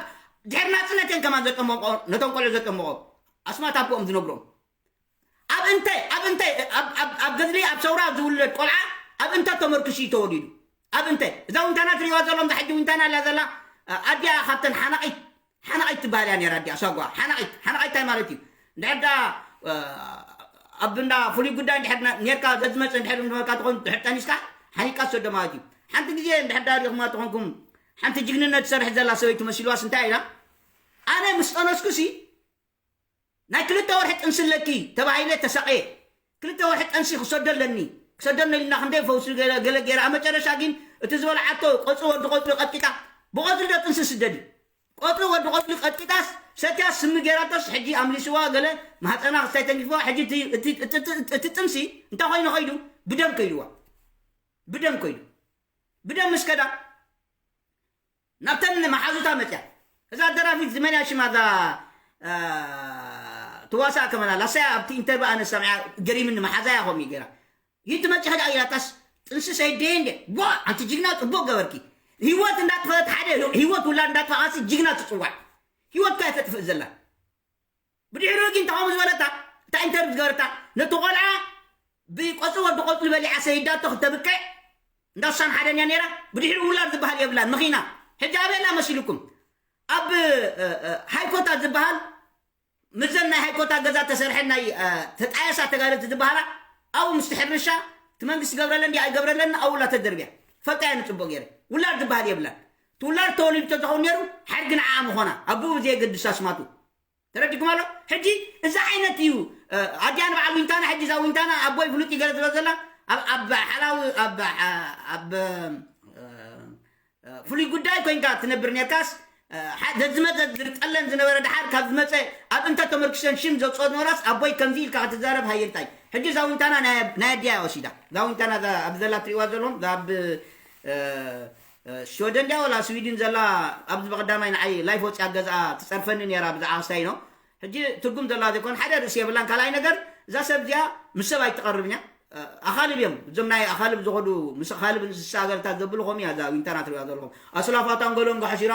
ድሕሪ ናጽነት እየን ከማን ዘጠመቆ፣ ነቶም ቆልዑ ዘጠመቆ ኣስማት ኣቦኦም ዝነግሮም። ኣብ እንተ፣ ኣብ እንተ፣ ኣብ፣ ኣብ፣ ኣብ ገድሊ ኣብ ሰውራ ዝውለድ ቆልዓ ኣብ እንተ ተመርክሱ እዩ ተወሊዱ። ኣብ እንተ፣ እዛ ዊንታና ትሪእዋ ዘለኹም፣ እዛ ሕጂ ዊንታና ኣላ ዘላ፣ እ፣ ኣዲኣ ካብተን ሓናቒት፣ ሓናቒት ትበሃል እያ ነይራ ኣዲኣ፣ ሳጓ። ሓናቒት፣ ሓናቒት እንታይ ማለት እዩ? እንድሕር ደኣ፣ እ፣ ኣብ እንዳ ፍሉይ ጉዳይ እንድሕር ነ-፣ ኔርካ፣ ዘዝመጽእ እንድሕር ዝነበርካ ትኾን፣ እንድሕር ጠኒስካ፣ ሓኒቃ ትሰዶ ማለት እዩ። ሓንቲ ግዜ እንድሕር ደኣ ሪእኹማ ተኾንኩም፣ ሓንቲ ጅግንነት ትሰርሕ ዘላ ሰበይቲ መሲልዋስ እንታይ ኢላ? ኣነ ምስ ጠነስኩሲ፣ ናይ ክልተ ወርሒ ጥንሲ ኣለኪ ተባሂለ ተሳቕየ። ክልተ ወርሒ ጥንሲ ክሰዶ ኣለኒ። ክሰዶ ኣለኒ ኢልና ክንደይ ፈውሲ ገለ፣ ገለ ገይራ። ኣብ መጨረሻ ግን እቲ ዝበልዓቶ ቆጽሊ ወዲ ቆጽሊ ቀጥቂጣ። ብቆጽሊ ዶ ጥንሲ ስደዲ? ቆጽሊ ወዲ ቆጽሊ ቀጥቂጣስ ሰትያ ስሚ ገይራቶስ ሕጂ ኣምሊስዋ ገለ ማህፀና ክስታይ ተንኪፍዋ። ሕጂ እቲ፣ እቲ፣ እቲ፣ እቲ፣ እቲ ጥንሲ እንታይ ኮይኑ ከይዱ? ብደም ከይድዋ። ብደም ከይዱ። ብደም ምስ ከዳ ናብተን መሓዙታ መፅያ። እዛ ደራፊት ዝመንያ ሽማ እዛ፣ እ፣ ትዋሳእ ከመና ላሳያ ኣብቲ ኢንተርቪ ኣነ ሰምዓ ገሪምኒ፣ መሓዛያ ከምኡ ገይራ። ይህ ትመፅእ ከዳ ኢላታስ ጥንሲ ሰይደየ እንደ ጓ ኣንቲ ጅግና ፅቡቅ ገበርኪ። ህይወት እንዳጥፈት ሓደ ህይወት ውላድ እንዳጥፋ ቃሲ ጅግና ትፅዋዕ። ህይወት እኳ እያ ተጥፍእ ዘላ። ብድሕሪኡ ግን እንታይ ከምኡ ዝበለታ፣ እታ ኢንተርቪ ዝገበረታ፣ ነቲ ቆልዓ ብቆፅሊ ወዲ ቆፅሊ በሊዓ ሰይዳቶ ክተብቅዕ እንዳሳን ሓደን እያ ነይራ። ብድሕሪኡ ውላድ ዝበሃል የብላን፣ መኺና። ሕጂ ኣበይ ኣላ መሲልኩም? ኣብ፣ እ፣ እ፣ ሃይኮታ ዝበሃል፣ ምዘን ናይ ሃይኮታ ገዛ ተሰርሐን ናይ፣ እ፣ ተጣየሳ ተጋደልቲ ዝበሃላ፣ ኣብኡ ምስቲ ሕርሻ እቲ መንግስቲ ገብረለን ድያ ኣይገብረለን ኣብኡ ኣላ ተደርብያ። ፈልጣ እየ ንፅቡቅ ገይረ። ውላድ ዝበሃል የብላን። እቲ ውላድ ተወሊዱ ተዝኸውን ነይሩ፣ ሓድጊ ንዓኣ ምኾና። ኣቡኡ ብዘየገድስ ኣስማቱ። ተረዲኩም ኣሎ? ሕጂ እዚ ዓይነት እዩ፣ እ፣ ኣዲኣ ንበዓል ዊንታና፣ ሕጂ እዛ ዊንታና ኣቦይ ፍሉጥ እዩ ገለ ዝበል ዘላ፣ ኣብ፣ ኣብ ሓላዊ፣ ኣብ፣ ኣብ፣ እ፣ እ፣ ፍሉይ ጉዳይ ኮይንካ ትነብር ኔርካስ፣ እ፣ ሓ-፣ ዘዝመጸ ዝርጠለን ዝነበረ ድሓር ካብ ዝመጸ ኣብ እንተ ተመርኪሰን ሽም ዘውጽኦ ዝነበራስ ኣቦይ ከምዚ ኢልካ ክትዛረብ ሃየ እንታይ? ሕጂ እዛ ዊንታና ናይ፣ ናይ ኣዲኣ እያ ወሲዳ። እዛ ዊንታና እዛ ኣብ ዘላ ትሪእዋ ዘለኹም፣ እዛ ኣብ፣ እ፣ እ፣ ሽወደን ድያ ወላ ስዊድን ዘላ ኣብዚ በቐዳማይ ንዓይ ላይፍ ወፂኣ ገዝኣ ትፀርፈኒ ነይራ ብዛዕባ ክስታይ ነው። ሕጂ ትርጉም ዘላ ዘይኮነ ሓደ ርእሲ የብላን። ካልኣይ ነገር እዛ ሰብ እዚኣ ምስ ሰብ ኣይትቐርብን እያ። እ፣ ኣኻልብ እዮም እዞም ናይ ኣኻልብ ዝኾዱ ምስ ኣኻልብ እንስሳ ገለታት ዘብሉ ከምኡ እያ እዛ ዊንታና ትሪእዋ ዘለኹም። ኣስላፋ ታንጎሎንጎ ሓሲራ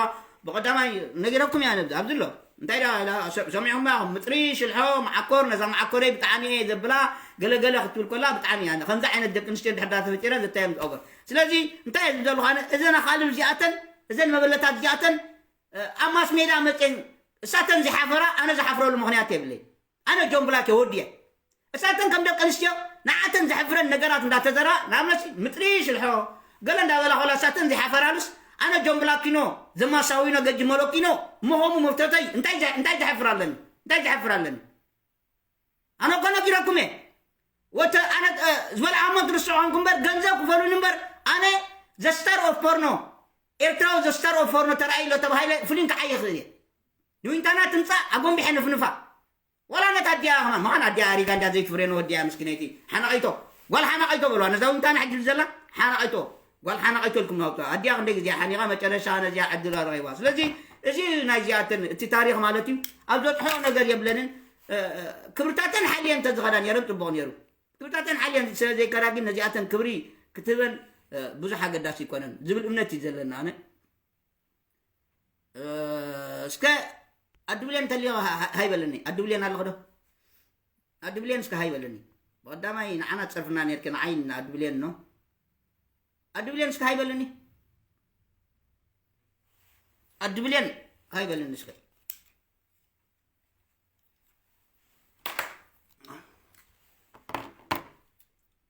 ብቐዳማይ ነጊረኩም እያ ነብዚ ኣብዚ ኣሎ። እንታይ ደኣ ኢላ ሰ-፣ ሰሚዕኹማ ኢኹም? ምጥሪ ሽልሖ መዓኮር ነዛ መዓኮረይ ብጣዕሚ እየ ዘብላ ገለገለ ክትብል ከላ ብጣዕሚ እያ። ከምዚ ዓይነት ደቂ ኣንስትዮ እንድሕር ዳ ተፈጢረ ዘታይ እዮም ዝኦቨር። ስለዚ እንታይ እየ ዝብል ዘለኹ ኣነ? እዘን ኣኻልብ እዚኣተን፣ እዘን መበለታት እዚኣተን፣ እ፣ ኣብ ማስ ሜዳ መፅየን እሳተን ዝሓፈራ ኣነ ዝሓፍረሉ ምኽንያት የብለይ። ኣነ ጆን ብላክ እየ ወዲ እየ። እሳተን ከም ደቂ ኣንስትዮ ንዓተን ዘሕፍረን ነገራት እንዳተዘራ፣ ንኣብነት ምጥሪ ሽልሖ ገለ እንዳበላ ከላ እሳተን ዝሓፈራሉስ ኣነ ጆን ብላክ ኪኖ ዘማሳዊኖ ገጅ መሎ ኪኖ ምኾሙ መፍተተይ እንታይ ዘ-፣ እንታይ ዘሕፍር ኣለኒ? እንታይ ዘሕፍር ኣለኒ? ኣነ እኮ ነጊረኩም እየ። ወተ-፣ ኣነ፣ እ፣ ዝበልዓሞ ትርስዑ ኮንኩም እምበር ገንዘብ ክፈሉኒ እምበር ኣነ ዘ ስታር ኦፍ ፖርኖ ኤርትራዊ ዘ ስታር ኦፍ ፖርኖ ተራእዩ ኣሎ ተባሂለ ፍሊም ክዓይ ይኽእል እየ። ንዊንታና ትምጻእ ኣጎንቢሐ ንፍንፋ። ዋላ ነታ ኣዲኣ ከማን፣ መኻን ኣዲኣ ኣሪጋ እንዳ ዘይትፍሬ ንወዲኣ ምስኪነይቲ ሓናቒቶ። ጓል ሓናቒቶ በልዋ። ነዛ ዊንታና ሕጂ ዘላ ሓናቒቶ። ጓል ሓናቒቶ ኢልኩም ናውጣ። ኣዲኣ ክንደይ ግዜ ሓኒቓ መጨረሻ ነዚኣ ዕድል ረኺባ። ስለዚ እዚ ናይዚኣተን እቲ ታሪኽ ማለት እዩ። ኣብ ዘጥሕኦ ነገር የብለንን። እ፣ እ፣ ክብርታተን ሓልየን እንተዝኸዳ ነይረን ጽቡቕ ነይሩ። ክብርታተን ሓልየን ስለ ዘይከዳ ግን ነዚኣተን ክብሪ ክትህበን፣ እ፣ ብዙሕ ኣገዳሲ ኣይኮነን ዝብል እምነት እዩ ዘለና ኣነ። እ፣ እስከ ኣድብሌን እንተልዮ ሃ-፣ ሃ-፣ ሃይበለኒ። ኣድብሌን ኣለኹ ዶ? ኣድብሌን እስከ ሃይበለኒ። ብቐዳማይ ንዓና ትጸርፍና ነርኪ፣ ንዓይ ንኣድብሌን ኖ። ኣድብሌን እስከ ሃይበለኒ። ኣድብሌን ሃይበለኒ እስከ።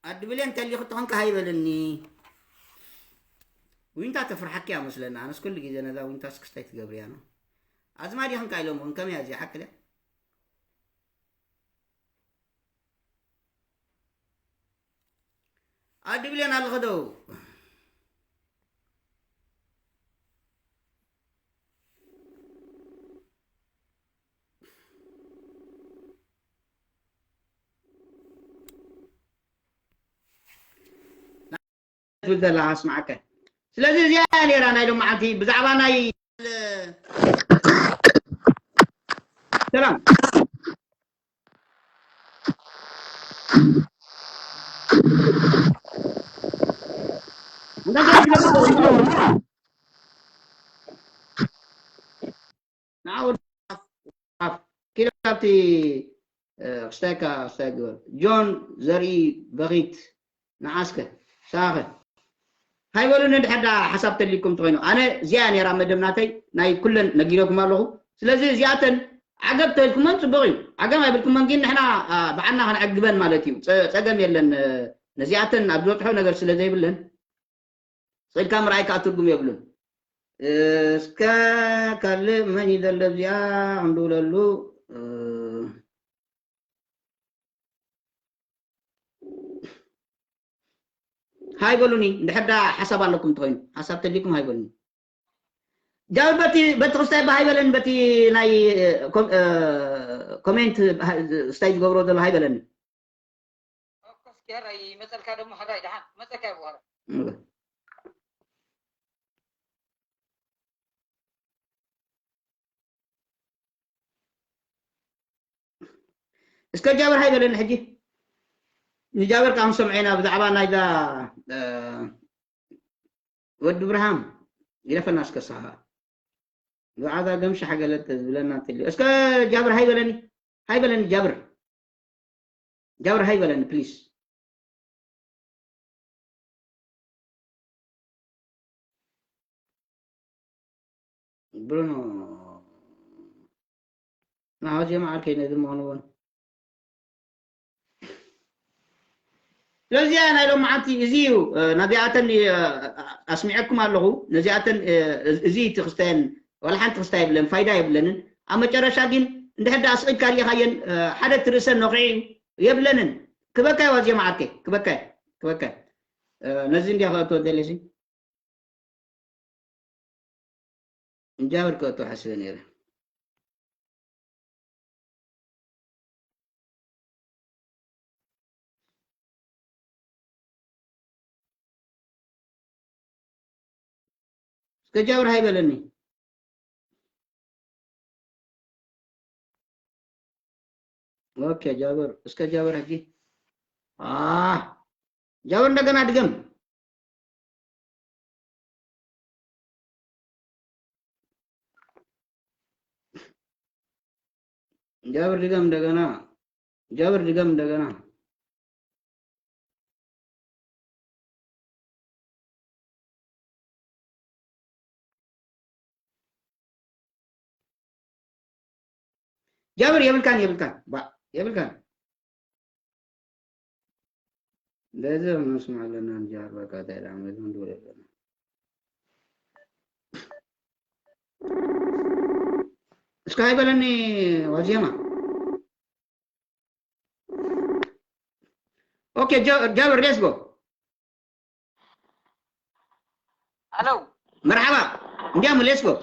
ኣድብሌን እንተሊኹ ተኾንካ ሃይበለኒ። ዊንታ ተፍርሓኪ እያ መስለና። ኣነስ ኩሉ ግዜ ነዛ ዊንታ ስክስታይ ትገብርያ ነው። ኣዝማድ ይኽንካ ኢሎም እውን ከመይ እያ እዚኣ ሓቂ ድያ? ኣድብሌን ኣለኸ ዶ? ትብል ዘለኻ ኣስማዓከ። ስለዚ እዚኣ እያ ነይራ ናይ ሎማዓንቲ ብዛዕባ ናይ ሰላም። ንዓ ወዲ ኣፍ፣ ኣፍ፣ ኪድ ኣብቲ፣ እ፣ ክስታይካ፣ ክስታይ ግበር። ጆን ዘርኢ በኺት፣ ንዓስከ፣ ሳኸ። ሃይበሉኒ እንድሕር ደኣ ሓሳብ ተልይኩም ተኾይኑ። ኣነ እዚኣ ነይራ መደብ ናተይ፣ ናይ ኩለን ነጊረኩም ኣለኹ። ስለዚ እዚኣተን ዓገብ ተልኩመን ጽቡቕ እዩ። ዓገብ ኣይብልኩመን ግን ንሕና፣ ኣ፣ ብዓና ክንዕግበን ማለት እዩ። ጸ-፣ ጸገም የለን። እ፣ ነዚኣተን ኣብ ዝበጽሖ ነገር ስለ ዘይብለን፣ ስቕ ኢልካ ምርኣይ ከኣ ትርጉም የብሉን። እስከ ካልእ መን እዩ ዘሎ ኣብዚኣ ክንድውለሉ? እ፣ ሃይ በሉኒ፣ እንድሕር ደኣ ሓሳብ ኣለኩም እንተኾይኑ፣ ሓሳብ ተልይኩም ሃይ በሉኒ። ጃውር በቲ፣ በቲ ክስታይ ብሃይ በለኒ፣ በቲ ናይ፣ እ፣ ኮም-፣ እ፣ ኮሜንት ሃ-፣ ስታይ ዝገብሮ ዘሎ ሃይ በለኒ። ኦፍኮርስ፣ ኪያራ ይመጸልካ ደሞ፣ ሓራይ ደሓን መጸልካ እዩ፣ በኋላ። እወ። እስከ ጃብር ሃይ በለኒ ሕጂ። ንጃብር ከዓ ክንሰምዖ ኢና ብዛዕባ ናይዛ፣ እ፣ ወዲ ብርሃም ይለፈና እስከ ሳኻ። ብዓዛ ገምሻ ሓገለት ዝብለና እንተልዩ። እስከ ጃብር ሃይ በለኒ። ሃይ በለኒ ጃብር። ጃብር ሃይ በለኒ ፕሊስ። ብሩኖ። ናሆ ዜማ ዓርከይ ነዚ ምኾኑ እውን። ስለዚኣ ናይ ሎማዓንቲ እዚ እዩ፣ እ፣ ነዚኣተን፣ እ፣ ኣስሚዐኩም ኣለኹ። ነዚኣተን፣ እ፣ እዚ እቲ ክስተየን ዋላ ሓንቲ ክስታ የብለን፣ ፋይዳ የብለንን። ኣብ መጨረሻ ግን እንድሕር ደኣ ስቕ ኢልካ ርኢኻየን፣ እ፣ ሓደ እቲ ርእሰን ነኺዑ እዩ፣ የብለንን። ክበካ እዩ ዋዜ መዓርከይ፣ ክበካ እዩ፣ ክበካ እዩ። እ፣ ነዚ እንዲያ ክእቶ ደልየሲ። እንጃብር ክእቶ ሓሲበ ነይረ። እስከ ጃብር ሃይ በለኒ። ኦኬ ጃብር፣ እስከ ጃብር ሕጂ። አ፣ ጃብር እንደገና ድገም። ጃብር ድገም እንደገና። ጃብር ድገም እንደገና። ጃብር የብልካን፣ የብልካን፣ ባ፣ የብልካን። በዚ ክንስምዕ ኣለና እንጂ ኣርባዕተ እንታይ ደኣ ማለት ምን ትብል ኣለና። እስከ ሃይ በለኒ ዋዜማ። ኦኬ፣ ጃ-፣ ጃብር፣ let's go። ሄሎ። መርሓባ። እንዲያም፣ let's go።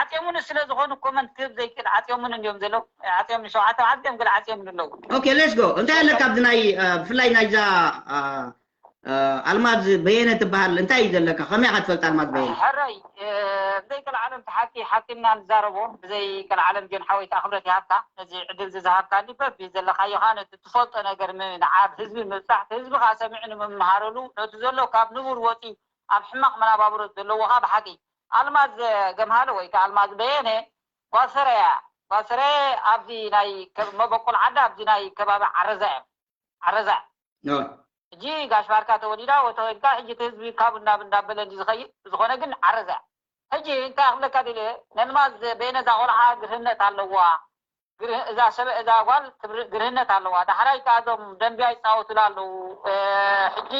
ዓጽዮምኒ ስለ ዝኾኑ ኮመንት ክህብ ዘይክእል ዓጽዮምኒ እንዲዮም ዘለዉ። ዓጽዮምኒ ሸውዓተ መዓልቲ እዮም ገለ ዓጽዮምኒ ኣለዉ። Okay, let's go። እንታይ ኣለካ ኣብዚ ናይ ብፍላይ ናይዛ ኣልማዝ በየነ ትበሃል እንታይ እዩ ዘለካ? ከመይ ኢኻ ትፈልጥ ኣልማዝ በየነ? ሕራይ ብዘይ ቀልዓለም እቲ ሓቂ ሓቂ ኢና ንዛረቦ። ብዘይ ቀልዓለም ጆን ሓወይ ከዓ ክብረት ይሃብካ ነዚ ዕድል እዚ ዝሃብካኒ። በቢ ዘለካዮ ከዓ ነቲ ትፈልጦ ነገር ንዓብ ህዝቢ ምብፃሕ፣ ህዝቢ ከዓ ሰሚዑ ንምምሃረሉ፣ ነቲ ዘሎ ካብ ንቡር ወፂኡ ኣብ ሕማቕ መናባብሮ ዘለዎ ከዓ ብሓቂ ኣልማዝ ገምሃለ ወይ ከዓ ኣልማዝ በየነ ጓል ሰረ እያ። ጓል ሰረ ኣብዚ ናይ መበቆል ዓዳ ኣብዚ ናይ ከባቢ ዓረዛ እዮም። ዓረዛ ሕጂ ጋሽ ባርካ ተወሊዳ ወተወልካ ሕጂ እቲ ህዝቢ ካብ እንዳብ እንዳበለ እንዲ ዝኸይድ ዝኾነ ግን ዓረዛ ሕጂ እንታይ ክብለካ ደልየ ነልማዝ በየነ እዛ ቆልዓ ግርህነት ኣለዋ። እዛ ሰበ እዛ ጓል ግርህነት ኣለዋ። ዳሕራይ ከኣ እዞም ደንቢያ ይፃወቱላ ኣለዉ። ሕጂ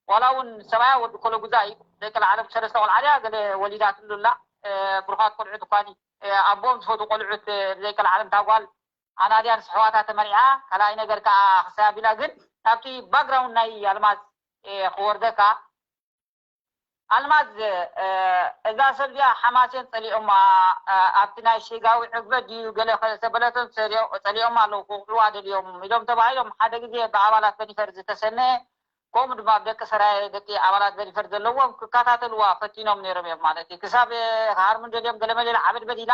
ዋላ እውን ሰብኣያ ወዲ ኮለጉዛ እዩ። ደቂ ለዓለም ሰለስተ ቆልዓ ድያ ገለ ወሊዳትሉ ኣላ። ብሩኻት ቆልዑት እኳ ኣቦም ዝፈቱ ቆልዑት ብዘይቀልዓለም እታ ጓል ኣናድያ ምስ ኣሕዋታ ተመሪዓ ካልኣይ ነገር ከዓ ክሳብ ኢላ ግን ናብቲ ባክግራውንድ ናይ ኣልማዝ ክወርደካ ኣልማዝ እዛ ሰብ እዚኣ ሓማሴን ፀሊኦማ ኣብቲ ናይ ሸጋዊ ዕግበት ድዩ ገለ ዝተበለቶም ፀሊኦማ ኣለዉ ክውዕልዋ ደልዮም ኢሎም ተባሂሎም ሓደ ግዜ ብኣባላት በኒፈር ዝተሰነ ከምኡ ድማ ኣብ ደቂ ሰራየ ደቂ ኣባላት በኒፈር ዘለዎም ክከታተልዋ ፈቲኖም ነይሮም እዮም ማለት እዩ ክሳብ ክሃርሙ ደልዮም ገለመሌላ ዓበድበድ ኢላ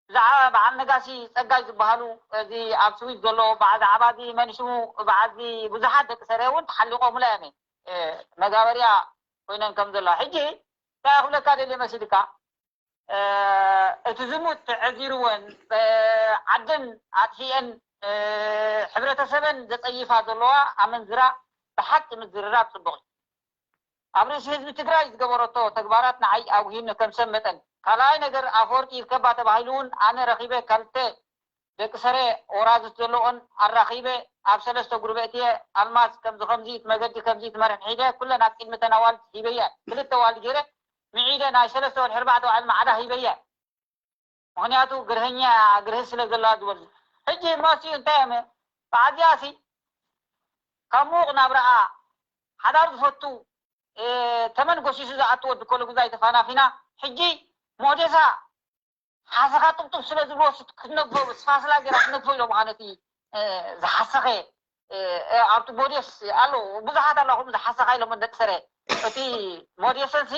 ብዛዕባ በዓል ነጋሲ ፀጋይ ዝበሃሉ እዚ ኣብ ስዊዝ ዘሎ ብዛዕባ እዚ መን ሽሙ በዓል እዚ ብዙሓት ደቂ ሰረ እውን ተሓሊቆምላ እዮም መጋበርያ ኮይነን ከም ዘለዋ ሕጂ እንታይ ክብለካ ደልየ መሲልካ እቲ ዝሙት ተዐዚርወን ዓደን ኣጥፊአን ሕብረተሰበን ዘፀይፋ ዘለዋ ኣመንዝራ ብሓቂ ምዝርራብ ፅቡቅ እዩ ኣብ ርእሲ ህዝቢ ትግራይ ዝገበረቶ ተግባራት ንዓይ ኣጉሂኒ ከም ሰብ መጠን ካልኣይ ነገር ኣፈወርቂ ይርከባ ተባሂሉ እውን ኣነ ረኺበ ካልተ ደቂ ሰረ ወራዝት ዘለኦን ኣራኺበ ኣብ ሰለስተ ጉርበእትየ ኣልማዝ ከምዚ ከምዚ እቲ መገዲ ከምዚ እቲ መርሕ ሒደ ኩለን ኣብ ቅድሚ ተን ኣዋልድ ሂበየ ክልተ ኣዋልድ ገይረ ምዒደ ናይ ሰለስተ ወርሒ ኣርባዕተ ወዓል ማዕዳ ሂበየ ምኽንያቱ ግርህኛ ግርህ ስለ ዘለዋ ዝበሉ ሕጂ መሲኡ እንታይ እየ ብዓዚያሲ ካብ ምዉቕ ናብራኣ ሓዳር ዝፈቱ ተመን ጎሲሱ ዝኣቱ ወዲ ኮለጉዛይ ተፋናፊና ሕጂ ሞዴሳ ሓሰኻ ጥብጥብ ስለ ዝብልዎ ክትነግፎ ስፋስላ ገይራ ክትነግፎ ኢሎም ከዓ ነቲ ዝሓሰኸ ኣብቲ ሞዴስ ኣሎ ብዙሓት ኣለኹም ዝሓሰኻ ኢሎም ደቂ ሰረ እቲ ሞዴሰንሲ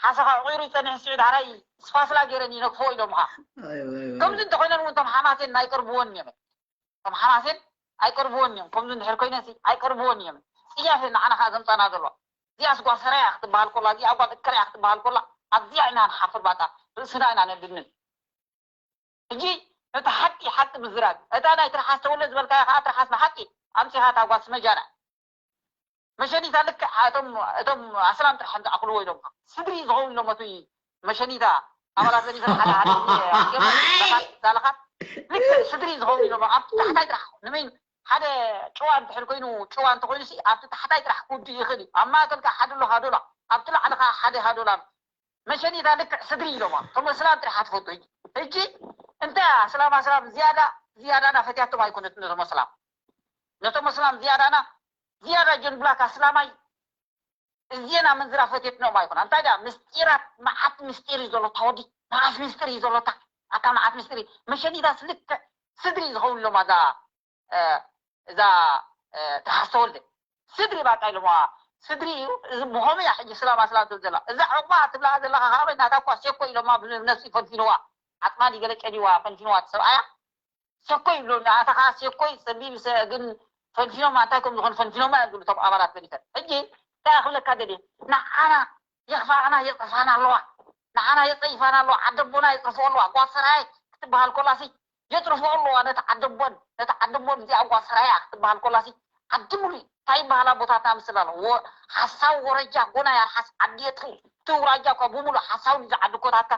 ሓሰኻ ዕቑሩ ይፀንሕ ስዑድ ዓራይ ስፋስላ ገይረን ይነግፎ ኢሎም ከዓ ከምዚ እንተኮይነን እውን እቶም ሓማሴን ኣይቀርብዎን እዮም እቶም ሓማሴን ኣይቀርብዎን እዮም ከምዚ እንድሕር ኮይነ ኣይቀርብዎን እዮም ፅያፍ ንዓና ከዓ ዘምፃና ዘሎ እዚኣ ስጓ ሰራያ ክትበሃል ኮላ እዚኣ ጓል እከረያ ክትበሃል ኮላ ኣብዚኣ ኢና ንሓፍር ባጣ ርእስና ኢና ነድንን ሕጂ ነቲ ሓቂ ሓቂ ምዝራብ እታ ናይ ትርሓስ ተወለ ዝበልካዮ ከዓ ትርሓስ ብሓቂ ኣምፂኻ እታ ጓል ስመጃና መሸኒታ ልክዕ እቶም እቶም ኣስላም ጥራሕ ዝኣኽልዎ ኢሎም ስድሪ ዝኸውን ኢሎም እቲ መሸኒታ ኣባላት ዘሪፈን ሓደ ሓደ ዛለኻት ልክዕ ስድሪ ዝኸውን ኢሎም ኣብ ታሕታይ ጥራሕ ንመን ሓደ ጭዋ እንድሕር ኮይኑ ጭዋ እንተኮይኑ ኣብቲ ታሕታይ ጥራሕ ክውድእ ይኽእል እዩ ኣብ ማእከል ከዓ ሓደ ኣሎ ሃዶላ ኣብቲ ላዕሊ ከዓ ሓደ ሃዶላ መሸኒታ ልክዕ ስድሪ ኢሎማ እቶም እስላም ጥራሕ ትፈቱ ሕጂ እንታይ ኣስላም ኣስላም ዝያዳ ዝያዳና ፈትያቶም ኣይኮነትን ነቶም ኣስላም ነቶም ኣስላም ዝያዳና ዝያዳ ጆን ብላክ ኣስላማይ እዚና ምንዝራ ፈትየትኖም ኣይኮና እንታይ ዳ ምስጢራት መዓት ምስጢር እዩ ዘሎ ታወዲ መዓት ምስጢር እዩ ዘሎ ኣታ መዓት ምስጢር እዩ መሸኒታስ ልክዕ ስድሪ ዝኸውን ኢሎማ እዛ እዛ ትሓስ ተወልደ ስድሪ ባቃ ኢሎማ ስድሪ እዩ እዚ ብኸመይ እያ ሕጂ ስላም ኣስላም ትብል ዘላ እዛ ዕቑባ ትብላ ዘለኻ ካበይ ናታ እኳ ሴኮ ኢሎማ ብነፍሲ ፈንፊንዋ ዓጥማ ገለ ቀዲዋ ፈንፊንዋ ሰብኣያ ሴኮ ይብሉ ንኣታ ከዓ ሴኮይ ፀቢብ ግን ፈንፊኖማ እንታይ ከም ዝኾኑ ፈንፊኖማ እዮም ዝብሉ እቶም ኣባላት በኒተን ሕጂ እንታይ ክብለካ ደልየ ንዓና የኽፋኣና የፅፋና ኣለዋ ንዓና የፀይፋና ኣለዋ ዓደቦና የፅርፍኦ ኣለዋ ጓል ሰራየ ክትበሃል ኮላሲ የፅርፍኦ ኣለዋ ነቲ ዓደቦን ነቲ ዓደቦን እዚኣ ጓል ሰራያ ክትበሃል ኮላሲ ዓዲ ሙሉ እንታይ ይበሃላ ቦታትና ምስል ኣሎ ሓሳው ወረጃ ጎና ያርሓስ ዓዲ የጥፍኡ እቲ ውራጃ እኳ ብሙሉ ሓሳው ንዚ ዓዲ ኮታትካ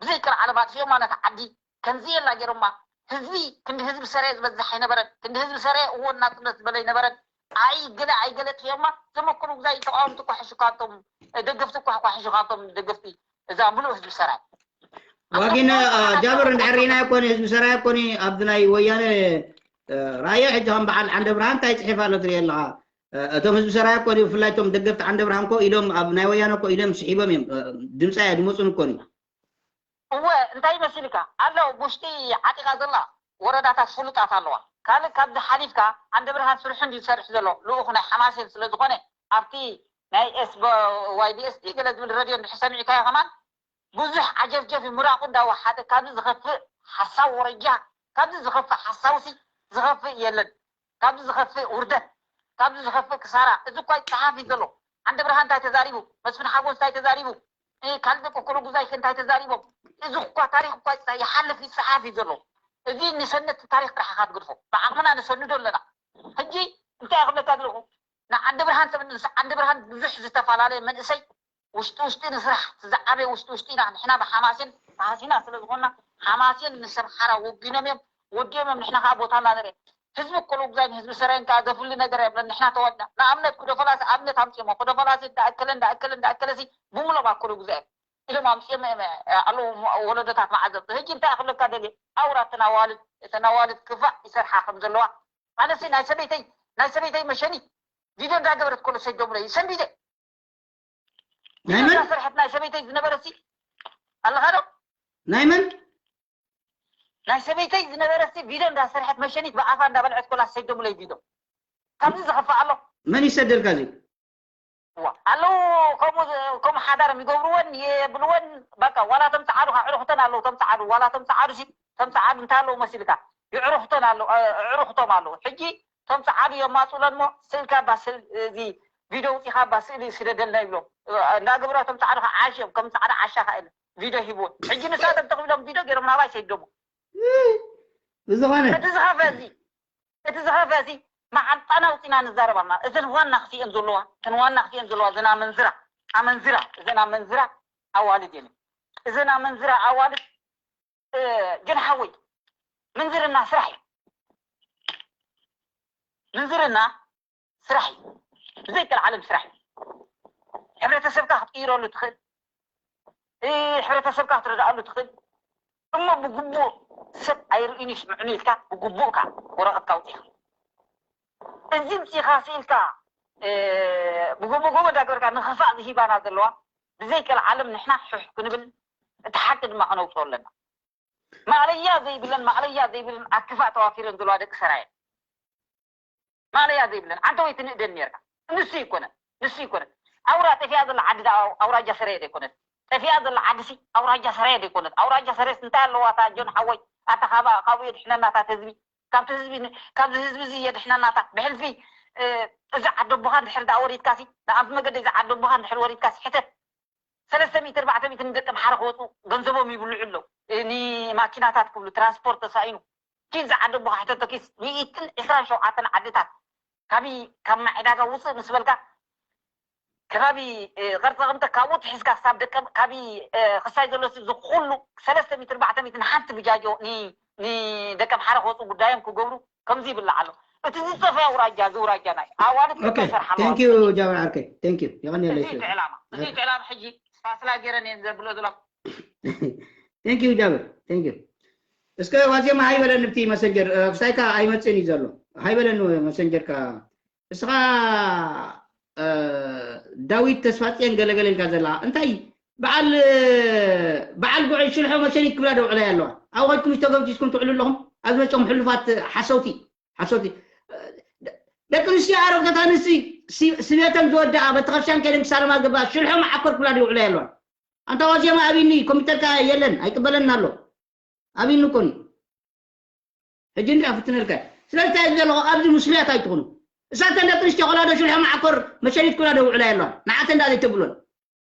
ብዘይ ቀልዓለም ኣጥፊኦማ ነታ ዓዲ ከምዚ የላ ገይሮማ ህዝቢ ክንዲ ህዝቢ ሰረ ዝበዝሕ ኣይነበረን ክንዲ ህዝቢ ሰረ እወን ናፅነት ዝበለ ኣይነበረን ኣይ ገለ ኣይ ገለ ጥፊኦማ ዘመክሩ ግዛይ ተቃወምቲ እኳ ሕሹ ካብቶም ደገፍቲ እኳ እኳ ሕሹ ካብቶም ደገፍቲ እዛ ምሉእ ህዝቢ ሰራይ ዋጊን ጃብር እንድሕር ርኢናዮ ኮኒ ህዝቢ ሰራይ ኮኒ ኣብዚ ናይ ወያነ ራየ ሕጂ ከም በዓል ዓንደ ብርሃን እንታይ ፅሒፍ ኣሎ ትርኢ ኣለኻ እቶም ህዝቢ ሰራይ ኮኒ ብፍላይ እቶም ደገፍቲ ዓንደ ብርሃን ኮ ኢሎም ኣብ ናይ ወያነ ኮ ኢሎም ስሒቦም እዮም ድምፃ እያ ድመፁን ኮኒ እወ እንታይ መሲልካ ኣሎ ብውሽጢ ዓጢቓ ዘላ ወረዳታት ፍሉጣት ኣለዋ። ካልእ ካብዚ ሓሊፍካ ዓንደ ብርሃን ስርሑ እንዲ ዝሰርሕ ዘሎ ልኡኽ ናይ ሓማሴን ስለ ዝኾነ ኣብቲ ናይ ኤስ ዋይ ቢ ኤስ ዲ ገለ ዝብል ረድዮ እንድሕር ሰሚዕካዮ ከማን ብዙሕ ዓጀፍጀፍ ምራቑ እንዳወሓጠ ካብዚ ዝኸፍእ ሓሳብ ወረጃ ካብዚ ዝኸፍእ ሓሳውሲ ዝኸፍእ የለን። ካብዚ ዝኸፍእ ውርደት፣ ካብዚ ዝኸፍእ ክሳራ፣ እዚ እኳ ይጸሓፍ እዩ ዘሎ። ዓንደ ብርሃን እንታይ ተዛሪቡ? መስፍን ሓጎስ እንታይ ተዛሪቡ? ካልእ ደቂ ኩሉ ጉዛይ እንታይ ተዛሪቦም? እዚ እኳ ታሪኽ እኳ ይሓልፍ ይጸሓፍ እዩ ዘሎ። እዚ ንሰነድ ታሪኽ ጥራሕ ኢኻ ትገድፎ። ብዓቕምና ንሰንዶ ኣለና። ሕጂ እንታይ ክብለካ ዘለኹ? ንዓንደ ብርሃን ሰብ ንስ ዓንደ ብርሃን ብዙሕ ዝተፈላለየ መንእሰይ ውሽጢ ውሽጢ ንስራሕ ዝዓበየ ውሽጢ ውሽጢ ኢና ንሕና ብሓማሴን ተሃሲና ስለ ዝኾንና ሓማሴን ንሰምሓራ ወጊኖም እዮም ወዲኦም እዮም ንሕና ከዓ ቦታ እናንርኢ ህዝቢ እኮ ሎጉዛይ ንህዝቢ ሰራይን ከዓ ዘፍሊ ነገር የብለን ንሕና ተዋድና ንኣብነት ኩደፈላሲ ኣብነት ኣምፅሞ ኩደፈላሲ እንዳኣከለ እንዳኣከለ እንዳኣከለሲ ብምሎም ኣኮ ሎጉዛይ ኢሎም ኣምፅኦም እዮም ኣለዉ ወለዶታት መዓዘብቲ ህጂ እንታይ ክብለካ ደልየ ኣውራ እተን ኣዋልድ እተን ኣዋልድ ክፋእ ይሰርሓ ከም ዘለዋ ኣነሲ ናይ ሰበይተይ ናይ ሰበይተይ መሸኒት ቪድዮ እንዳገበረት ኮሎ ሰይዶምለ ሰንቢደ ናይ መን እንዳሰርሐት ናይ ሰበይተይ ዝነበረሲ ኣለኻ ዶ ናይ መን ናይ ሰበይተይ ዝነበረሲ ቪድዮ እንዳሰርሐት መሸኒት ብኣፋ እንዳበልዐት ኮላ ሰይዶምለ ቪድዮ ካብዚ ዝኸፍእ ኣሎ መን ይሰደልካ እዚ ኣለዉ ከምኡ ከምኡ ሓዳር ይገብርወን የብልወን በቃ ዋላ ተምፅዓዱ ኣዕሩኽተን ኣለዉ ተምፅዓዱ ዋላ ተምፅዓዱ ሲ ተምፅዓዱ እንታይ ኣለዉ መሲልካ የዕሩኽተን ኣለዉ ኣዕሩኽቶም ኣለዉ ሕጂ ተምፅዓዱ የማፁለን ሞ ስእልካ ባ እዚ ቪድዮ ውፂኻ ባ ስእሊ ስደደልና ይብሎም እንዳገበሩ ተምፅዓዱ ከዓ ዓሽ እዮም ከም ፃዕዳ ዓሻ ከዓ ኢለ ቪድዮ ሂብዎ ሕጂ ንሳቶም ተኽቢሎም ቪድዮ ገይሮም ናባይ ሰይዶሞ ብዝኾነ እቲ ዝኸፈ እዚ እቲ ዝኸፈ እዚ መዓንጣና ውፂና ንዛረብ ኣለና እዘን ዋና ክፍኤን ዘለዋ እተን ዋና ክፍኤን ዘለዋ እዘን ኣመንዝራ ኣመንዝራ እዘን ኣመንዝራ ኣዋልድ የን እዘን ኣመንዝራ ኣዋልድ ጀን ሓወይ ምንዝርና ስራሕ እዩ ምንዝርና ስራሕ እዩ ብዘይቀልዓለም ስራሕ እዩ ሕብረተሰብካ ክትቅይረሉ ትኽእል ሕብረተሰብካ ክትረድኣሉ ትኽእል እሞ ብግቡእ ሰብ ኣይርእዩን ይስምዑን ኢልካ ብግቡእ ከዓ ወረቐትካ ኣውፂኻ እዚ ምፅኢኻ ስኢልካ ብጎቦ ጎቦ እንዳገበርካ ንኸፋእ ዝሂባና ዘለዋ ብዘይቀልዓለም ንሕና ሕሕ ክንብል እቲ ሓቂ ድማ ከነውፅኦ ኣለና ማዕለያ ዘይብለን ማዕለያ ዘይብለን ኣክፋእ ተዋፊረን ዘለዋ ደቂ ሰራየ ማዕለያ ዘይብለን ዓንተ ወይ ትንእደን ነርካ ንሱ ይኮነ ንሱ ይኮነ ኣውራ ጠፊኣ ዘላ ዓዲ ኣውራጃ ሰረየ ዘይኮነት ጠፊኣ ዘላ ዓዲ ሲ ኣውራጃ ሰረየ ዘይኮነት ኣውራጃ ሰረየስ እንታይ ኣለዋ እታ ጆን ሓወይ ኣታ ካብ ካብኡ የድሕነና እታ ህዝቢ ካብቲ ህዝቢ ካብዚ ህዝቢ እዚ የድሕነና እታ ብሕልፊ እዚ ዓደቦኻ እንድሕር ደኣ ወሪድካ ሲ ንኣብቲ መገዲ እዚ ዓደቦኻ እንድሕር ወሪድካ ሲ ሕተት ሰለስተ ሚእቲ ኣርባዕተ ሚእቲ ንደቂ ኣምሓራ ክወፁ ገንዘቦም ይብልዑ ኣለዉ ንማኪናታት ክብሉ ትራንስፖርት ተሳኢኑ ኪስ ዝዓደቦ ካሕተቶ ኪስ ሚእትን ዕስራን ሸውዓተን ዓድታት ካቢ ካብ ማዕዳጋ ውፅእ ምስ በልካ ከባቢ ቅርፃ ቅምጠ ካብኡ ትሒዝካ ክሳብ ደቀ ካቢ ክሳይ ዘሎ እዚ ኩሉ ሰለስተ ሚእቲ ኣርባዕተ ሚእቲ ንሓንቲ ብጃጆ ንደቂ ኣምሓራ ክወፁ ጉዳዮም ክገብሩ ከምዚ ይብላዕ ኣሎ እቲ ዝፀፈ ኣውራጃ እዚ ኣውራጃ ናይ ኣዋልድ ኦኬ ተሰርሓ thank you ጃብር ዓርከይ thank you የቐንየለይ እዚ ዕላማ እዚ ዕላማ ሕጂ ፋስላ ገይረን እየን ዘብሎ ዘሎ thank you ጃብር thank you እስከ ዋዜማ ሃይበለኒ ብቲ መሰንጀር ክሳይካ ኣይመፅእን እዩ ዘሎ ሃይበለኒ መሰንጀርካ እስኻ ዳዊት ተስፋፅየን ገለገለ ኢልካ ዘለኻ እንታይ በዓል በዓል ጉዕይ ሽልሖ መሸኒት ክብላ ደውዕላ ኣለዋ ኣብ ከድኩም ዝተገብቲስኩም ትዕሉ ኣለኹም ኣብ ዝመፀኹም ሕሉፋት ሓሰውቲ ሓሰውቲ ደቂ ኣንስትዮ ኣረግቶት ኣንስቲ ስቤተን ዝወደኣ ቤተክርስትያን ከይደን ክሳለማ ዝገባ ሽልሖ መዓኮር ክብላ ደውዕላ ኣለዋ ኣንታ ዋዜማ ኣብኒ ኮምፒተርካ የለን ኣይቅበለና ኣሎ ኣብኒ ኮኒ ሕጂ እንድያ ፍትነልካ ስለዚ እንታይ ዘለኹ ኣብዚ ሙስልያት ኣይትኹኑ እሳተን ደቂ ኣንስትዮ ቆላዶ ሽርሒ ማዓኮር መሸኒት ኩላ ደውዕላ የለዋን ንዓተን ዳ ዘይተብሎን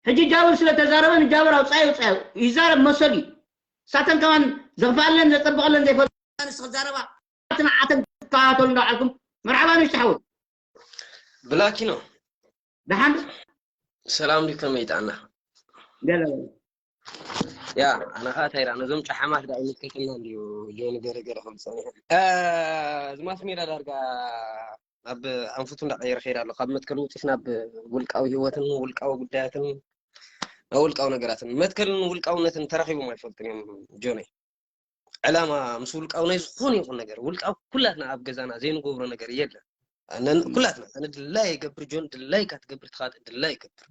ሕጂ ጃብር ስለ ተዛረበ ንጃብር ኣውፃዮ ውፃዮ ይዛረብ መሰሉ እዩ እሳተን ከማን ዘኽፍኣለን ዘፀብቐለን ዘይፈልጥ ንስኺ ዛረባ ንዓተን ትከታተሉ እንዳውዓልኩም መርሓባ ንሽቲ ሓወይ ብላኪኖ ደሓን ሰላም ዲ ከመይ ይጣና ገለ ያ ኣነ ከዓ እንታይ ነዞም ጨሓማት ዳ ይምልከተና እንድዩ ጆኒ ገረገረ ከም ዝፀኒሐ እዚ ማስ ሜዳ ዳርጋ ኣብ ኣንፉቱ እንዳቀየረ ከይድ ኣሎ ካብ መትከል ውፅስ ናብ ውልቃዊ ህይወትን ውልቃዊ ጉዳያትን ናብ ውልቃዊ ነገራትን መትከልን ውልቃውነትን ተራኪቦም ኣይፈልጡን እዮም ጆነይ ዕላማ ምስ ውልቃዊ ናይ ዝኾነ ይኹን ነገር ውልቃዊ ኩላትና ኣብ ገዛና ዘይንገብሮ ነገር የለን ኩላትና ኣነ ድላይ ይገብር ጆን ድላይ ካትገብር ትኻጥ ድላይ ይገብር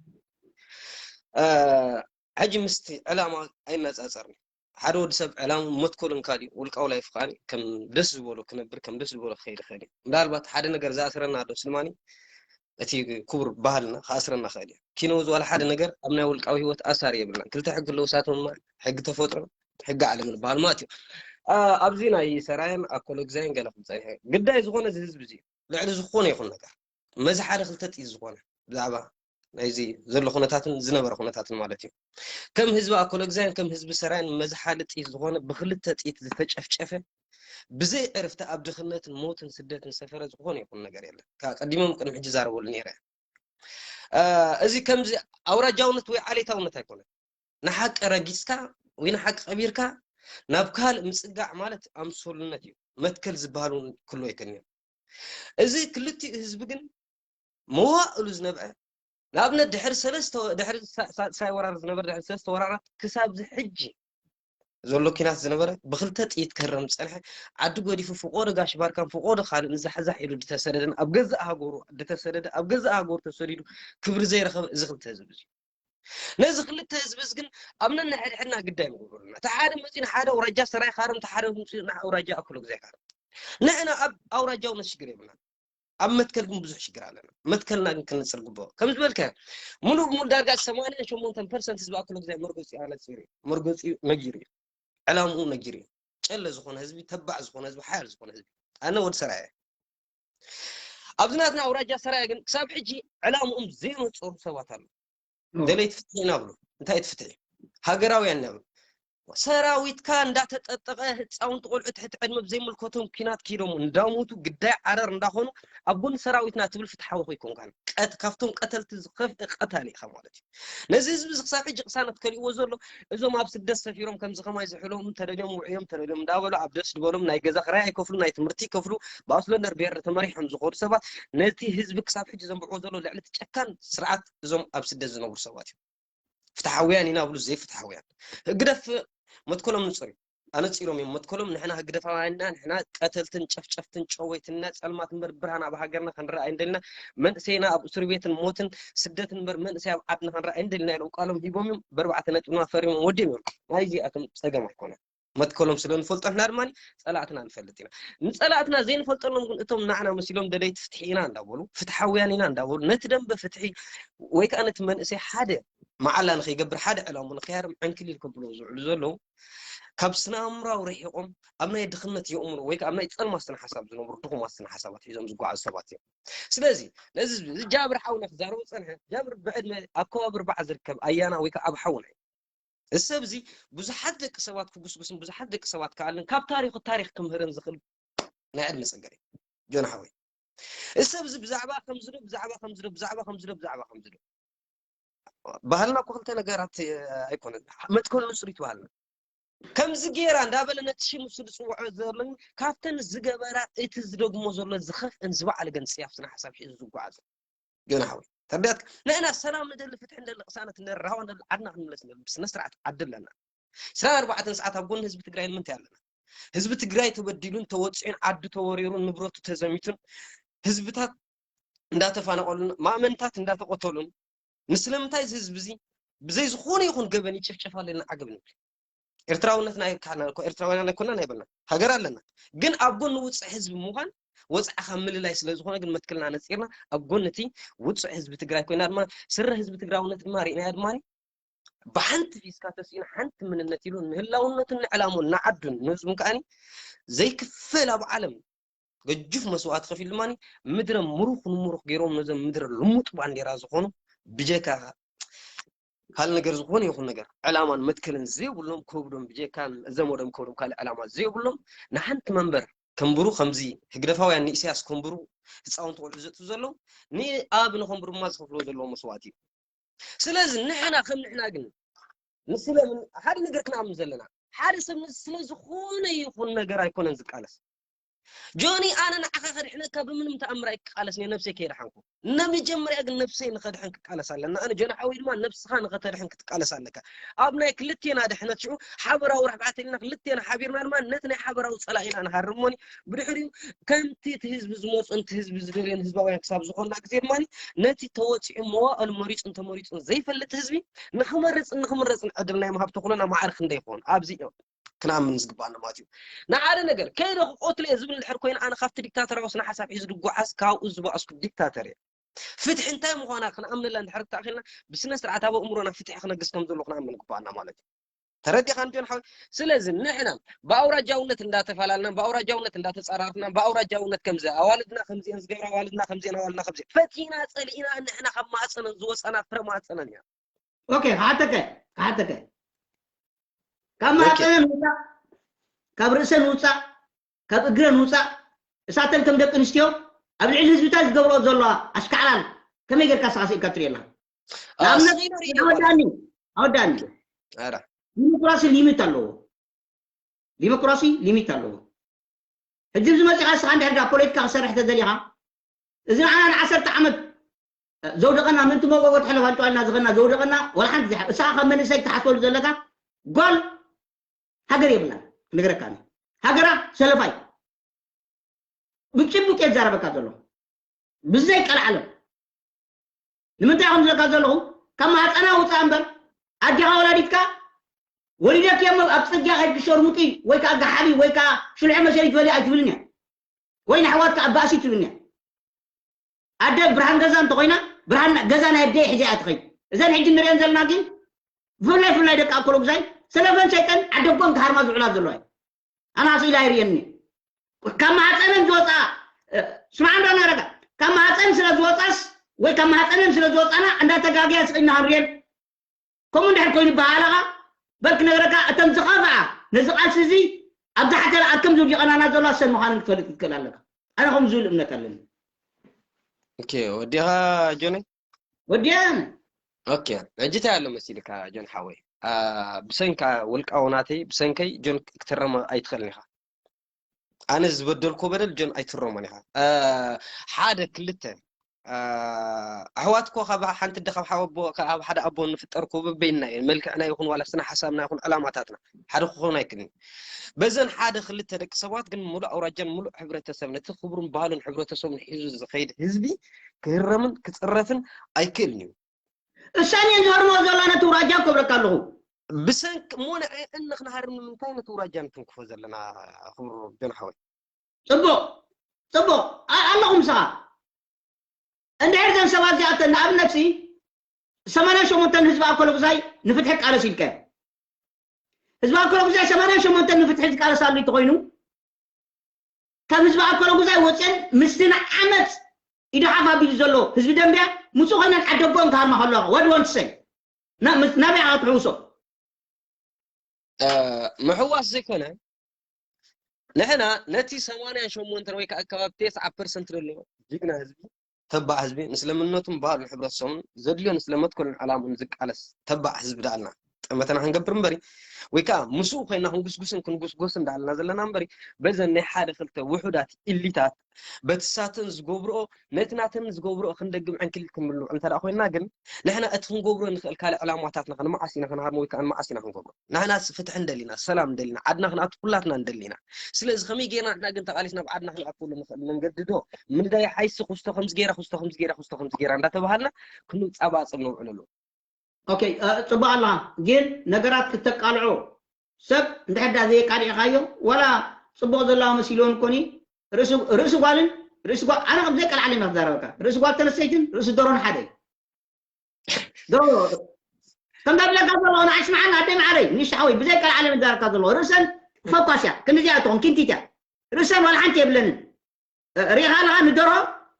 ሕጂ ምስቲ ዕላማ ኣይነፃፀርን ሓደ ወዲ ሰብ ዕላሙ መትከሉን ካልእ ውልቃዊ ላይፍ ከኣ ከም ደስ ዝበሎ ክነብር ከም ደስ ዝበሎ ክኸይድ ይኽእል እዩ። ምናልባት ሓደ ነገር ዝኣስረና ዶ ስልማኒ እቲ ክቡር ባህልና ክኣስረና ክእል እዩ። ኪኖ ዝዋላ ሓደ ነገር ኣብ ናይ ውልቃዊ ህይወት ኣሳሪ የብልናን። ክልተ ሕጊ ኣለዉ፣ እሳቶም ድማ ሕጊ ተፈጥሮ ሕጊ ዓለም ዝበሃል ማለት እዩ። ኣብዚ ናይ ሰራየን ኣኮሎግዛይን ገለ ክብል ፀኒሐ ግዳይ ዝኾነ እዚ ህዝቢ እዚ ልዕሊ ዝኾነ ይኹን ነገር መዚ ሓደ ክልተ ጥይት ዝኾነ ብዛዕባ ናይዚ ዘሎ ኩነታትን ዝነበረ ኩነታትን ማለት እዩ። ከም ህዝቢ ኣኮሎግዛይን ከም ህዝቢ ሰራየን መዚ ሓደ ጥይት ዝኾነ ብክልተ ጥይት ዝተጨፍጨፈ ብዘይ ዕርፍቲ ኣብ ድኽነትን ሞትን ስደትን ሰፈረ ዝኾነ ይኹን ነገር የለን። ካብ ቀዲሞም ቅድሚ ሕጂ ዛረበሉ ነይረ። እዚ ከምዚ ኣውራጃውነት ወይ ዓሌታውነት ኣይኮነን። ንሓቂ ረጊፅካ ወይ ንሓቂ ቀቢርካ ናብ ካልእ ምፅጋዕ ማለት ኣምሶሉነት እዩ። መትከል ዝበሃል እውን ክሎ ኣይከን እዩ። እዚ ክልቲኡ ህዝቢ ግን መዋእሉ ዝነብዐ ንኣብነት ድሕሪ ሰለስተ ድሕሪ ሳልሳይ ወራር ዝነበረ ድሕሪ ሰለስተ ወራራት ክሳብ ሕጂ ዘሎ ኪናት ዝነበረ ብክልተ ጥይት ክህረም ዝፀንሐ ዓዲ ጎዲፉ ፍቆዶ ጋሽ ባርካን ፍቆዶ ካልእ ንዛሕዛሕ ኢሉ ድተሰደደን ኣብ ገዛእ ሃገሩ ድተሰደደ ኣብ ገዛእ ሃገሩ ተሰዲዱ ክብሪ ዘይረኸበ እዚ ክልተ ህዝቢ እዚ ነዚ ክልተ ህዝቢ እዚ ግን ኣብ ነንሕድሕድና ግዳይ ንገብረሉና እቲ ሓደ መፂኡ ንሓደ ኣውራጃ ሰራይ ካርም እቲ ሓደ መፂኡ ንኣውራጃ ኣክሎ ግዛይ ካርም ንሕና ኣብ ኣውራጃውነት ሽግር የብልና ኣብ መትከል ግን ብዙሕ ሽግር ኣለና። መትከልና ግን ክንጽር ግብኦ። ከም ዝበልካዮ ሙሉእ ብሙሉእ ዳርጋ ሰማንያን ሸሞንተን ፐርሰንት ህዝቢ ኣክሎ ግዛይ መርገጺኡ ኣነጺሩ እዩ። መርገጺኡ ነጊሩ እዩ። ዕላምኡ ነጊሩ እዩ። ጨለ ዝኾነ ህዝቢ፣ ተባዕ ዝኾነ ህዝቢ፣ ሓያል ዝኾነ ህዝቢ። ኣነ ወዲ ሰራየ። ኣብዚ ናትና ኣውራጃ ሰራየ ግን ክሳብ ሕጂ ዕላምኦም ዘይነጸሩ ሰባት ኣለዉ። ደለይቲ ፍትሒ ኢና ብሉ። እንታይ እቲ ፍትሒ? ሃገራውያን ኢና ብሉ። ሰራዊትካ እንዳተጠጠቐ ህፃውንቲ ቆልዑ ትሕቲ ዕድመ ብዘይምልከቶም ኪናት ኪዶም እንዳሞቱ ግዳይ ዓረር እንዳኾኑ ኣብ ጎኒ ሰራዊትና ትብል ፍትሓዊ ኮይኮንካን ቀት ካብቶም ቀተልቲ ዝኸፍእ ቀታሊ ኢኻ ማለት እዩ። ነዚ ህዝቢ እዚ ክሳብ ሕጂ ቅሳነት ከሊእዎ ዘሎ እዞም ኣብ ስደት ሰፊሮም ከምዚ ከማይ ዝሕሎም ተደልዮም ውዕዮም ተደልዮም እንዳበሉ ኣብ ደስ ዝበሎም ናይ ገዛ ክራይ ኣይከፍሉ ናይ ትምህርቲ ይከፍሉ ብኣስለንደር ብሄር ተመሪሖም ዝኾኑ ሰባት ነቲ ህዝቢ ክሳብ ሕጂ ዘንብዕዎ ዘሎ ልዕሊ እቲ ጨካን ስርዓት እዞም ኣብ ስደት ዝነብሩ ሰባት እዮም። ፍትሓውያን ኢና ብሉ ዘይፍትሓውያን ህግደፍ መትከሎም ንፅር እዩ ኣነፂሮም እዮም መትከሎም ንሕና ህግደፋውያንና ንሕና ቀተልትን ጨፍጨፍትን ጨወይትና ፀልማት እምበር ብርሃን ኣብ ሃገርና ክንረኣ ኣይንደልና መንእሰይና ኣብ እስር ቤትን ሞትን ስደትን እምበር መንእሰይ ኣብ ዓድና ክንረኣ ኣይንደልና ኢሎም ቃሎም ሂቦም እዮም በርባዕተ ነጥብና ፈሪሞም ወዲም እዮም ናይ እዚኣቶም ፀገም ኣይኮነን መትከሎም ስለ ንፈልጦ ንሕና ድማ ፀላእትና ንፈልጥ ኢና ንፀላእትና ዘይንፈልጠሎም ግን እቶም ንዓና መሲሎም ደለይቲ ፍትሒ ኢና እንዳበሉ ፍትሓውያን ኢና እንዳበሉ ነቲ ደንበ ፍትሒ ወይ ከዓ ነቲ መንእሰይ ሓደ መዓላ ንኸይገብር ሓደ ዕላሙ ንኸያርም ዕንክሊል ከብሎ ዝውዕሉ ዘለዉ ካብ ስነ ኣእምራዊ ርሒቖም ኣብ ናይ ድኽነት የእምሮ ወይ ከዓ ኣብ ናይ ፀልማ ስነ ሓሳብ ዝነብሩ ድኹማት ስነ ሓሳባት ሒዞም ዝጓዓዙ ሰባት እዮም ስለዚ ነዚ ህዝቢ እዚ ጃብር ሓውና ክዛረቡ ፀንሐ ጃብር ብዕድመ ኣብ ከባቢ ርባዓ ዝርከብ ኣያና ወይ ከዓ ኣብ ሓውና እዩ እዚ ሰብ እዚ ብዙሓት ደቂ ሰባት ክጉስጉስን ብዙሓት ደቂ ሰባት ክኣልን ካብ ታሪኹ ታሪኽ ክምህርን ዝኽእል ናይ ዕድመ ፀገር እዩ ጆን ሓወይ እዚ ሰብ እዚ ብዛዕባ ከምዚ ዶ ብዛዕባ ከምዚ ዶ ብዛዕባ ከምዚ ዶ ብዛዕባ ከምዚ ዶ ባህልና እኮ ክልተ ነገራት ኣይኮነን መትከል ንፅሪት ባህልና ከምዚ ገይራ እንዳበለ ነቲ ሽም እሱ ዝፅውዖ ዘሎ ካብተን ዝገበራ እቲ ዝደግሞ ዘሎ ዝኸፍእን ዝበዓለ ግን ፅያፍ ስነ ሓሳብ ሒዙ ዝጓዓዝ ጆና ሓወይ ተርዳት ንሕና ሰላም ንደሊ ፍትሒ ንደሊ ቅሳነት ንደሊ ራህዋ ንደሊ ዓድና ክንምለስ ንደሊ ብስነ ስርዓት ዓዲ ኣለና ስራ ኣርባዕተን ሰዓት ኣብ ጎኒ ህዝቢ ትግራይ ንምንታይ ኣለና ህዝቢ ትግራይ ተበዲሉን ተወፂዑን ዓዱ ተወሪሩን ንብረቱ ተዘሚቱን ህዝብታት እንዳተፋነቀሉን ማእመንታት እንዳተቆተሉን ንስለምንታይ እዚ ህዝቢ እዚ ብዘይ ዝኾነ ይኹን ገበን ይጭፍጨፍ ኣለና ዓገብ ንብል ኤርትራውነትና ኤርትራውያን ኣይኮናን ኣይበልና ሃገር ኣለና ግን ኣብ ጎኒ ውፅዕ ህዝቢ ምዃን ወፅዓ ካብ ምልላይ ስለ ዝኾነ ግን መትክልና ነፂርና ኣብ ጎኒ እቲ ውፅዕ ህዝቢ ትግራይ ኮይና ድማ ስረ ህዝቢ ትግራውነት ድማ ርኢናያ ድማ ብሓንቲ ፊስካ ተስኢኑ ሓንቲ ምንነት ኢሉ ንህላውነቱን ንዕላሙን ንዓዱን ንህዝቡን ከዓኒ ዘይክፈል ኣብ ዓለም ገጁፍ መስዋእቲ ከፊሉ ድማ ምድረ ምሩኽ ንምሩኽ ገይሮም ነዞም ምድረ ልሙጥ ባንዴራ ዝኾኑ ብጀካ ካልእ ነገር ዝኾነ ይኹን ነገር ዕላማን መትከልን ዘይብሎም ከብዶም ብጀካ ዘመዶም ከብዶም ካልእ ዕላማ ዘይብሎም ንሓንቲ መንበር ከንብሩ ከምዚ ህግደፋውያን ንኢሳያስ ከንብሩ ህፃውንቲ ቆልዑ ዘጥፉ ዘለዉ ንኣብ ንኸንብሩ ድማ ዝኸፍልዎ ዘለዉ መስዋእቲ እዩ ስለዚ ንሕና ከም ንሕና ግን ንስለ ሓደ ነገር ክንኣምን ዘለና ሓደ ሰብ ስለ ዝኾነ ይኹን ነገር ኣይኮነን ዝቃለስ ጆኒ፣ ኣነ ንዓኻ ከድሕነካ ብምንም ተኣምር ኣይክቃለስን እየ፣ ነብሰይ ከየድሓንኩ። ንመጀመርያ ግን ነብሰይ ንኸድሕን ክቃለስ ኣለና። ኣነ ጆኒ ሓወይ ድማ ነብስኻ ንኸተድሕን ክትቃለስ ኣለካ። ኣብ ናይ ክልቴና ድሕነት ሽዑ ሓበራዊ ርሕባሕት ኢልና ክልቴና ሓቢርና ድማ ነቲ ናይ ሓበራዊ ጸላኢና ንሃርም እሞኒ። ብድሕሪኡ ከምቲ እቲ ህዝቢ ዝመጾን እቲ ህዝቢ ዝደልዮን ህዝባውያን ክሳብ ዝኾንና ግዜ ድማ ነቲ ተወጺዑ መዋእሉ መሪጹን ተመሪጹን ዘይፈልጥ ህዝቢ ንኽመርጽን ንኽምረጽን ዕድል ናይ ምሃብ ተኽእሎና ማዕረ ክንደይ ይኸውን? ኣብዚ እዩ ክንኣምን ዝግባኣና ማለት እዩ። ንሓደ ነገር ከይደ ክቆትሎ እየ ዝብል እንድሕር ኮይኑ ኣነ ካብቲ ዲክታተራዊ ስነ ሓሳብ ሒዙ ዝጓዓዝ ካብኡ ዝበኣስኩ ዲክታተር እየ። ፍትሒ እንታይ ምዃና ክንኣምነላ እንድሕር ተኣኺልና ብስነ ስርዓት ኣብ ኣእምሮና ፍትሒ ክነግስ ከም ዘሎ ክንኣምን ይግባኣና ማለት እዩ። ተረዲኻን ጆን ሓወይ? ስለዚ ንሕና ብኣውራጃውነት እንዳተፈላለና ብኣውራጃውነት እንዳተጻራርፍና ብኣውራጃውነት ከምዚ ኣዋልድና ከምዚአን ዝገብራ ኣዋልድና ከምዚአን ኣዋልድና ከምዚ ፈቲና ጸሊእና ንሕና ካብ ማህፀነን ዝወፃና ፍረ ማህፀነን እያ። ኦኬ፣ ክሓተከ ክሓተከ ካብ ማህፀነን ውፃእ፣ ካብ ርእሰን ውፃእ፣ ካብ እግረን ውፃእ፣ እሳተን ከም ደቂ ኣንስትዮ ኣብ ልዕሊ ህዝብታት ዝገብርኦ ዘለዋ ኣሽካዕላል ከመይ ጌርካ ስኻ ስኢልካ ትሪኦ ኣለኻ? ንኣብነት ኣወዳኒ ኣወዳኒ ዲሞክራሲ ሊሚት ኣለዎ። ዲሞክራሲ ሊሚት ኣለዎ። ሕጂ ኣብዚ መፂኻ እስኻ እንድሕር ዳ ፖለቲካ ክሰርሕ ተደሊኻ እዚ ንዓና ንዓሰርተ ዓመት ዘውደቐና ምእንቲ መጎጎ ትሕለፍ ኣንጠዋልና ዝኸና ዘውደቐና ወላ ሓንቲ ዝሓ እሳ ካብ መንእሰይ ክትሓስበሉ ዘለካ ጓል ሃገር የብላን። ክነግረካ ሃገራ ሰለፋይ ብጭቡጥ እየ ዝዛረበካ ዘሎ ብዘይ ቀልዓለም ንምንታይ ከም ዝለካ ዘለኹ ካብ ማህፀና ውፃእ እምበር ኣዴኻ ወላዲትካ ወሊደክ እሞ ኣብ ፅርግያ ከይድኪ ሸርሙጢ ወይ ከዓ ጋሓቢ ወይ ከዓ ሽልሖ መሸሪ ትበሊ ኣይትብልን እያ ወይ ንኣሕዋትካ ኣባእሲ ትብልን እያ ኣደ ብርሃን ገዛ እንተኮይና ብርሃን ገዛ ናይ ኣደ ሕዚ እያ ትኸይድ እዘን ሕጂ ንሪአን ዘለና ግን ብፍላይ ፍላይ ደቂ ኣኮሎ ግዛይ ሰለፈን ሰይጠን ዓደቦን ክሃርማ ዝውዕላ ዘለዋ እዩ ኣነ ኣስኢላ ኣይርእየኒ ካብ ማህፀነን ዝወፃ ስማዕ እንዳ ነረጋ ካብ ማህፀን ስለ ዝወፃስ ወይ ካብ ማህፀነን ስለ ዝወፃና እንዳተጋግያ ስኢና ክንሪኤን ከምኡ እንድሕር ኮይኑ በሃለኻ በል ክነግረካ እተን ዝኸፍኣ ነዚ ቃልሲ እዚ ኣብ ዝሓተ ኣከም ዝውዲቐናና ዘሎ ኣሰን ምዃነን ክትፈልጥ ክትክእል ኣለካ ኣነ ከም ዝብል እምነት ኣለኒ ኦኬ ወዲኻ ጆነይ ወዲያን ኦኬ ሕጂ እንታይ ኣሎ መሲልካ ጆን ሓወይ ብሰንካ ውልቃዊ ናተይ ብሰንከይ ጆን ክትረመ ኣይትኽእልን ኢኻ ኣነ ዝበደልኮ በደል ጆን ኣይትረሞን ኢኻ ሓደ ክልተ ኣሕዋት ኮ ካብ ሓንቲ ደ ካብ ሓወቦ ካብ ሓደ ኣቦ ንፍጠር ኮ በበይና እዩ መልክዕና ይኹን ዋላ ስነ ሓሳብና ይኹን ዕላማታትና ሓደ ክኾን ኣይክልን በዘን ሓደ ክልተ ደቂ ሰባት ግን ሙሉእ ኣውራጃን ሙሉእ ሕብረተሰብ ነቲ ክብሩን ባህሉን ሕብረተሰቡን ሒዙ ዝኸይድ ህዝቢ ክህረምን ክፅረፍን ኣይክእልን እዩ እሳን እየን ዝሃርሞ ዘላ ነቲ ውራጃ ክብለካ ኣለኹ ብሰንክ እሞ ንዕን ንክንሃርም ንምንታይ ነቲ ውራጃ ንትንክፎ ዘለና ክብሩ ጆን ሓወይ ፅቡቅ ፅቡቅ ኣለኹም ስኻ እንድሕር ዘን ሰባት እዚኣተን ንኣብነት ሲ ሰማንያ ሸሞንተን ህዝቢ ኣኮሎ ግዛይ ንፍትሒ ቃለስ ኢልከ ህዝቢ ኣኮሎ ግዛይ ሰማንያ ሸሞንተን ንፍትሒ ዝቃለስ ኣሎ እንተኮይኑ ካብ ህዝቢ ኣኮሎ ግዛይ ወፅየን ምስቲ ንዓመፅ ኢዱ ሓፍ ኣቢሉ ዘሎ ህዝቢ ደንብያ ምፁ ኮይነን ዓደቦን ክሃርማ ከለዋ ወድ ወንትሰይ ናበይ ክትሕውሶ ምሕዋስ ዘይኮነ ንሕና ነቲ ሰማንያን ሸሞንተን ወይ ከዓ ከባቢ ተስዓ ፐርሰንት ዘሎ ጅግና ህዝቢ ተባዕ ህዝቢ ንስለምነቱን ባህሉን ሕብረተሰቡን ዘድልዮ ንስለ መትከሉን ዕላምኡን ዝቃለስ ተባዕ ህዝቢ ደኣልና ጠመተና ክንገብር እምበሪ ወይ ከዓ ምስኡ ኮይና ክንጉስጉስን ክንጉስጎስን ደኣልና ዘለና እምበሪ በዘን ናይ ሓደ ክልተ ውሑዳት ኢሊታት በቲ ሳተን ዝገብርኦ ነቲ ናተን ዝገብርኦ ክንደግም ዕንክሊል ክንብሉ እንተ ኮይንና ግን ንሕና እቲ ክንገብሮ ንኽእል ካልእ ዕላማታትና ከ ንመዓስ ኢና ክንሃርሞ ወይ ከዓ ንመዓስ ኢና ክንገብሮ ንሕናስ ፍትሒ እንደሊና ሰላም እንደሊና ዓድና ክንኣቱ ኩላትና እንደሊና ስለዚ ከመይ ጌርና ንሕና ግን ተቓሊስና ኣብ ዓድና ክንኣትወሉ ንኽእል መንገዲ ዶ ምንዳይ ሓይሲ ክስቶ ከምዚ ጌራ ክስቶ ከምዚ ጌራ ክስቶ ከምዚ ጌራ እንዳተባሃልና ክንጻባጽብ ነውዕለሉ ኦኬ ጽቡቅ ኣለኻ ግን ነገራት ክተቃልዖ ሰብ እንድሕር ዳ ዘየቃሊዕኻዮ ዋላ ጽቡቅ ዘለዋ መሲልዎ ንኮኒ ርእሲ ጓልን ርእሲ ጓል ኣነ ከም ዘይቀልዓለ ኢና ክዛረበካ ርእሲ ጓል ተነስተይትን ርእሲ ደሮን ሓደ እዩ ደሮ ከምዛ ብለካ ዘለኹ ንዓይ ስምዓኒ ኣደይ ማዓረይ ንእሽቶ ሓወይ ብዘይቀልዓለ ንዛረብካ ዘለኹ ርእሰን ፈኳስ እያ ክንዲዚኣ ትኾን ኪንቲት እያ ርእሰን ዋላ ሓንቲ የብለንን ሪኢኻ ኣለኻ ንደርሆ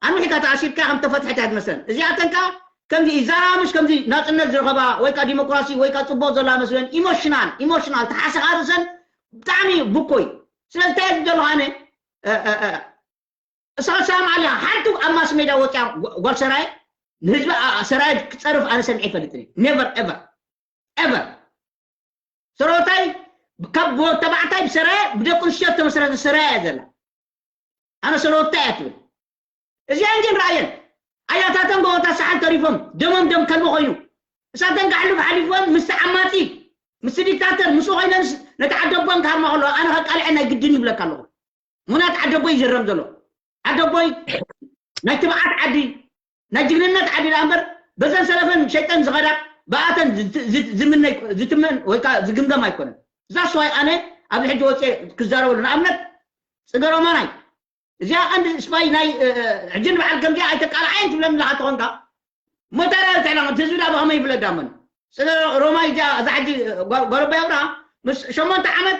ኣንዊሕካ ተኣሲርካ ከም ተፈትሐት እያ ትመስለን እዚኣተን ከኣ ከምዚ ይዛረባ ምሽ ከምዚ ናፅነት ዝረኸባ ወይ ከዓ ዲሞክራሲ ወይ ከዓ ፅቡቅ ዘለዋ መስለን ኢሞሽናል ኢሞሽናል ተሓሰኻ ርእሰን ብጣዕሚ እዩ ብኮይ ስለዚ እንታይ እየ ዝደለኹ ኣነ እሳ ሰላም ኣለኻ ሓንቲ ኣብ ማስ ሜዳ ወፅያ ጓል ሰራየ ንህዝቢ ሰራየ ክፀርፍ ኣነ ሰምዐ ይፈልጥን እዩ never ever ever ሰራዊታይ ካብ ተባዕታይ ብሰራየ ብደቂ ኣንስትዮ ዝተመስረተ ሰራየ እያ ዘላ ኣነ ሰለወታ እያ ትብል። እዚኣን ግን ረኣየን። ኣያታተን ጎቦታት ሰሓል ተሪፎም፣ ደሞም ደም ከልቢ ኮይኑ። እሳተን ከሕልፍ ሓሊፍወን ምስቲ ዓማጺ፣ ምስቲ ዲክታተር፣ ምስኡ ኮይነንስ ነቲ ዓደቦን ክሃርማ ከለዋ፣ ኣነ ከቃልዐን ናይ ግድን ይብለካ ኣለኹ። ምኽንያቱ ዓደቦይ ይዝረም ዘሎ። ዓደቦይ ናይ ትብዓት ዓዲ፣ ናይ ጅግንነት ዓዲ ደኣ እምበር፣ በዘን ሰለፈን ሸይጠን ዝኸዳ፣ ብኣተን ዝት-፣ ዝት-፣ ዝምነ-፣ ዝትመን ወይ ከዓ ዝግምገም ኣይኮነን። እዛ ስዋይ ኣነ ኣብዚ ሕጂ ወፅየ ክዛረበሉ። ንኣብነት፣ ፅገ ሮማናይ፣ እዚኣ ቀንዲ ስፓይ ናይ፣ እ፣ እ፣ ሕጂ ንበዓል ከምዚኣ ኣይተቃልዓየን ትብለኒ ኣለኻ ተኾንካ፣ ሞታራ ትሕላ እቲ ህዝቢ ዳ ብኸመይ ይፍለጥ ዳመን? ፅገ ሮማይ እዚኣ፣ እዛ ሕጂ ጓ-፣ ጓል ኣቦይ ኣብርሃ ምስ ሸሞንተ ዓመት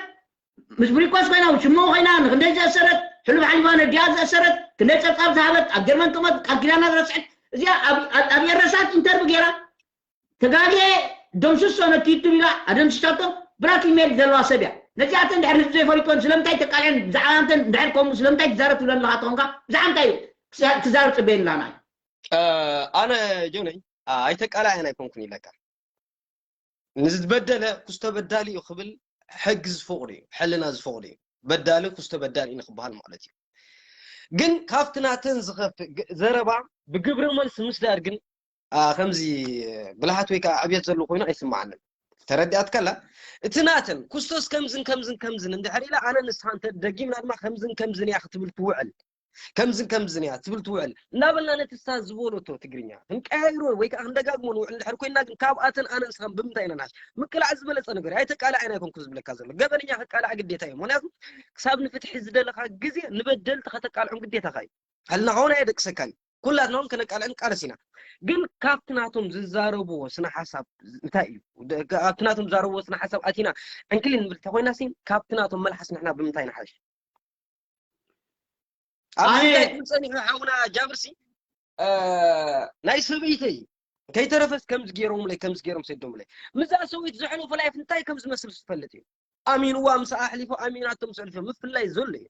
ምስ ብሪኮስ ኮይና፣ ሽሞ ኮይና፣ ንክንደይ ዘእሰረት፣ ሕሉፍ ሓሊፋ ነዲኣ ዘእሰረት፣ ክንደይ ጸብጻብ ዝሃበት፣ ኣብ ጀርመን ትቕመጥ፣ ቃል ኪዳና ዝረስዐት፣ እዚኣ ኣብ፣ ኣብ፣ ኣብ ኤረሳት ኢንተርቪ ገይራ፣ ተጋግየ ደምስሶ ነቲ ዩቱብ ኢላ ኣደምስሳቶ። ብላክሜል ዘለዋ ሰብ እያ። ነዚኣተን ድሕሪ ህዝቢ ዘይፈሊጦን ስለምንታይ ተቃልዐን፣ ብዛዕባ ኣንተን ድሕሪ ከምኡ ስለምንታይ ትዛረብ ትብለኒ ኣለኻ ተኾንካ፣ ብዛዕባ እንታይ ክዛ-፣ ክዛረብ ጽበየኒ ኣለኻ ንዓይ? እ፣ ኣነ ጆነይ፣ ኣ፣ ኣይተቃላዕን ኣይኮንኩን ኢለካ። ንዝበደለ ኩስቶ በዳሊ እዩ ክብል ሕጊ ዝፈቕዶ እዩ፣ ሕልና ዝፈቕዶ እዩ። በዳሊ ኩስቶ በዳሊ እዩ ንክበሃል ማለት እዩ። ግን ካብቲ ናተን ዝኸፍእ ግ-፣ ዘረባ ብግብረ መልሲ ምስዳድ ግን፣ ኣ፣ ከምዚ ብልሃት ወይ ከዓ ዕብየት ዘለዎ ኮይኑ ኣይስምዓንን። ተረዲኣትካ ኣላ? እቲ ናተን ኩስቶስ ከምዝን ከምዝን ከምዝን እንድሕር ኢላ፣ ኣነ ንስኻ እንተ ደጊምና ድማ ከምዝን ከምዝን እያ ክትብል ትውዕል። ከምዝን ከምዝን እያ ትብል ትውዕል። እናበልና ነቲ እሳ ዝበለቶ ትግርኛ ክንቀያይሮ ወይ ከዓ ክንደጋግሞ ንውዕል እንድሕር ኮይንና ግን ካብኣተን ኣነ ንስኻን ብምንታይ ኢና ንሓሽ? ምቅላዕ ዝበለጸ ነገር እዩ። ኣይተቃላዕን ኣይኮንኩ ዝብለካ ዘሎ። ገበነኛ ከቃላዕ ግዴታ እዩ። ምኽንያቱ ክሳብ ንፍትሒ ዝደለኻ ግዜ ንበደልቲ ከተቃልዖም ግዴታኻ እዩ። ሕልና ኸውን ኣየደቅሰካን እዩ። ኩላትና እውን ከነቃልዕን ቃለስ ኢና። ግን ካብቲ ናቶም ዝዛረብዎ ስነ ሓሳብ እንታይ እዩ? ደ-፣ ካብቲ ናቶም ዝዛረብዎ ስነ ሓሳብ ኣቲና ዕንክሊል ንብል እንተኾይና ሲ ካብቲ ናቶም መልሓስ ንሕና ብምንታይ ንሓሽ? ኣብዚ ኣነ እንታይ ክብል ጸኒሑ ሓውና ጃብርሲ፣ እ፣ ናይ ሰበይተይ ከይተረፈስ ከምዚ ገይሮምለይ፣ ከምዚ ገይሮም ሰዶምለይ። ምዛ ሰበይት ዘሕለፎ ላይፍ እንታይ ከም ዝመስል ዝፈልጥ እዩ። ኣሚንዋ ምስ ኣሕሊፎ፣ ኣሚናቶም ዘሕልፎ ምፍላይ ዘሎ እዩ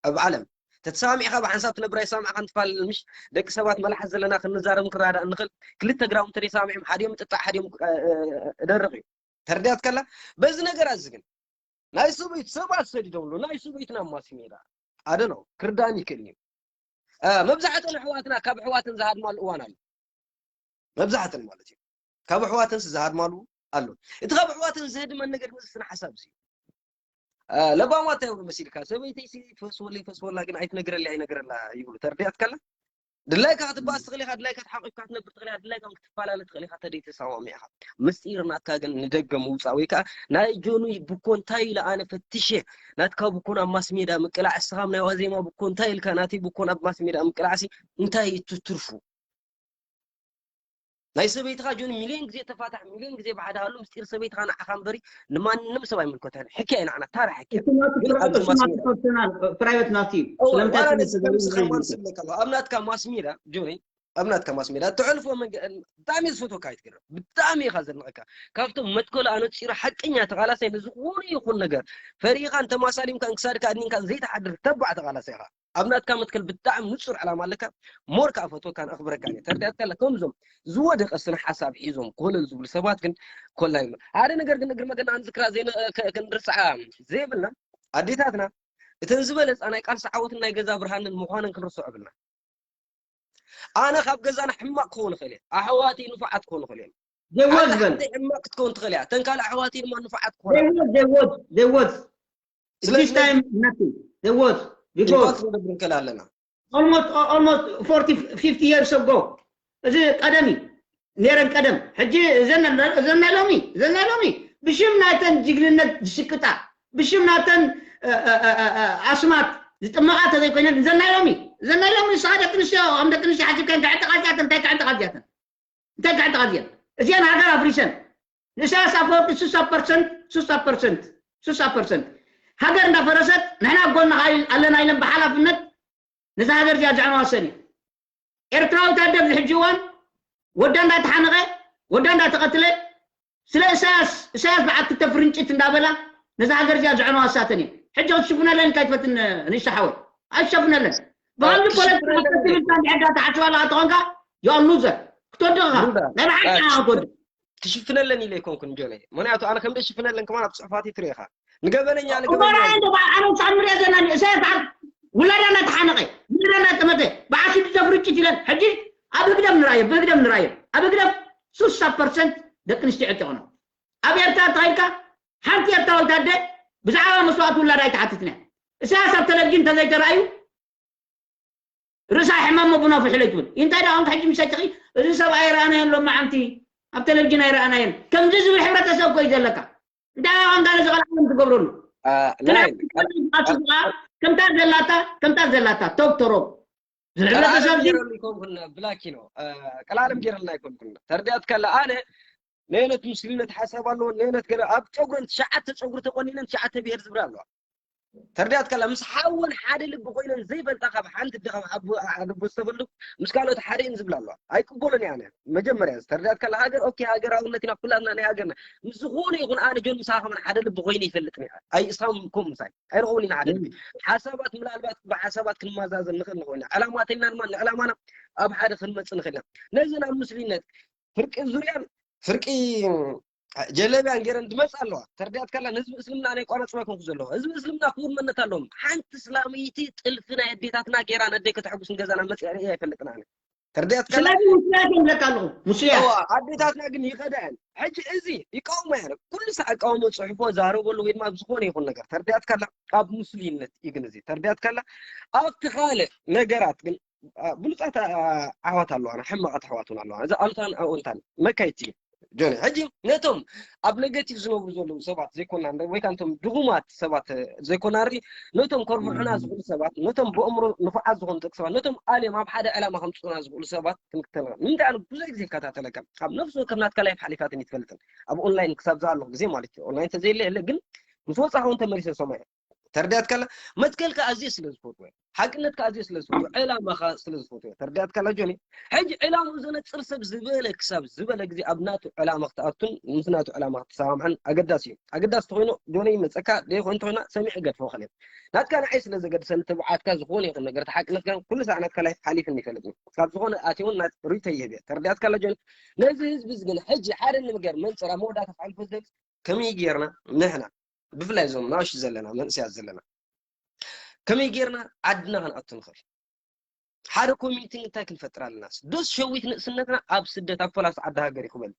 ኣብ ዓለም። ተተሰማሚዕካ ብሓንሳብ ትነብር ኣይሰማዕካን ትፋለል፣ ምሽ? ደቂ ሰባት መልሓስ ዘለና ክንዛረብ ክንረዳዳእ እንኽእል። ክልተ ግራም እንተደይሰማሚዖም፣ ሓዲኦም ጥጣዕ፣ ሓዲኦም፣ እ፣ እ፣ ደርቕ እዩ። ተረዲኣትካ ኣላ? በዚ ነገራት እዚ ግን ናይ ሰበይት ሰባት ሰዲዶምሉ፣ ናይ ሰበይትና ማስ ሜዳ። ኣደሎ፣ ክርዳን ይክእል እዩ። እ፣ መብዛሕትኦን ኣሕዋትና ካብ ኣሕዋተን ዝሃድማሉ እዋን ኣሎ። መብዛሕትኦን ማለት እዩ። ካብ ኣሕዋተንስ ዝሃድማሉ ኣሎ። እቲ ካብ ኣሕዋተን ዝህድመን ነገር ግን ስነ ሓሳብ እዩ። እ፣ ለባማት እንታይ ይብሉ መሲልካ? ሰበይተይሲ ፈስወለይ፣ ፈስወላ ግን ኣይትነግረለይ፣ ኣይነግረላ ይብሉ። ተረዲኣትካ ኣላ? ድላይካ ክትበኣስ ትኽእል ኢኻ፣ ድላይካ ተሓቂፍካ ክትነብር ትኽእል ኢኻ፣ ድላይካ እውን ክትፈላለ ትኽእል ኢኻ፣ ተደይተሰማሚዕኻ። ምስጢር ናትካ ግን ንደገ ምውጻእ ወይ ከኣ ናይ ጆኑይ ብኮ እንታይ ኢለ ኣነ ፈትሸ፣ ናትካ ብኮ ናብ ማስ ሜዳ ምቅላዕ፣ እስኻ ናይ ዋዜማ ብኮ እንታይ ኢልካ ናተይ ብኮ ናብ ማስ ሜዳ ምቅላዕሲ እንታይ እዩ እቲ ትርፉ? ናይ ሰበይትኻ ጆኒ ሚልዮን ግዜ ተፋታሕ፣ ሚልዮን ግዜ ብሓደ ሃሉ፣ ምስጢር ሰበይትኻ ንዓኻ እምበሪ ንማንም ሰብ ኣይምልከቶን። ሕክያ እዩ ንዓና፣ ታራ ሕክያ። እቲ ናቱ ግን ፕራ-፣ ኣብዚ እቲ ማስ ናቱ ሜዳ ፐርሰናል፣ ፕራይቬት ናቱ እዩ። እወ፣ ስለምንታይ ዋላ ከም ነዚ ከምዚ ዝብለካ ከማን ኣለኹ? ስብለካ ኣለኹ። ኣብ ናትካ ማስ ሜዳ ጆኒ፣ ኣብ ናትካ ማስ ሜዳ ትሕልፎ መንገ-፣ ብጣዕሚ እየ ዝፈትወካ ኣይትገርም። ብጣዕሚ ኢኻ ዘድንቐካ። ካብቶም መትከሉ ኣነጺሩ ሓቀኛ ተቓላሳይ ንዝኾነ ይኹን ነገር ፈሪኻ እንተማሳሊምካ እንክሳድካ ኣድኒንካ ዘይትሓድር ተባዕ ተቓላሳይ ኢኻ። ኣብ ናትካ መትከል ብጣዕሚ ንጹር ዕላማ ኣለካ። ሞር ከኣ ፈትወካን ኣኽብረካን እየ። ተረዲኣትካ ኣላ? ከምዞም ዝወደቐ ስነ ሓሳብ ሒዞም ኮለል ዝብሉ ሰባት ግን ኮላ ይብሉ። ሓደ ነገር ግን እግሪ መገና ኣንዝክራ ዘይነ-፣ ከ-፣ ክንርስዓ ዘይብልና ኣዴታትና እተን ዝበለጻ ናይ ቃልሲ ዓወትን ናይ ገዛ ብርሃንን ምዃነን ክንርስዖ ብልና። ኣነ ካብ ገዛና ሕማቕ ክኸውን እኽእል እየ። ኣሕዋተይ ንፉዓት ክኾኑ ይኽእሉ እዮም። They was ኣታ then. ሓፍተይ ሕማቕ ክትከውን ትኽእል እያ። እተን ካልእ ኣሕዋተይ ድማ ንፉዓት ክኾና They ይኽእላ was, they was, they was. At ስለዚ this time, nothing. They was. ኢምፓክት Because ክንገብር ንኽእል ኣለና። Almost, almost forty, fifty years ago. እዚ ቀደም እዩ። ነይረን ቀደም። ሕጂ እዘን፣ እዘን ናይ ሎሚ፣ እዘን ናይ ሎሚ ብሽም ናይተን ጅግንነት ዝሽቅጣ፣ ብሽም ናተን፣ እ፣ እ፣ እ፣ እ፣ እ፣ ኣስማት ዝጥመቓ ተዘይኮይነን፣ እዘን ናይ ሎሚ፣ እዘን ናይ ሎሚ ንስኻ ደቂ ኣንስትዮ፣ ከም ደቂ ኣንስትዮ ሓሲብከን ከዕጥቓ እዚኣተን፣ እንታይ ከዕጥቓ እዚኣተን? እንታይ ከዕጥቓ እዚኣን? እዚኣን ሃገር ኣፍሪሰን። ንኢሳያስ ኣፈወርቂ ስሳ ፐርሰንት፣ ስሳ ፐርሰንት፣ ስሳ ፐርሰንት ሃገር እንዳፈረሰት ንሕና ኣብ ጎንኻ ኢል-፣ ኣለና ኢለን ብሓላፍነት ነዛ ሃገር እዚኣ ዘዕነዋ ሰን እዩ። ኤርትራዊ ወታደር ዝሕጂ እዋን ወዳ እንዳተሓነቐ፣ ወዳ እንዳተቐትለ፣ ስለ እሳያስ፣ እሳያስ በዓል ክልተ ፍርንጭት እንዳበላ ነዛ ሃገር እዚኣ ዘዕነዋ እሳተን እየን። ሕጂ ክትሽፍነለን እንታይ ትፈትን ንእሽቶ ሓወይ? ኣይትሸፍነለን። ብቐንዱ ፖለቲካ ክትሽፍነለን ክትብል ኢልካ እንድሕር ዳ ትሓስብ ኣለኻ ተኾንካ፣ you are loser። ክትወድቕ ኢኻ። ሉንዳ፣ ናይ ብሓቂ እ፣ ኢኻ ክትወድቕ። ክሽፍነለን ኢለ ኣይኮንኩን ጆነይ። ምኽንያቱ ኣነ ከም ደሽፍነለን ከማን ኣብ ጽሑፋት ትርኢ ኢኻ። ንገበነኛ፣ ንገበነኛ እምበራ ኢለ። እንዶ ኣነ ሳምር እየ ዘናኒ፣ እሳያስ በዓል ውላዳ እናተሓነቐ፣ ውላዳ እናጠመተ፣ ብዓሽዲ ዘፍርጭት ኢለን። ሕጂ ኣብ ህግደፍ ንራዮ፣ ብህግደፍ ንራዮ። ኣብ ህግደፍ ስሳ ፐርሰንት ደቂ ኣንስትዮ ዕጥቂ ይኾና። ኣብ ኤርትራ ተኸይድካ ሓንቲ ኤርትራዊት ኣደ ብዛዕባ መስዋእቲ ውላዳ ኣይትሓትትን እያ። እሳያስ ኣብ ቴሌቪዥን እንተዘይተራእዩ ርእሳ ሕማም ቡና ፍሕለይ ትብል። እንታይ ደኣ ኮንካ ሕጂ ምሰትኺ፣ እዚ ሰብ ኣይረኣናዮን ሎማዓንቲ ኣብ ቴሌቪዥን ኣይረኣናዮን። ከምዚ ዝብል ሕብረተሰብ እኮ እዩ ዘለካ። እንታይ ደኣ ኮንካ ነዚ ቆልዓ ትገብረሉ? አ፣ ግን ናይ ከምታ ዘላታ ከምታ ዘላታ ቶክተሮ ቀላለም ዝሕብረተሰብ ገይረሉ ይኮንኩን ብላኪ ነው። አ፣ ቀላለም ገይረልና ይኮንኩን። ተርዲያት ከላ ኣነ ነየነት ሙስሊምነት ሓሳብ ኣለዎ፣ ነየነት ገለ ኣብ ጨጉረን ትሽዓተ ጨጉሪ ተቆኒነን ትሽዓተ ብሄር ዝብላ ኣለዋ። ተርዲያት ከላ ምስ ሓወን ሓደ ልቢ ኮይነን ዘይፈልጣ ካብ ሓንቲ ደ ካብ ሓቡ ሓደ ቦ ዝተፈልጡ ምስ ካልኦት ሓደ እየን ዝብላ ኣለዋ። ኣይቅበሎን እየ ኣነ። መጀመርያ ተርዲያት ከላ ሃገር ኦኬ ሃገራውነት ኢና ኩላትና ናይ ሃገርና። ምስ ዝኾነ ይኹን ኣነ ጆን ምሳኻ ከማን ሓደ ልቢ ኮይነ ይፈልጥ እየ። ኣይ እስኻም ከም ምሳይ ኣይረኸቡን ኢና ሓደ ልቢ። ሓሳባት ምናልባት ብሓሳባት ክንመዛዘን ንኽእል ንኾይና ዕላማተና ድማ ንዕላማና ኣብ ሓደ ክንመጽእ ንኽእል ኢና። ነዚ ናብ ምስሊነት ፍርቂ ዙርያን ፍርቂ ጀለቢያን ገይረን ድመጽ ኣለዋ። ተርዲያት ከላ ነዚ እስልምና ናይ ቋረጽ ማይ ኮንኩ ዘለዋ። እዚ እስልምና ክቡር መነት ኣለዎም። ሓንቲ እስላመይቲ ጥልፊ ናይ ኣዴታትና ገይራ ነደይ ከተሐጉስ ንገዛና መጽያ ርእያ ኣይፈልጥና ኣነ። ተርዲያት ከላ ስለዚ ሙስሊያት እዮም ዝብለካ ኣለኹ። ሙስሊያት እዋ ኣዴታትና ግን ይኸዳ እየን። ሕጂ እዚ ይቃወሞ እየ። ኩሉ ሰዓት እቃወሞ ጽሑፎ ዛረበሉ ወይ ድማ ብዝኾነ ይኹን ነገር ተርዲያት ከላ ኣብ ሙስሊምነት እዩ ግን እዚ ተርዲያት ከላ ኣብቲ ካልእ ነገራት ግን አ፣ ብሉጻት አ፣ ኣሕዋት ኣለዋና፣ ሕማቓት ኣሕዋት እውን ኣለዋና። እዚ ኣሉታን ኣዎንታን መካየድቲ እዩ። ጆኒ፣ ሕጂ ነቶም ኣብ ኔጌቲቭ ዝነብሩ ዘለዉ ሰባት ዘይኮና ንርኢ፣ ወይ ከዓ ነቶም ድኹማት ሰባት እ፣ ዘይኮና ንርኢ፣ ነቶም ከርብሑና ዝኽእሉ ሰባት፣ ነቶም ብእምሮ ንፉዓት ዝኾኑ ደቂ ሰባት፣ ነቶም ኣልዮም ኣብ ሓደ ዕላማ ከምጽኡና ዝኽእሉ ሰባት ክንክተል ንኽእል። ንምንታይ ኣነ ብዙሕ ግዜ ይከታተለካ፣ ኣብ ነፍሲ ወከፍ ናትካ ላይፍ ሓሊፋትኒ ይትፈልጥን ኣብ ኦንላይን ክሳብ ዝሃለኹ ግዜ ማለት እዩ። ኦንላይን ተዘየለ የለ ግን ምስ ወጻኹ እውን ተመሊሰ ዝሰምዖ እየ። ተርዲያት ከላ መትከልካ ኣዝየ ስለ ዝፈትዎ እየ። ሓቅነትካ ኣዝየ ስለ ዝፈትዎ ዕላማኻ ስለ ዝፈትዎ እየ። ተርዲያት ከላ ጆኒ ሕጂ ዕላምኡ ዘነጽር ሰብ ዝበለ ክሳብ ዝበለ ግዜ ኣብ ናቱ ዕላማ ክትኣቱን ምስ ናቱ ዕላማ ክትሰማምዐን ኣገዳሲ እዩ። ኣገዳሲ ተኮይኑ ጆኒ ይመጸካ ደይ ኮይኑ ተኮይና ሰሚዐ ገድፎ ከለ ናትካ ንዓይ ስለ ዘገድሰኒ ትብዓትካ ዝኾነ ይኹን ነገር ተሓቅነትካ ኩሉ ሰዓት ናትካ ላይፍ ሓሊፍኒ ይፈልጥ እዩ። ካብ ዝኾነ ኣትየውን ናት ሪቶ ይህብ እየ። ተርዲያት ከላ ጆኒ ነዚ ህዝቢ እዚ ግን ሕጂ ሓደ ነገር መንጽር ኣብ መወዳእታ ክሓልፎ ዝደሊ ከመይ ጌርና ንሕና ብፍላይ እዞም ናውሽ ዘለና መንእሰያት ዘለና ከመይ ጌርና ዓድና ክንኣቱ ንኽእል ሓደ ኮሚኒቲ እንታይ ክንፈጥር ኣለናስ ዶስ ሸዊት ንእስነትና ኣብ ስደት ኣብ ፖላስ ዓዲ ሃገር ይኽበል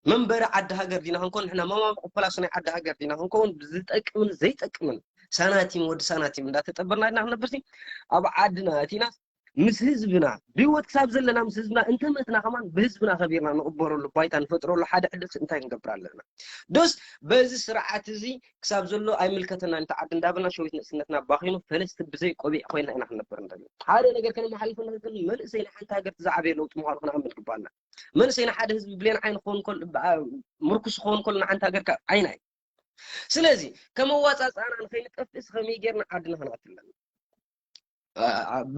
መንበሪ ዓዲ ሃገር ዲና ክንከውን ንሕና መማምቂ ፖላስ ናይ ዓዲ ሃገር ዲና ክንከውን ብዝጠቅምን ዘይጠቅምን ሳናቲም ወዲ ሳናቲም እንዳተጠበርና ዲና ክንነብርሲ ኣብ ዓድና ኣቲና ምስ ህዝብና ብህይወት ክሳብ ዘለና ምስ ህዝብና እንተመትና ከማን ብህዝብና ከቢርና ንቕበረሉ ባይታ ንፈጥረሉ ሓደ ዕድል እንታይ ክንገብር ኣለና ዶስ በዚ ስርዓት እዚ ክሳብ ዘሎ ኣይምልከተና ንተ ዓዲ እንዳበልና ሸዊት ንእስነትና ባኺኑ ፈለስቲ ብዘይ ቆቢዕ ኮይና ኢና ክንነብር እንደሊ ሓደ ነገር ከነመሓልፍ ንኽእል መንእሰይ ንሓንቲ ሃገር ዝዓበየ ለውጢ ምዃኑ ክንኣምን ግባና መንእሰይ ንሓደ ህዝቢ ብሌን ዓይን ክኸውን ከሎ ምርኩስ ክኸውን ከሎ ንሓንቲ ሃገር ዓይና እዩ ስለዚ ከመዋፃፃእና ንኸይንጠፍእስ ከመይ ጌርና ዓድና ክንኣትለን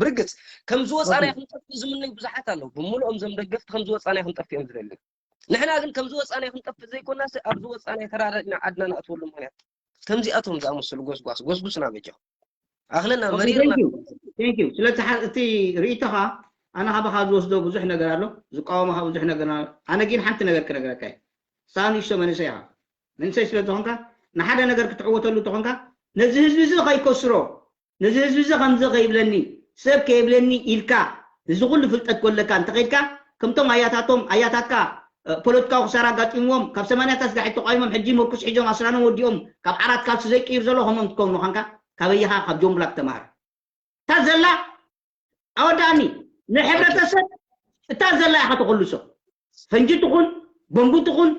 ብርግፅ ከም ዝወፃና ይኹን ጠፍእ ዝምነዩ ብዙሓት ኣለዉ ብምልኦም ዞም ደገፍቲ ከም ዝወፃና ይኹን ጠፍእ እዮም ዝደሊ ንሕና ግን ከም ዝወፃና ይኹን ጠፍእ ዘይኮናስ ኣብ ዝወፃና የተራዳድና ዓድና ንኣትወሉ ምክንያት ከምዚኣቶም ዝኣመሰሉ ጎስጓስ ጎስጉስና በጃኹም ኣኽለና መሪርና ስለዚ እቲ ርእይቶኻ ኣነ ካባኻ ዝወስዶ ብዙሕ ነገር ኣሎ ዝቃወሞኻ ብዙሕ ነገር ኣሎ ኣነ ግን ሓንቲ ነገር ክነግረካ እየ ንስኻ ንእሽቶ መንእሰይ ኢኻ መንእሰይ ስለ ዝኾንካ ንሓደ ነገር ክትዕወተሉ ተኾንካ ነዚ ህዝቢ እዚ ከይከስሮ ነዚ ህዝቢ እዚ ከምዚ ከይብለኒ ሰብ ከይብለኒ ኢልካ እዚ ኩሉ ፍልጠት ጎለካ እንተኸይድካ ከምቶም ኣያታቶም ኣያታትካ ፖለቲካዊ ክሳራ ኣጋጢምዎም ካብ ሰማንያታት ጋሒት ተቋይሞም ሕጂ መርኩስ ሒዞም ኣስራኖም ወዲኦም ካብ ዓራት ካልሲ ዘይቅይር ዘሎ ከምኦም ትከውን ምዃንካ ካበይኻ ካብ ጆን ብላክ ተማሃር እታ ዘላ ኣወዳእኒ ንሕብረተሰብ እታ ዘላ ኢኻ ተኸልሶ ፈንጂ ትኹን ቦምቡ ትኹን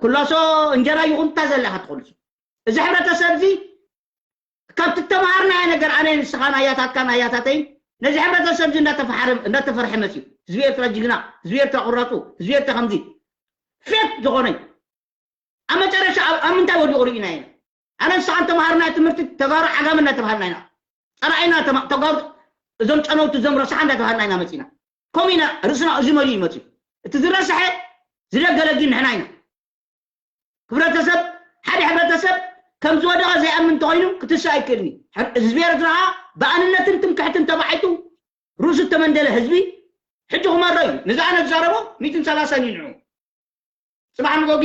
ኩላሶ እንጀራ ይኹን እታ ዘላ ኢኻ ተኸልሶ እዚ ሕብረተሰብ እዚ ካብ ትተምሃርናዮ ነገር ኣነ ንስኻን ኣያታትካን ኣያታተይን ነዚ ሕብረተሰብ እዚ እንዳተፈሓረ እንዳተፈርሐ መፅዩ ህዝቢ ኤርትራ ጅግና ህዝቢ ኤርትራ ቁራፁ ህዝቢ ኤርትራ ከምዚ ፌክ ዝኾነ ኣብ መጨረሻ ኣብ ኣብ ምንታይ ወዲቑ ርኢና ኢና ኣነ ንስኻን ተምሃርናዮ ትምህርቲ ተጋሩ ዓጋመ እንዳተባሃልና ኢና ፀራኢና ተማ- ተጋሩ እዞም ጨነውቲ እዞም ረሳሓ እንዳተባሃልና ኢና መፂና ከምኡ ኢና ርእስና እዚ መሊኡ እዩ መፅዩ እቲ ዝረስሐ ዝደገለጊ ንሕና ኢና ክብረተሰብ ሓደ ሕብረተሰብ ከም ዝወደቐ ዘይኣምን እንተኾይኑ ክትስእ ኣይክእልን እዩ። ሕብ- ህዝቢ ኤርትራ ኸዓ ብኣንነትን ትምክሕትን ተባዒጡ ርእሱ እተመንደለ ህዝቢ ሕጂ ክመሮ እዩ። ነዚ ኣነ ዝዛረቦ ሚእትን ሰላሳን እዩ ንዑ። ጽባሕ ንጎጊ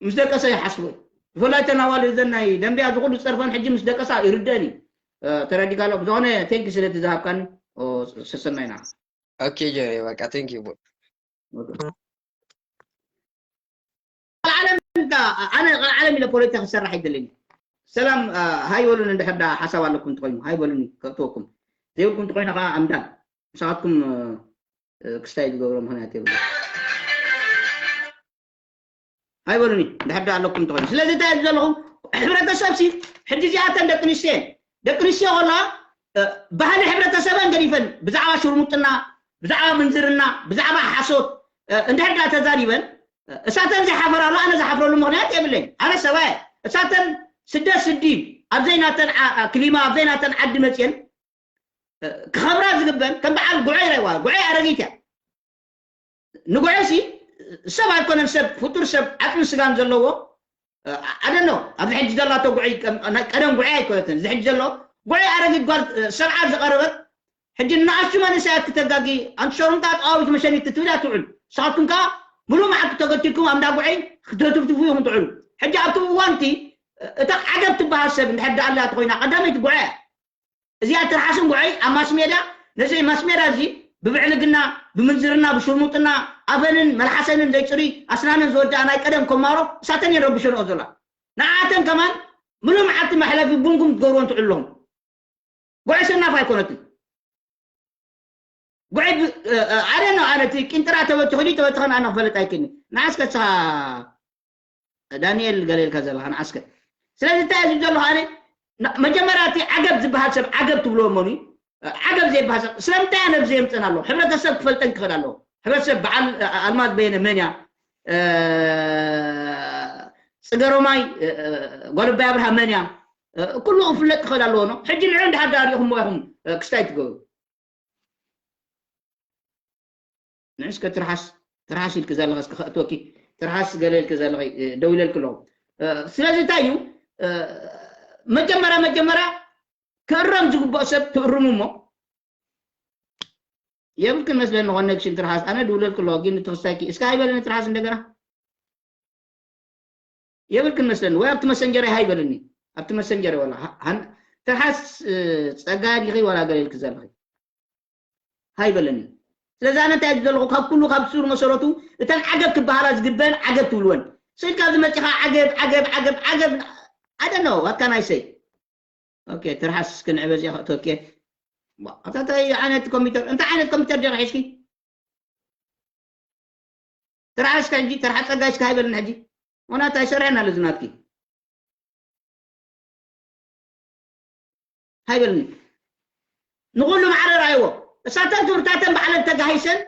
ምስ ደቀሰ ይሓስቦ እዩ። ብፍላይ እተን ኣዋልድ እዘን ናይ ደንቢያ እዚ ኩሉ ዝጸርፈን ሕጂ ምስ ደቀሳ ይርደአን እዩ። ተረዲካ ኣሎ። ብዝኾነ ቴንክ ስለ ትዝሃብካኒ ሰሰናይና። ኦኬ ጀሬ በቃ ቴንክ ዩ። ዓለም ኣነ ዓለም ኢለ ፖለቲካ ክሰርሕ ኣይደለኒ። ሰላም ሃይ በሉኒ፣ እንድሕር ዳ ሓሳብ ኣለኩም እንተኮይኑ ሃይ በሉኒ ከእትወኩም፣ ዘይብልኩም እንተኮይኑ ከዓ ኣምዳን ንስኻትኩም ክስታይ ዝገብሮ ምክንያት የብሉ። ኣይበሉኒ እንድሕር ዳ ኣለኩም እንተኮይኑ። ስለዚ እንታይ ዘለኹም ሕብረተሰብ ሲ ሕጂ እዚኣተን ደቂ ኣንስትዮ እየን። ደቂ ኣንስትዮ ከለዋ ባህሊ ሕብረተሰበን ገዲፈን ብዛዕባ ሽርሙጥና፣ ብዛዕባ ምንዝርና፣ ብዛዕባ ሓሶት እንድሕር ዳ ተዛሪበን እሳተን ዘይሓፈራሉ ኣነ ዝሓፍረሉ ምክንያት የብለይን። ኣነ ሰብኣይ እሳተን ስደት ስዲ ኣብዘይ ናተን ክሊማ ኣብዘይ ናተን ዓዲ መፅየን ክኸብራ ዝግበን ከም በዓል ጉዐይ ረዋ ጉዐይ ኣረጊት እያ። ንጉዐይ ሲ ሰብ ኣይኮነን ሰብ ፍጡር ሰብ ዓፅሚ ስጋን ዘለዎ ኣደኖ ኣብዚ ሕጂ ዘላቶ ጉዐይ ቀደም ጉዐይ ኣይኮነትን እዚ ሕጂ ዘሎ ጉዐይ ኣረጊት ጓል ሰብዓ ዝቐረበት ሕጂ ንኣሽቱ መንእሰያት ክተጋጊ ኣንቲ ሸሩምጣ ጠዋዊት መሸኒት ትብል እያ ትውዕል። ንስኻትኩም ከዓ ሙሉእ መዓልቲ ተገቲርኩም ኣብ እንዳ ጉዐይ ክትህትፍትፉ ኢኹም ትውዕሉ። ሕጂ ኣብቲ እዋንቲ እታ ዓገብ ትበሃል ሰብ እንድሕር ደኣ ኣላ ተኮይና ቀዳመይቲ ጉዐይ እያ። እዚኣ ትርሓስን ጉዐይ ኣብ ማስሜዳ ነዚ ማስሜዳ እዚ ብብዕልግና ብምንዝርና ብሽርሙጥና ኣፈንን መልሓሰንን ዘይፅሩይ ኣስናንን ዝወደኣ ናይ ቀደም ኮማሮ እሳተን እየን ረብሸንኦ ዘላ። ንዓተን ከማን ሙሉእ መዓልቲ መሕለፊ ቡንኩም ትገብርዎን ትውዕሉ ኣለኹም። ጉዐይ ሰናፍ ኣይኮነትን። ጉዐይ ኣደ ነው ኣነ እቲ ቂንጥራ ተበቲኹ ድዩ ተበቲኸን ኣነ ክፈልጥ ኣይክእልኒ። ንዓስከ እስኻ ዳንኤል ገለ ኢልካ ዘለኻ ንዓስከ። ስለዚ እንታይ እዩ ዝብል ዘለኹ ኣነ መጀመርያ እቲ ዓገብ ዝበሃል ሰብ ዓገብ ትብልዎ መኑ እዩ? ዓገብ ዘይበሃል ሰብ ስለምንታይ ኣነ ብዘይ የምፅእን ኣለኹ? ሕብረተሰብ ክፈልጠን ክኽእል ኣለዎ። ሕብረተሰብ በዓል ኣልማዝ በየነ መን እያ? ፅገሮማይ ጓል ኣባይ ኣብርሃ መን እያ? ኩሉ ክፍለጥ ክኽእል ኣለዎ ነው። ሕጂ ንዑ እንድሓር ዳሪኹም ኢኹም ክስታይ ትገብሩ። ንዕስከ ትርሓስ ትርሓስ ኢልክ ዘለኸ እስከ ከእትወኪ ትርሓስ ገለ ኢልክ ዘለኸ ደው ኢለልክ ኣለኹ። ስለዚ እንታይ እዩ መጀመርያ መጀመርያ ክእረም ዝግብኦ ሰብ ትእርሙ እሞ የብልክን መስለኒ ኮኔክሽን ትርሓስ ኣነ ድውለልክ ኣለኹ ግን ትኽስታይኪ እስከ ሃይበለኒ ትርሓስ እንደገና የብልክን መስለኒ ወይ ኣብቲ መሰንጀር ሃይበለኒ ኣብቲ መሰንጀር ወላ ትርሓስ ፀጋ ዲኺ ወላ ገለ ኢልክ ዘለኺ ሃይበለኒ። ስለዚ ኣነ እንታይ ዘለኹ ካብ ኩሉ ካብ ሱር መሰረቱ እተን ዓገብ ክበሃላ ዝግበአን ዓገብ ትብልወን ስኢልካ ዝመፂኻ ዓገብ ዓገብ ዓገብ ዓገብ ኣደኖ ዋካ ናይ ሰይ ኦኬ ትርሓስ ክንዕበ እዚኣ ከእተወኪ ኣታታይ ዓይነት ኮምፒተር እንታይ ዓይነት ኮምፒተር ዲኻ ሒዝኪ ትርሓስ ከ ሕጂ ትርሓ ፀጋይስ ከ ሃይበለኒ ሕጂ ምክንያቱ ኣይሰርሐን ኣሎ ዝናትኪ ሃይበልኒ ንኩሉ ማዕረ ራይዎ እሳተን ትምህርታተን ባዕለን ተጋሂሰን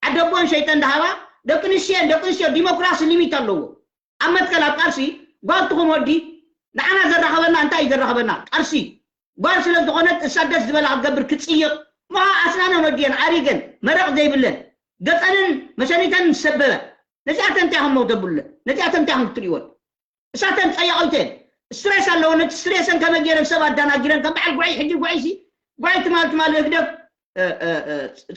ዓደቦን ሸይጠን ዳሃባ ደቂ ኣንስትዮ ደቂ ኣንስትዮ ዲሞክራሲ ሊሚት ኣለዎ ኣብ መትከል ኣብ ቃልሲ ጓል ትኹን ወዲ ንዓና ዘራኸበና እንታይ እዩ ዘራኸበና ቃልሲ ጓል ስለ ዝኾነት እሳ ደስ ዝበላ ክትገብር ክትፅይቕ ምሃ ኣስናነን ወዲየን ኣሪገን መረቕ ዘይብለን ገፀንን መሸኒተን ዝሰበበ ነዚኣተን እንታይ ከም መውተብለን ነዚኣተን እንታይ ከም ክትሪእወን እሳተን ፀያቒተን ስትሬስ ኣለዎ ነቲ ስትሬሰን ከመይ ገይረን ሰብ ኣዳናጊረን ከም በዓል ጉዐይ ሕጂ ጉዐይ ሲ ጉዐይ ትማል ትማል ህግደፍ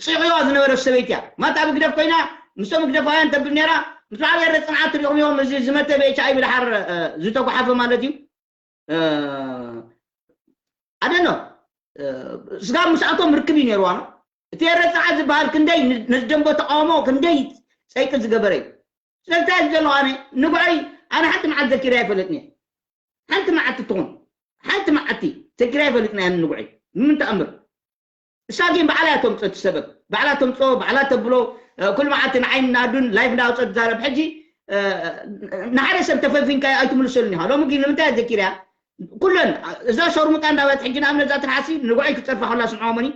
ፅቕዋ ዝነበረት ሰበይቲ እያ ማት ኣብ ህግደፍ ኮይና ምስቶም ህግደፋውያን ተብል ነራ ምስ በዓል ኤረ ፅንዓት ትሪኹም እዮም እዚ ዝመተ ብኤች ኣይቪ ድሓር ዝተጓሓፈ ማለት እዩ ኣደኖ ስጋብ ምስኣቶም ርክብ እዩ ነይርዋ ነው እቲ ኤረ ፅንዓት ዝበሃል ክንደይ ነዚ ደንቦ ተቃውሞ ክንደይ ፀይቂ ዝገበረ እዩ ስለዚ እንታይ ዘሎ ኣነ ንጉዐይ ኣነ ሓንቲ መዓልቲ ዘኪረ ኣይፈልጥን እየ ሓንቲ መዓልቲ ትኹን ሓንቲ መዓልቲ ዘኪረ ኣይፈልጥን እየ ንጉዐይ ምንም ተኣምር እሳ ግን ባዕላ እያ ተምፅኦ እቲ ሰበብ ባዕላ ተምፅኦ ባዕላ ተብሎ ኩሉ መዓልቲ ንዓይ ናዱን ላይፍ እንዳወፀ ትዛረብ ሕጂ ንሓደ ሰብ ተፈፊንካ ኣይትምልሰሉን ኢኻ ሎሚ ግን ንምንታይ ዘኪርያ ኩለን እዛ ሸርሙጣ እንዳበለት ሕጂ ንኣብነት እዛ ትርሓሲ ንጉዐይ ክፀርፋ ከላ ስምዖ መኒ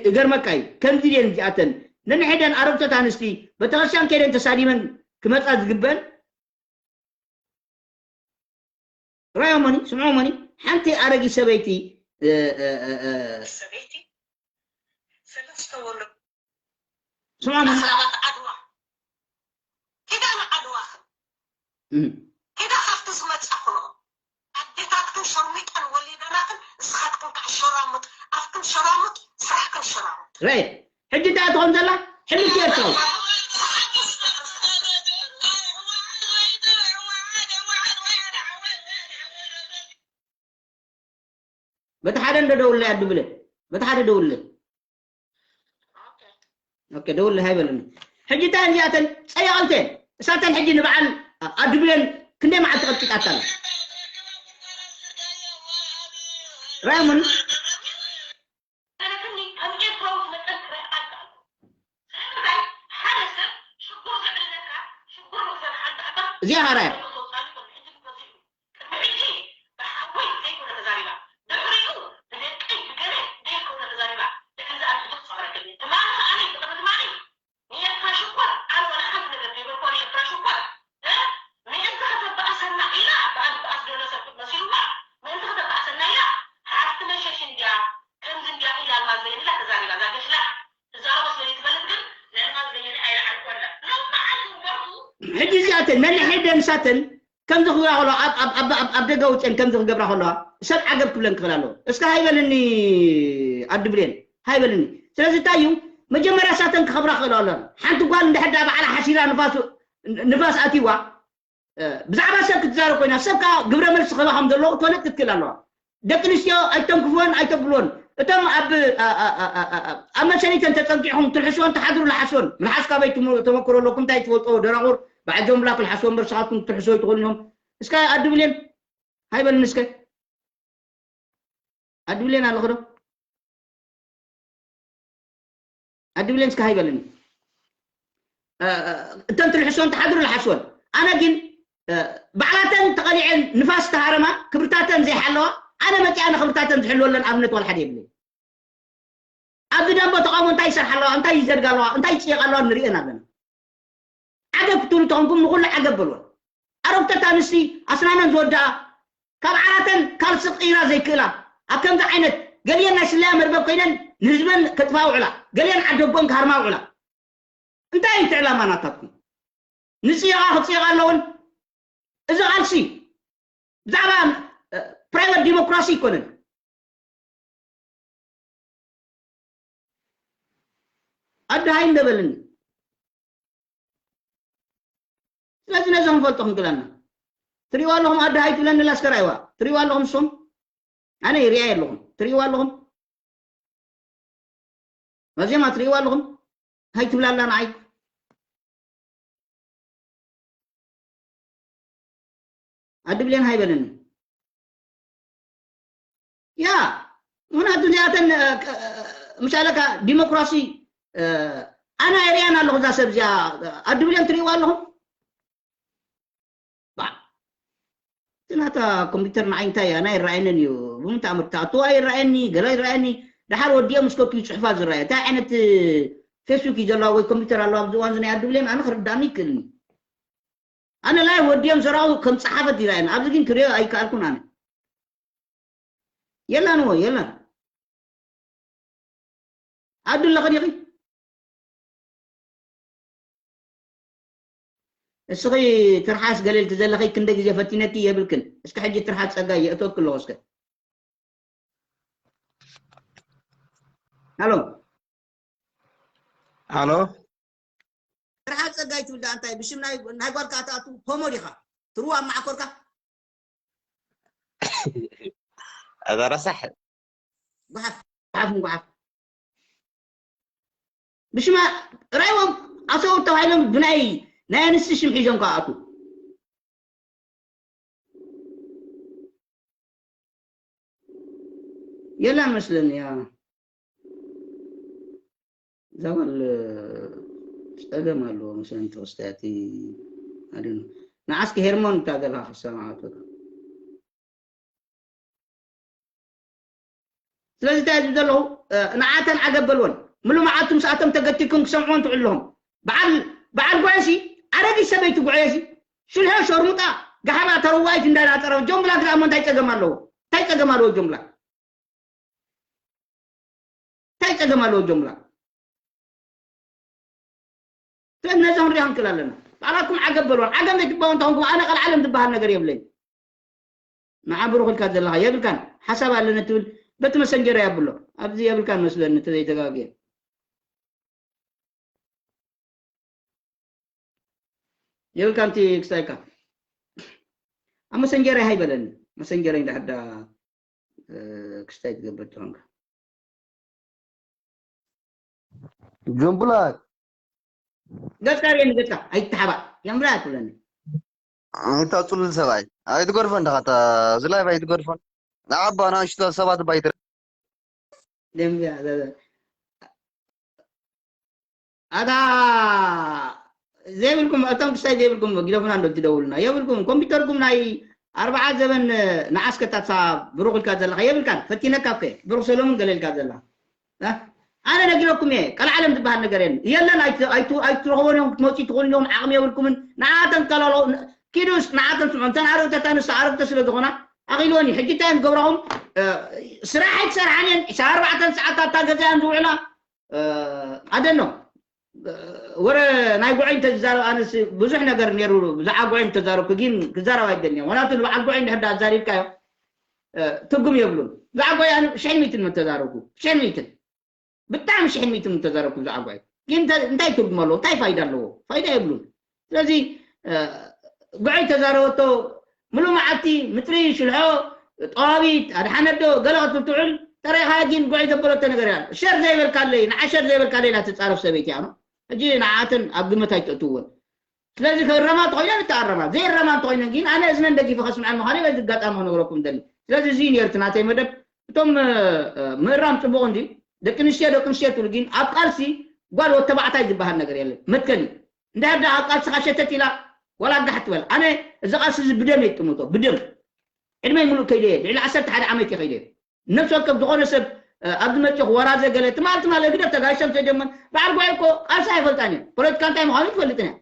ይገርመካ እዩ ከምዚ ድየን እዚኣተን ነንሕደን ኣረግቶት ኣንስቲ ቤተክርስትያን ከይደን ተሳዲመን ክመፃ ዝግበን ራዮሞኒ ስምዖሞኒ ሓንቲ ኣረጊት ሰበይቲ ሰበይቲ ሰለስተ ወለዱ ስምዖሞኒ ኣኽራናት ዓድዋ ኪዳ ንዓድዋ ኪዳ ካብቲ ዝመፃ ኩኖ ኣዴታትክን ሸርሚጠን ወሊደናክን ንስኻትክን ከዓ ሸራሙጥ ኣፍክን ሸራሙጥ ስራሕክን ሸራሙጥ ራይት ሕጂ እንታይ ትኾን ዘላ ሕልልቲ ኤርትራዊ በቲ ሓደ እንዶ ደውለይ ኣድብለ። በቲ ሓደ ደውለይ። ኦኬ፣ ደውለይ ሃይበለኒ። ሕጂ እተን እዚኣተን ጸየቐልተን። እሳተን ሕጂ ንበዓል ኣድብለን ክንደይ መዓልቲ ቀጥቂጣታ ኣላ። ራሙን እዚኣ ሃራያ ሕጂ እዚኣተን ነንሕደን ሳተን ከምዚ ክብላ ከለዋ ኣብ ደገ ውፅን ከምዚ ክገብራ ከለዋ ሰብ ዓገብ ክብለን ክኽእል ኣለዎ። እስከ ሃይበልኒ ኣድብሌን ሃይበልኒ። ስለዚ እንታይ እዩ መጀመርያ ሳተን ክኸብራ ክኽእል ኣለዋ። ሓንቲ ጓል እንድሕዳ ባዕላ ሓሲራ ንፋስ ኣትይዋ ብዛዕባ ሰብ ክትዛረብ ኮይና ሰብ ከዓ ግብረ መልሲ ክህባ ከም ዘለዎ ክትፈልጥ ክትክእል ኣለዋ። ደቂ ኣንስትዮ ኣይተንክፍወን ኣይተብልወን። እቶም ኣብ ኣብ መሸኒተን ተፀጊዕኹም ትልሕስወን ትሓድሩ ልሓስወን። ምልሓስ ካበይ ተመክሮ ኣለኩም? እንታይ ትፈልጦ ደናቑር? ብዓጆም ብላክ ልሓስወን እምበር ንስኻትኩም ክትልሕስዎ ኣይትኽእሉን እዮም። እስከ ኣድብሌን ሃይበልኒ እስከ ኣድብሌን ኣለኹ ዶ? ኣድብሌን እስከ ሃይበልኒ። እተን ትልሕስወን ትሓድሩ ልሓስወን። ኣነ ግን ባዕላተን ተቐሊዐን ንፋስ ተሃረማ ክብርታተን ዘይሓለዋ ኣነ መፂኣ ንክብርታተን ዝሕልወለን ኣብነት ዋላ ሓደ የብለይ። ኣብዚ ደንበ ተቃውሞ እንታይ ይሰርሓ ኣለዋ እንታይ ይዘድጋ ኣለዋ እንታይ ይፅየቃ ኣለዋ ንሪኤን ኣለና። ዓገብ ክትብሉ ተኾንኩም ንኹሉ ዓገብ በልወን። ኣረግተት ኣንስቲ ኣስናነን ዝወድኣ ካብ ዓራተን ካልሲ ቅይራ ዘይክእላ ኣብ ከምዚ ዓይነት ገሊአን ናይ ስለያ መርበብ ኮይነን ንህዝበን ከጥፋ ውዕላ ገሊአን ዓደጎን ክሃርማ ውዕላ እንታይ እዩ እቲ ዕላማ ናታትኩም? ንፅየቓ ክፅየቓ ኣለውን። እዚ ቃልሲ ብዛዕባ ፕራይቨት ዲሞክራሲ ይኮነን። ኣዲ ሃይ እንደበልኒ። ስለዚ ነዚ ክንፈልጦ ክንክለና ትሪእዋ ኣለኹም። ኣዲ ሃይ ትብለኒ ላስከር ኣይዋ ትሪእዋ ኣለኹም። እሶም ኣነ ይሪኣ ኣለኹም ትሪእዋ ኣለኹም። መዜማ ትሪእዋ ኣለኹም። ሃይ ትብላላ ንዓይ ኣዲ ብሌን ሃይበለኒ። ያ ምክንያቱ እዚኣተን ምሻለካ ዲሞክራሲ ኣነ ኣይሪያን ኣለኹ እዛ ሰብ እዚኣ ኣዲ ብሌን ትሪእዋ ኣለኹም። እቲ ናታ ኮምፒተር ንዓይ እንታይ ኣና ይረኣየንን እዩ ብምንታይ ኣምርታ ኣትዋ ይረኣየኒ ገላ ይረኣየኒ። ደሓር ወዲኦም እስከቱ ይፅሕፋ ዝረኣየ እንታይ ዓይነት ፌስቡክ እዩ ዘለዋ ወይ ኮምፒተር ኣለዋ ኣብዚ እዋን ናይ ኣዲ ብሌን ኣነ ክርዳእኒ ይክእልኒ። ኣነ ላይ ወዲኦም ዘራው ከም ጸሓፈት ይረኣየኒ ኣብዚ ግን ክሪኦ ኣይከኣልኩን ኣነ። የላን እዎ የላን። ኣዱ ኣለኺ ዲኺ? እስኺ ትርሓስ ገለልቲ ዘለኺ ክንደ ግዜ ፈቲነኪ የብልክን። እስኪ ሕጂ ትርሓስ ጸጋይ የእተወኪ ኣለኹ እስከ። ሃሎ። ሃሎ። ስራሕ ጸጋይ ትብል ደኣ እንታይ ብሽም ናይ ናይ ጓልካ ኣትኣቱ ሆሞ ዲኻ? ትርዋ ኣብ ማዓኮርካ? ኣዛ ረሳሕ። ጓሓፍ ጓሓፍ ጓሓፍ። ብሽማ ራይዎም ኣሰው ተባሂሎም ብናይ ናይ ኣንስቲ ሽም ሒዞም ከኣቱ። የላን መስለኒ ያ እዛ ጓል ጸገም ኣለዎ መስለኒ ተወስዳያ እቲ ኣደኑ ንዓስኪ ሄርሞን እታ ዘለካ ክሰማዓቶ ስለዚ እንታይ ዝብ ዘለኹ ንዓተን ዓገብ በልወን ምሉ መዓልቲ ምስኣቶም ተገቲኩም ክሰምዕዎን ትዕሉ ኣለኹም በዓል በዓል ጓንሲ ኣረጊት ሰበይቲ ጉዕየሲ ሽልሆ ሸርሙጣ ጋሓባ ተረዋይት እንዳናጠረ ጆምላ ግዳ እሞ እንታይ ጸገም ኣለዎ እንታይ ጸገም ኣለዎ ጆምላ እንታይ ጸገም ኣለዎ ጆምላ ስለዚ ነዚ ክንሪኦ ክንክእል ኣለና ባዕላትኩም ዓገብ በልዋ ዓገብ ዘይትበሃሉ እንተኾንኩም ኣነ ቀልዓለም ዝበሃል ነገር የብለይ ንዓ ብሩኽ ኢልካ ዘለኻ የብልካን ሓሳብ ኣለኒ ትብል በቲ መሰንጀር እያ ብሎ ኣብዚ የብልካን መስለኒ ተዘይተጋግየ የብልካ ንቲ ክሳይካ ኣብ መሰንጀረይ ሃይበለኒ መሰንጀረይ እንድሕር ዳ ክስታይ ትገብር ትኾንካ። ጆምቡላት ገጽካ ርየኒ፣ ገጽካ ኣይተሓባእ። ጀምብላ ትብለኒ። እንታ ጽሉል ሰብኣይ ኣይትገድፎን ዳኻ እታ እዚ ላይፍ ኣይትገድፎን። ንዓባ ንኣሽቱ ሰባት ባይተ ደምብያ ኣታ ዘይብልኩም፣ እቶም ክስታይ ዘይብልኩም ግደፉና እንዶ ትደውሉና የብልኩም። ኮምፒውተርኩም ናይ ኣርባዓ ዘበን ንዓስከታትሳ ብሩኽ ኢልካ ዘለኻ የብልካን። ፈቲነካ እኮ እየ። ብሩኽ ሰሎሙን ገለ ኢልካ ዘለኻ። ኣነ ነጊረኩም እየ። ቀልዓለም ዝበሃል ነገር የለን። የለን ኣይትረኽቦን እዮም። ክትመፁ ትኽእሉ እዮም። ዓቕሚ የብልኩምን። ንዓተን ከላሎ ኪዱስ ንዓተን ስምዖ። እተን ኣርብተታ ንሳ ኣረብተ ስለ ዝኾና ኣኺልወን እዩ። ሕጂ እንታይ እዮም ዝገብራኹም? ስራሕ ኣይትሰርሓን እየን። ዕስራ ኣርባዕተ ሰዓት ኣብታ ገዛያን ዝውዕላ ኣደኖ ወረ ናይ ጉዐይ እንተዝዛረብ ኣነስ ብዙሕ ነገር ነይሩ። ብዛዕባ ጉዐይ እንተዛረብኩ ግን ክዛረብ ኣይደልንዮ። ዋላቱ ንበዓል ጉዐይ እንድሕር ዳ ኣዛሪብካዮ ትርጉም የብሉን። ብዛዕባ ጉዐይ ኣነ ሽሕን ሚትን መተዛረብኩ። ሽሕን ሚትን ብጣዕሚ ሽሕን ሚትን መተዛረብኩ ብዛዕባ ጉዐይ። ግን እንታይ ትርጉም ኣለዎ? እንታይ ፋይዳ ኣለዎ? ፋይዳ የብሉን። ስለዚ ጉዐይ ተዛረበቶ ምሉእ መዓልቲ ምጥሪ ሽልሖ ጠዋቢት ኣድሓነዶ ገለ ክትብል ትውዕል ተረኻ ግን ጉዐይ ዘበለቶ ነገር እያ። ሸር ዘይበልካለይ ንዓ ሸር ዘይበልካለይ ኢላ ትጻረፍ ሰበይቲ እያ። ሕጂ ንዓተን ኣብ ግምት ኣይትእትውወን። ስለዚ ክእረማ እንተኾይነን እተኣረማ ዘይእረማ እንተኾይነን ግን ኣነ እዝነን ደጊፈ ከስምዐን ምዃነ በዚ ኣጋጣሚ ክነግረኩም ደሊ። ስለዚ እዚ ነርት ናተይ መደብ። እቶም ምእራም ፅቡቕ እንዲ ደቂ ኣንስትዮ ደቂ ኣንስትዮ ትብሉ ግን ኣብ ቃልሲ ጓል ወተባዕታይ ዝበሃል ነገር የለን። መትከል እዩ። እንድሕር ደኣ ኣብ ቃልስኻ ሸተት ኢላ ዋላ ኣጋሕ ትበል። ኣነ እዚ ቃልሲ እዚ ብደም እየ ዝጥምቶ ብደም። ዕድመይ ሙሉእ ከይደ እየ ልዕሊ ዓሰርተ ሓደ ዓመት እየ ከይደ እየ። ነፍሲ ወከፍ ዝኾነ ሰብ ኣብዚ መፂኹ ወራዘ ገለ ትማል ትማል እግደፍ ተጋይሶም ተጀመን በዓል ጉባኤ እኮ ቃልሲ ኣይፈልጣን እየ። ፖለቲካ እንታይ ምዃኑ ትፈልጥን እያ።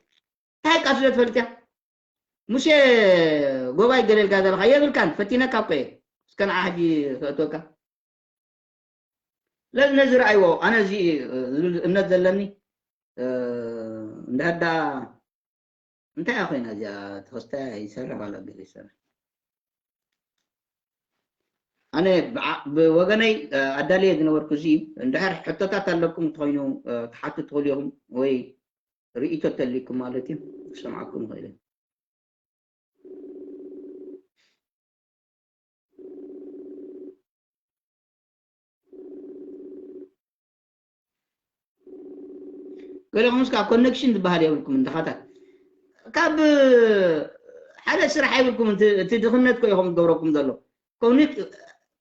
እንታይ ቃልሲ ዶ ትፈልጥ እያ? ሙሴ ጎባይ ገለ ኢልካ ዘለኻ የብልካን። ፈቲነካ እኮ እየ። እስከ ንዓ ሕጂ ከእትወካ። ስለዚ ነዚ ረኣይዎ። ኣነ እዚ ዝብል እምነት ዘለኒ እንድሕር ደኣ እንታይ እያ ኮይና እዚኣ ተኸስታ ይሰርሕ ዋላ ገለ ይሰርሕ። ኣነ ብወገነይ ኣዳልየ ዝነበርኩ እዚ እዩ። እንድሕር ሕቶታት ኣለኩም እንተኾይኑ ትሓቱ ትኽእሉ ኢኹም ወይ ርእይቶ ተልይኩም ማለት እዩ ክሰምዓኩም ይኽእል። ገለኹምስ ከዓ ኮኔክሽን ዝበሃል የብልኩም እንተኻታት ካብ ሓደ ስራሕ የብልኩም። እቲ ድኽነት ኮ ኢኹም ዝገብረኩም ዘሎ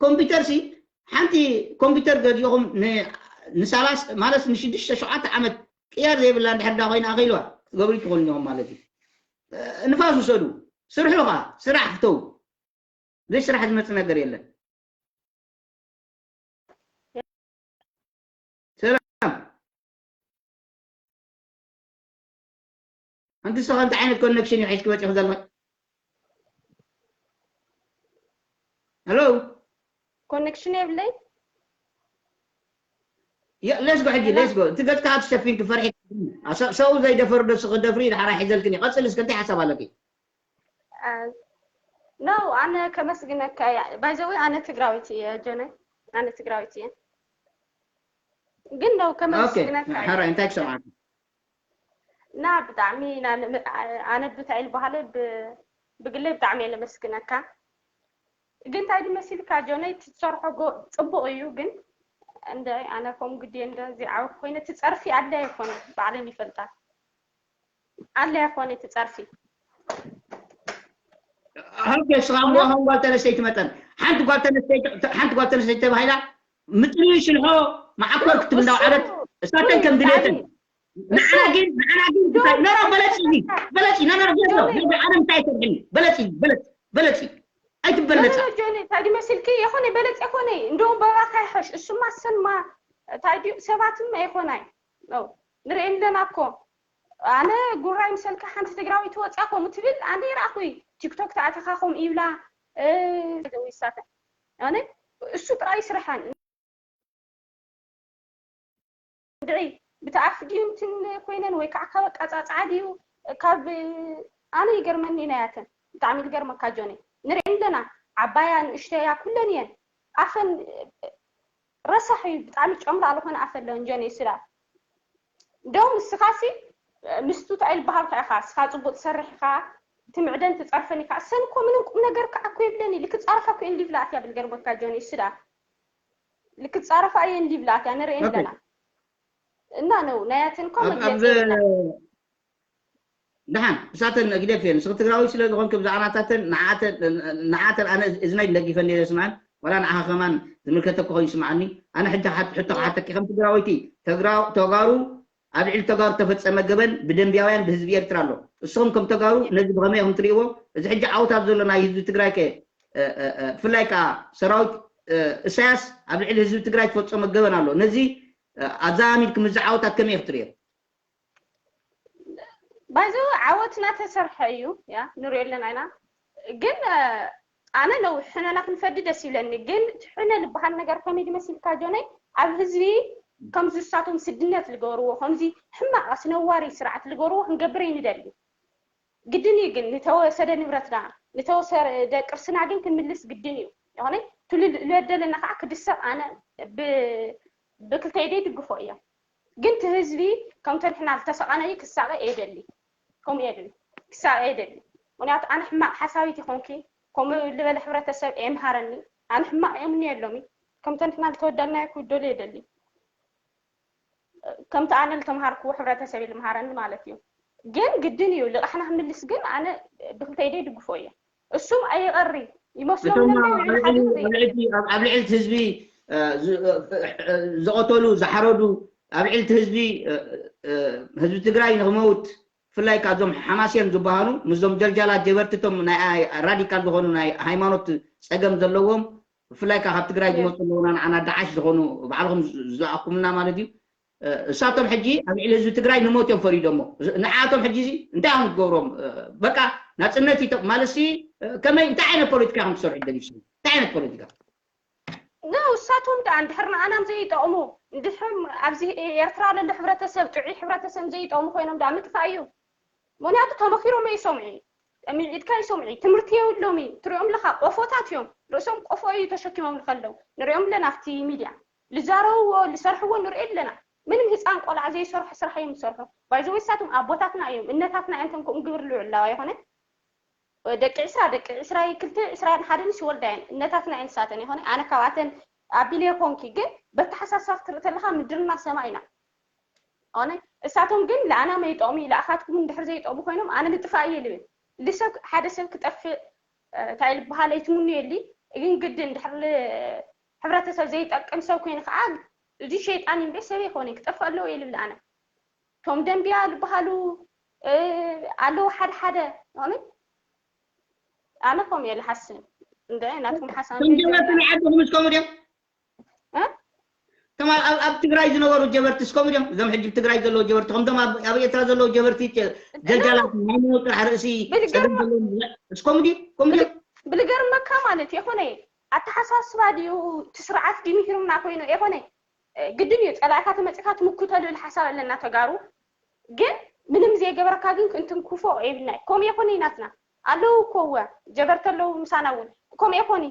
ኮምፒውተር ሲ ሓንቲ ኮምፒውተር ገዚእኹም ንሳላስ ማለት ንሽዱሽተ ሸውዓተ ዓመት ቅያር ዘይብላ እንድሕር ዳ ኮይና ኣኺልዋ ክትገብሩ ትኽእሉ ኢኹም ማለት እዩ። ንፋስ ውሰዱ፣ ስርሑ ኸዓ ስራሕ ፍተው። ዘይስራሕ ዝመፅእ ነገር የለን። ሰላም ኣንቲ ሰኸ እንታይ ዓይነት ኮኔክሽን እዩ ሒዝኪ መፂኹ ዘለኺ? ሄሎ ኮኔክሽን የብለይ። ሌስጎ ሕጂ ሌስጎ እቲ ገፅካ ክትሸፊን ክፈርሒ ሰው ዘይደፈር ዶ ስኽደፍሪ ድሓራ ሒዘልክን እዩ። ቀፅል እስከ እንታይ ሓሳብ ኣለኪ? ኖ ኣነ ከመስግነካ እያ። ባይዘወይ ኣነ ትግራዊት እየ ጆነ፣ ኣነ ትግራዊት እየ። ግን ነው ከመስግነካ እያ። ሓራይ እንታይ ክሰምዓካ? እና ብጣዕሚ ኣነ ብታይ ዝበሃለ ብግለይ ብጣዕሚ እየ ለመስግነካ። ግን እንታይ ድመሲልካ ጆነይ ትሰርሖ ጎ ፅቡቅ እዩ። ግን እንደ ኣነ ከም ግዲ እንደ ዚዓው ኮይነ ትፀርፊ ኣለ ይኮነ ባዕለን ይፈልጣ ኣለ ይኮነ ትፀርፊ ኦኬ ስኻ እሞ ከም ጓል ተነስተይቲ መጠን ሓንቲ ጓል ተነስተይቲ ሓንቲ ጓል ተነስተይቲ ተባሂላ ምጥሪ ሽልሖ መዓኮር ክትብል እንዳውዓለት እሳተን ከም ድሌተን ንዓና ግን ንዓና ግን እንታይ ነራ በለፂ እዚ በለፂ ነራ ገሎ ነዛ ዓለም እንታይ ተብሕኒ በለፂ በለፂ በለፂ ኣይትበለፃ ጆኒ እንታይ ድመሲልኪ የኮነ በለፂ የኮነ እንደውም በባካ ይሐሽ እሱማ ሰንማ እንታይ ድዩ ሰባትም ኣይኮናይ ንርኢ ኣለና እኮ ኣነ ጉራይ ምሰልካ ሓንቲ ትግራዊት ወፅያ ከምኡ ትብል ኣነ ይረኣኹ ቲክቶክ ተኣቲኻ ከምኡ ይብላ ዘዊሳተ ኣነ እሱ ጥራይ ይስርሐን ድዒ ብተኣፍ ድዩ እንትን ኮይነን ወይ ከዓ ካብ ኣቃፃፅዓ ድዩ ካብ ኣነ ይገርመኒ ናያተን ብጣዕሚ ዝገርመካ ጆኒ ንርኢ ኣለና ዓባያ ንእሽተያ ኩለን እየን ኣፈን ረሳሕ እዩ ብጣዕሚ ጨምራ ኣለኾነ ኣፈ ኣለወን ጆኒ ስላ ደው ንስኻሲ ምስቱ እንታይ ዝበሃልካ ኢኻ እስኻ ፅቡቅ ትሰርሕ ኢኻ ትምዕደን ትጸርፈኒ ከኣ እሰን እኮ ምንም ቁም ነገር ከኣ እኮ የብለኒ። ልክጻረፋ እኮ እየን ሊብላ ኣትያ ብልገርመካ ጆኒ፣ እሱ ደኣ ልክጻረፋ እየን ሊብላ ኣትያ ንርእየን ኣለና። እና ነው ናያትን እኮ መግለጺ የብላ። ደሓን እሳተን ግደፍ እየን። ንስኺ ትግራዊ ስለ ዝኾንኪ ብዛዕባ ናታተን ንዓተን ኣነ እዝነይ ደጊፈን እየ ስምዐን። ዋላ ንዓኻ ከማን ዝምልከተኪ ኮይኑ ይስምዓኒ። ኣነ ሕጂ ሕቶ ክሓተኪ ከም ትግራወይቲ፣ ተጋሩ ኣብ ልዕሊ ተጋሩ ተፈጸመ ገበን ብደንቢያውያን ብህዝቢ ኤርትራ ኣሎ። እሶም ከም ተጋሩ ነዚ ብኸመይ ኢኹም ትርእይዎ? እዚ ሕጂ ዓወታት ዘሎ ናይ ህዝቢ ትግራይ ከ ብፍላይ ከዓ ሰራዊት እሳያስ ኣብ ልዕሊ ህዝቢ ትግራይ ተፈጸመ ገበን ኣሎ። ነዚ ኣዛሚድ ክምዚ ዓወታት ከመይ ክትርእዮ? ባይዞ ዓወት እናተሰርሐ እዩ ያ ንሪኦ ኣለና ኢና። ግን ኣነ ነው ሕነና ክንፈዲ ደስ ይብለኒ። ግን ሕነ ዝበሃል ነገር ከመይ ድመሲልካ ጆነይ ኣብ ህዝቢ ከምዚ እሳቶም ስድነት ዝገበርዎ ከምዚ ሕማቕ ኣስነዋሪ ስርዓት ዝገበርዎ ክንገብር ይንደሊ። ግድን እዩ ግን ንተወሰደ ንብረትና ንተወሰደ ቅርስና ግን ክንምልስ ግድን እዩ። ይኾነ ትልል ለደለና ከዓ ክድሰቕ ኣነ ብክልተ ኢደይ ድግፎ እዮም። ግን እቲ ህዝቢ ከምቶ ንሕና ዝተሰቐነ እዩ ክሳቐ እየደሊ ከምኡ እየደሊ ክሳቐ እየደሊ። ምክንያቱ ኣነ ሕማቕ ሓሳቢት ይኾንኪ ከምኡ ዝበለ ሕብረተሰብ እየምሃረኒ። ኣነ ሕማቕ እየምኒ የሎሚ ከምቶ ንሕና ዝተወደልናዮ ክውደሉ እየደሊ። ከምቲ ኣነ ዝተምሃርክዎ ሕብረተሰብ እዩ ዝምሃረኒ ማለት እዩ። ግን ግድን እዩ ልቓሕና ክምልስ ግን ኣነ ብክልተ ኢደይ ድግፎ እየ። እሱም ኣይቐሪ ይመስሎም ኣብ ልዕልቲ ህዝቢ ዝቐተሉ ዝሓረዱ ኣብ ልዕልቲ ህዝቢ ህዝቢ ትግራይ ንክመውት ብፍላይ ካብዞም ሓማስየን ዝበሃሉ ምስዞም ጀልጃላት ጀበርትቶም ናይ ራዲካል ዝኾኑ ናይ ሃይማኖት ፀገም ዘለዎም ብፍላይ ካብ ትግራይ ዝመፁ ኣለውና ንዓና ዳዓሽ ዝኾኑ ባዕልኹም ዝኣኩምና ማለት እዩ። እሳቶም ሕጂ ኣብ ልዕሊ ህዝቢ ትግራይ ንሞት እዮም ፈሪዶሞ። ንዓቶም ሕጂ እዚ እንታይ እዮም ትገብሮም? በቃ ናፅነት ይጠ ማለት ሲ ከመይ እንታይ ዓይነት ፖለቲካ ከም ትሰርሑ ደሊሱ እንታይ ዓይነት ፖለቲካ? ንሳቶም ደኣ እንድሕር ንኣናም ዘይጠቕሙ እንድሕር ኣብዚ ኤርትራ ለሎ ሕብረተሰብ ጥዑይ ሕብረተሰብ ዘይጠቕሙ ኮይኖም ደኣ ምጥፋእ እዩ። ምክንያቱ ተመኪሮም ኣይሰምዑ፣ ጠሚዒድካ ኣይሰምዑ፣ ትምህርቲ የብሎም እዩ ትሪኦም ኣለካ ቆፎታት እዮም። ርእሶም ቆፎ እዩ ተሸኪሞም ዝኸለው ንሪኦም ኣለና ኣብቲ ሚድያ። ልዛረብዎ ልሰርሕዎ ንርኢ ኣለና። ምንም ህፃን ቆልዓ ዘይሰርሖ ስራሕ እዮም ዝሰርሑ። ባይዘወይ እሳቶም ኣቦታትና እዮም እነታትና እዮም ተንክኦም ግብር ልውዕላዋ ይኮነ ደቂ ዕስራ ደቂ ዕስራ ክልተ ዕስራ ሓደን ሲወልዳ እየን እነታትና እየን ንሳተን ይኮነ ኣነ ካብኣተን ኣቢለ ይኮንኪ ግን በተሓሳስባ ክትርኢ ተለካ ምድርና ሰማይ ኢና። ሆነ እሳቶም ግን ለኣና መይጠቕሙ ለኣኻትኩም እንድሕር ዘይጠቕሙ ኮይኖም ኣነ ልጥፋእ እየ ልብል። ልሰብ ሓደ ሰብ ክጠፍእ እንታይ ልበሃል ኣይትምኑ የሊ። ግን ግድን ድሕር ሕብረተሰብ ዘይጠቅም ሰብ ኮይኑ ከዓ እዚ ሸይጣን እምበር ሰብ ይኮነ ክጠፍእ ኣለዎ እየ ልብል ኣነ። ቶም ደንቢያ ዝበሃሉ ኣለዉ ሓደ ሓደ ሆነ ኣነ ከም እየ ልሓስብ እንደ ናትኩም ሓሳብ ጀበርቲ ናይ ዓድኹም እስከሙ ድዮም? እቶም ኣብ ትግራይ ዝነበሩ ጀበርቲ እስከሙ ድዮም? እዞም ሕጂ ትግራይ ዘለዉ ጀበርቲ ከምቶም ኣብ ኤርትራ ዘለዉ ጀበርቲ ጀልጃላት ናይ መወጥራሕ ርእሲ እስከሙ ድዩ? ከምኡ ድዮም? ብልገርመካ ማለት የኮነ ኣተሓሳስባ ድዩ እቲ ስርዓት ድዩ ምሂሩና ኮይኑ የኮነ ግድን እዩ ጸላእካ ተመጺካ ትምክቶ ልብል ሓሳብ ኣለና ተጋሩ ግን ምንም ዘይገበረካ ግን ክንትንክፎ የብልና ከምኡ የኮነ ናትና ኣለዉ እኮ እወ ጀበርቲ ኣለዉ ምሳና እውን ከምኡ የኮነ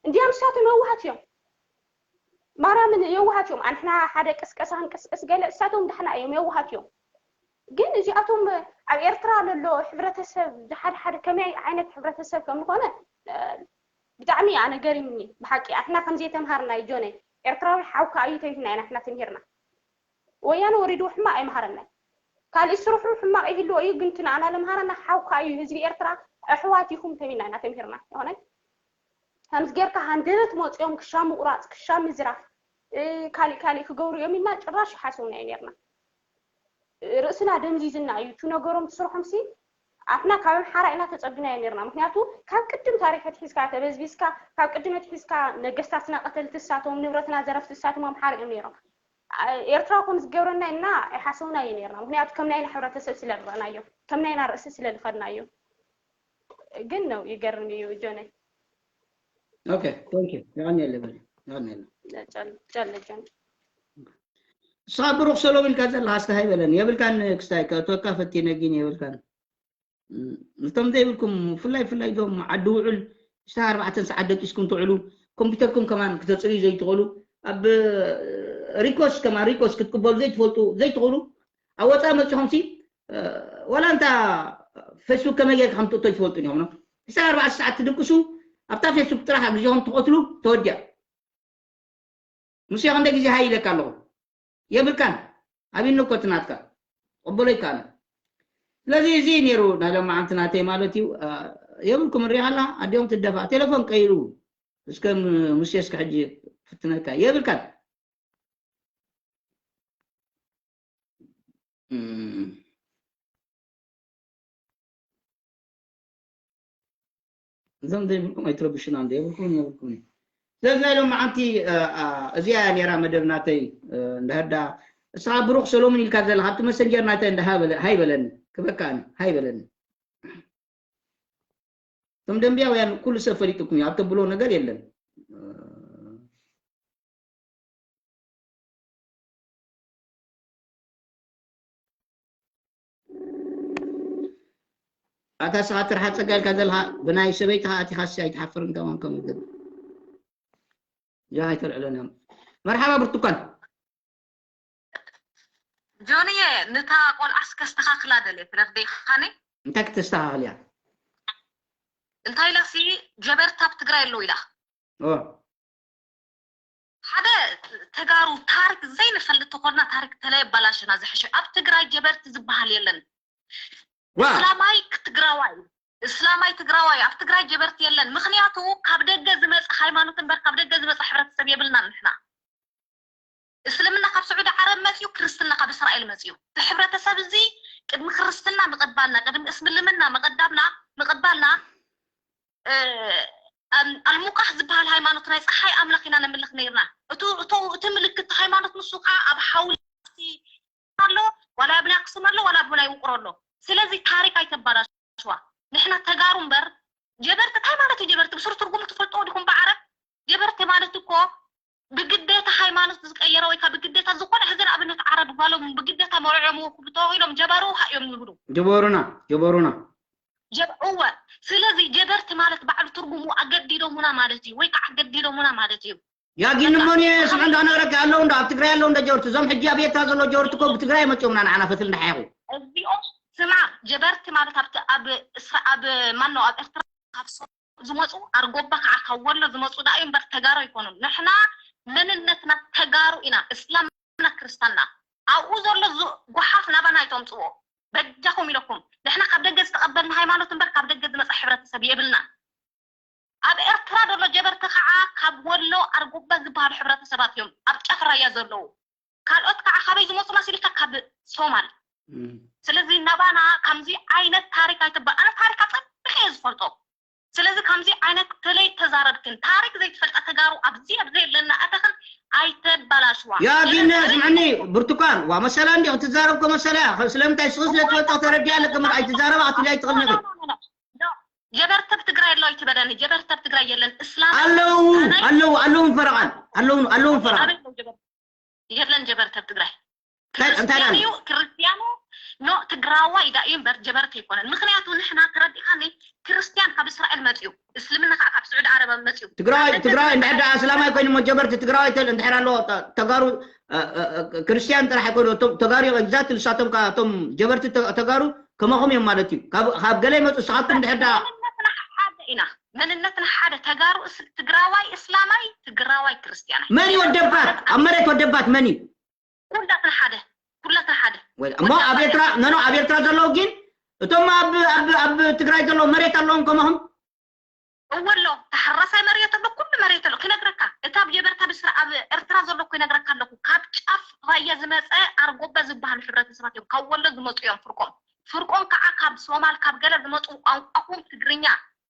እንዲያም እሳቶም የዋሃት እዮም ማርያምን የዋሃት እዮም ኣንሕና ሓደ ቅስቀሳ ክንቅስቅስ ገለ እሳቶም ዳሕና እዮም የዋሃት እዮም ግን እዚኣቶም ኣብ ኤርትራ ለሎ ሕብረተሰብ ሓደ ሓደ ከመይ ዓይነት ሕብረተሰብ ከም ዝኾነ ብጣዕሚ ኣነ ገሪምኒ ብሓቂ ኣሕና ከም ዘይተምሃርና እዩ ጆነይ ኤርትራዊ ሓውካ እዩ ተይትና ኢና ኣሕና ተምሂርና ወያነ ወሪድዎ ሕማቕ ኣይምሃረና ካልእ ስርሑ ሕማቕ ይህልዎ እዩ ግን ትንኣና ለምሃረና ሓውካ እዩ ህዝቢ ኤርትራ ኣሕዋት ይኹም ተቢልና ኢና ተምሂርና ይኾነ ከምዚ ጌርካ ሃንደበት መፂኦም ክሻ ምቁራፅ ክሻ ምዝራፍ ካሊእ ካሊእ ክገብሩ እዮም ኢልና ጭራሽ ሓሰብና እዩ ነርና ርእስና ደንዚዝና እዩ እቲ ነገሮም ትስርሖም ሲ ኣፍና ካብ ኣምሓራ ኢና ተፀቢናዮ ነርና ምክንያቱ ካብ ቅድም ታሪክ ኣትሒዝካ ተበዝቢዝካ ካብ ቅድም ኣትሒዝካ ነገስታትና ቀተልቲ እሳቶም ንብረትና ዘረፍቲ እሳቶም ኣምሓራ እዮም ነሮም ኤርትራ ከም ዝገብረና ኢልና ኣይሓሰብና እዩ ነርና ምክንያቱ ከም ናይና ሕብረተሰብ ስለ ንረእናዮ ከም ናይና ርእሲ ስለ ዝኸድናዮ ግን ነው ይገርም እዩ ጆነይ okay thank you የቀንየለ በል የቀንየለ ጨለ ጆነይ ንስኻ ብሩክ ሰሎም ኢልካ ዘለኻ እስካ ሃይበለን የብልካን ክስታይ ከእትወካ ፈቲነ ግን የብልካን እቶም ዘይብልኩም ፍላይ ፍላይ ዞም ዓዲ ውዕል ሽታ ኣርባዕተን ሰዓት ደቂስኩም ትውዕሉ ኮምፒውተርኩም ከማን ክተፅርዩ ዘይትኽእሉ ኣብ ሪኮስ ከማን ሪኮስ ክትቅበሉ ዘይትፈልጡ ዘይትኽእሉ ኣብ ወፃኢ መፂኹም ሲ ዋላ እንታ ፌስቡክ ከመይ ጌርካ ከም ትእቶ ይፈልጡ እዮም። ሕሳብ ኣርባዕተ ሰዓት ትድቅሱ፣ ኣብታ ፌስቡክ ጥራሕ ግዜኹም ትቐትሉ፣ ተወዲኣ። ሙሴ፣ ክንደይ ግዜ ሃይ ኢለካ ኣለኹ? የብልካን። ኣብኒ እኮ እቲ ናትካ። ቅበሎ ይከኣል። ስለዚ እዚ ነይሩ ናይ ሎማዓንቲ ናተይ ማለት እዩ። አ፣ የብልኩም እሪኣ ኣላ፣ ኣዲኦም ትደፋ። ቴሌፎን ቀይሩ። እስከ ም-፣ ሙሴ እስከ ሕጂ ፍትነካ። የብልካን። እም። እዞም ዘይብልኩም ኣይትረብሹና፣ እንደ የብልኩም፣ የብልኩም። ስለዚ ናይ ሎማዓንቲ፣ አ፣ አ፣ እዚኣ እያ ነይራ መደብ ናተይ፣ አ፣ እንድሕር ደኣ እስኻ ብሩኽ ሰሎሙን ኢልካ ዘለኻ ኣብቲ መሰንጀር ናተይ እንደ ሃይ በለ-፣ ሃይ በለኒ፣ ክበካ ኣነ፣ ሃይ በለኒ። እቶም ደንብያውያን ኩሉ ሰብ ፈሊጥኩም እዩ፣ ኣብ ተብሎ ነገር የለን። ኣታ ስኻ ትርሓ ጸጋ ኢልካ ዘለኻ ብናይ ሰበይትኻ ኣቲኻ ሲ ኣይትሓፍርን ከማን ከም ግብ። ያ ኣይተልዕሎን እዮም። መርሓባ ብርቱካን። ጆንየ፣ ንታ ቆልዓስ ከስተኻኽላ ደልየ፣ ትረኽበይኻኒ? እንታይ ክተስተኻኽል እያ? እንታይ ኢላ ሲ ጀበርታ ኣብ ትግራይ ኣለዉ ኢላ። ኦ። ሓደ ተጋሩ ታሪክ ዘይንፈልጥ ተኾንና ታሪክ ተለየባላሽና ዝሕሸ። ኣብ ትግራይ ጀበርቲ ዝበሃል የለን። ዋ። እስላማይ ትግራዋይ፣ እስላማይ ትግራዋይ፣ ኣብ ትግራይ ጀበርቲ የለን። ምኽንያቱ ካብ ደገ ዝመጽእ ሃይማኖት እምበር ካብ ደገ ዝመጽእ ሕብረተሰብ የብልናን ንሕና። እስልምና ካብ ስዑዲ ዓረብ መጽዩ፣ ክርስትና ካብ እስራኤል መጽዩ። እቲ ሕብረተሰብ እዚ ቅድሚ ክርስትና ምቕባልና፣ ቅድሚ እስልምና ምቕዳምና፣ ምቕባልና፣ እ፣ ኣም-፣ ኣልሙቃህ ዝበሃል ሃይማኖት ናይ ፀሓይ ኣምላኽ ኢና ነምልኽ ነይርና። እቱ-፣ እቱ-፣ እቲ ምልክት ሃይማኖት ንሱ ከዓ ኣብ ሓውልቲ ኣሎ፣ ዋላ ኣብ ናይ ኣክሱም ኣሎ፣ ዋላ ኣብ ናይ ውቅሮ ኣሎ። ስለዚ ታሪክ ኣይተባላሽዋ። ንሕና ተጋሩ እምበር ጀበርቲ እንታይ ማለት እዩ? ጀበርቲ ብስሩ ትርጉሙ ትፈልጥዎ ዲኹም? ብዓረብ ጀበርቲ ማለት እኮ ብግዴታ ሃይማኖት ዝቀየረ ወይ ከዓ ብግዴታ ዝኾነ ሕዚ ንኣብነት ዓረብ ጓሎም ብግዴታ መርዕዮምዎ ክብሉ ተባሂሎም ጀበሩ ሃ እዮም ዝብሉ። ጀበሩና፣ ጀበሩና። ጀብ-፣ እወ። ስለዚ ጀበርቲ ማለት ባዕሉ ትርጉሙ ኣገዲዶሙና ማለት እዩ፣ ወይ ከዓ ኣገዲዶሙና ማለት እዩ። ያ ግን እሞ እኔ ስምዕ እንዳነግረካ ኣለዉ እንዶ፣ ኣብ ትግራይ ኣለዉ እንዶ ጀበርቲ፣ እዞም ሕጂ ኣብ ኤርትራ ዘለዉ ጀበርቲ እኮ ብትግራይ መፅኦምና ንዓና ፈትል እንዳሓየኹ። እዚኦም ስማ ጀበርቲ ማለት ኣብቲ፣ ኣብ እስራ-፣ ኣብ ማን ነው ኣብ ኤርትራ ካብ ሶ-፣ ዝመፁ ኣርጎባ ከዓ ካብ ወሎ ዝመፁ ደኣ እዩ እምበር ተጋሩ ኣይኮኑን። ንሕና መንነትና ተጋሩ ኢና፣ እስላምና ክርስታንና። ኣብኡ ዘሎ ዙ-፣ ጓሓፍ ናባና ኣይተምፅዎ። በጃኹም ኢለኩም። ንሕና ካብ ደገ ዝተቐበልና ሃይማኖት እምበር ካብ ደገ ዝመፀ ሕብረተሰብ የብልና። ኣብ ኤርትራ ዘሎ ጀበርቲ ከዓ ካብ ወሎ ኣርጎባ ዝበሃሉ ሕብረተሰባት እዮም ኣብ ጫፍ ራያ ዘለዉ። ካልኦት ከዓ ካበይ ዝመፁ መሲልካ? ካብ ሶማል። እም። ስለዚ ናባና ከምዚ ዓይነት ታሪክ ኣይትበ-፣ ኣነ ታሪክ ኣፀቢቐ እየ ዝፈልጦ። ስለዚ ከምዚ ዓይነት ተለይ ተዛረብክን ታሪክ ዘይትፈልጣ ተጋሩ ኣብዚ ኣብዚ የለና ኣተኽን ኣይተባላሽዋ። ያ ግን ስምዕኒ ብርቱካን፣ ዋ መሰላ እንዲ ክትዛረብ እኮ መሰላ እያ። ስለምንታይ ስኺ ስለ ትፈልጣ ተረዲኣ ኣለክ እምበር ኣይትዛረባ ክትብሊ ኣይትኽእል ነገር። ጀበርተብ ትግራይ ኣሎ ኣይትበለኒ። ጀበርተብ ትግራይ የለን። እስላም ኣለዉ፣ ኣነይ ኣለዉ፣ ኣለዉ ፈረቓን፣ ኣለዉ፣ ኣለዉ ፈረቓን። ኣበይ ነው ጀበርተብ? የለን ጀበርተብ ትግራይ። እንታይ፣ እንታይ ክርስቲያን ኢላ? እዩ፣ ክርስቲያኑ ኖ ትግራዋይ ዳ እዩ እምበር ጀበርቲ ኣይኮነን። ምኽንያቱ ንሕና ተረዲእካኒ፣ ክርስቲያን ካብ እስራኤል መፅዩ፣ እስልምና ከዓ ካብ ስዑዲ ዓረብ መፅዩ። ትግራዋይ፣ ካብ ትግራዋይ ደገ እንድሕር ደኣ እስላማይ ኮይኑ እሞ ጀበርቲ ትግራዋይ ተል-፣ እንድሕር ኣለዎ ተ-፣ ተጋሩ፣ እ፣ እ፣ እ፣ ክርስቲያን ጥራሕ ኣይኮኑ፣ እቶም ተጋሩ እዮም exactly ንሳቶም ከዓ እቶም ጀበርቲ ተ-፣ ተጋሩ ከማኹም እዮም ማለት እዩ። ካብ፣ ካብ ገለ ይመፁ፣ ንስኻትኩም እንድሕር ደኣ መንነትና ሓደ ኢና። መንነትና ሓደ ተጋሩ እስ-፣ ትግራዋይ እስላማይ፣ ትግራዋይ ክርስቲያናይ። መን እዩ ወደባት? ኣብ መሬት ወደባት መን እዩ? ኩላትና ሓደ፣ ኩላትና ሓደ። ወይ፣ እሞ ኣብ ኤርትራ፣ ኖ፣ ኖ፣ ኣብ ኤርትራ ዘለዉ ግን እቶም ኣብ፣ ኣብ፣ ኣብ ትግራይ ዘለዉ መሬት ኣለዎም ከማኹም? እወ ኣሎ፣ ተሓራሳይ መሬት ኣሎ፣ ኩሉ መሬት ኣሎ። ክነግረካ፣ እታ ኣብ ጀበርታ ብስራ ኣብ ኤርትራ ዘሎ እኮ ይነግረካ ኣለኹ። ካብ ጫፍ ራያ ዝመጸ ኣርጎባ ዝበሃሉ ሕብረተሰባት እዮም። ካብ ወሎ ዝመጹ እዮም ፍርቆም። ፍርቆም ከዓ ካብ ሶማል፣ ካብ ገለ ዝመጹ ቋንቋኹም ትግርኛ፣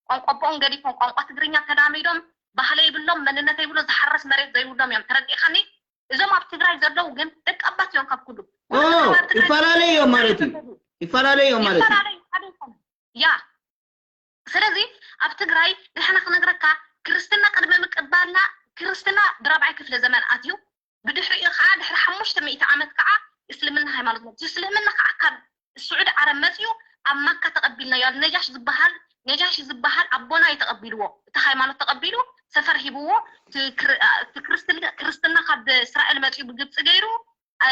ቋንቋ ኣቦኦም ገዲፎም፣ ቋንቋ ትግርኛ ተላሚዶም፣ ባህሊ የብሎም፣ መንነት የብሎ፣ ዝሓረስ መሬት ዘይብሎም እዮም። ተረዲእኻኒ? እዞም ኣብ ትግራይ ዘለዉ ግን ደቂ ኣባት እዮም ካብ ኩሉ። ኦ፣ ኩሉ ትግራይ ኣብ ትግራይ ይፈላለዩ እዮም ማለት እዩ። ዘለዉ። ይፈላለዩ እዮም ማለት እዩ። ይፈላለዩ፣ ሓደ ይኾኑ። ያ። ስለዚ ኣብ ትግራይ ንሕና ክነግረካ፣ ክርስትና ቅድሚ ምቅባልና፣ ክርስትና ብራብዓይ ክፍለ ዘመን ኣትዩ፣ ብድሕሪኡ ከዓ ድሕሪ ሓሙሽተ ሚእቲ ዓመት ከዓ እስልምና ሃይማኖት መፅዩ። እስልምና ከዓ ካብ ስዑዲ ዓረብ መፅዩ ኣብ ማካ ተቐቢልናዮ። ነጃሽ ዝበሃል፣ ነጃሽ ዝበሃል ኣቦና እዩ ተቐቢልዎ። እቲ ሃይማኖት ተቐቢሉ ሰፈር ሂብዎ። እቲ ክር-፣ እቲ ክርስትና፣ ክርስትና ካብ እስራኤል መፅዩ ብግብፂ ገይሩ፣ እ፣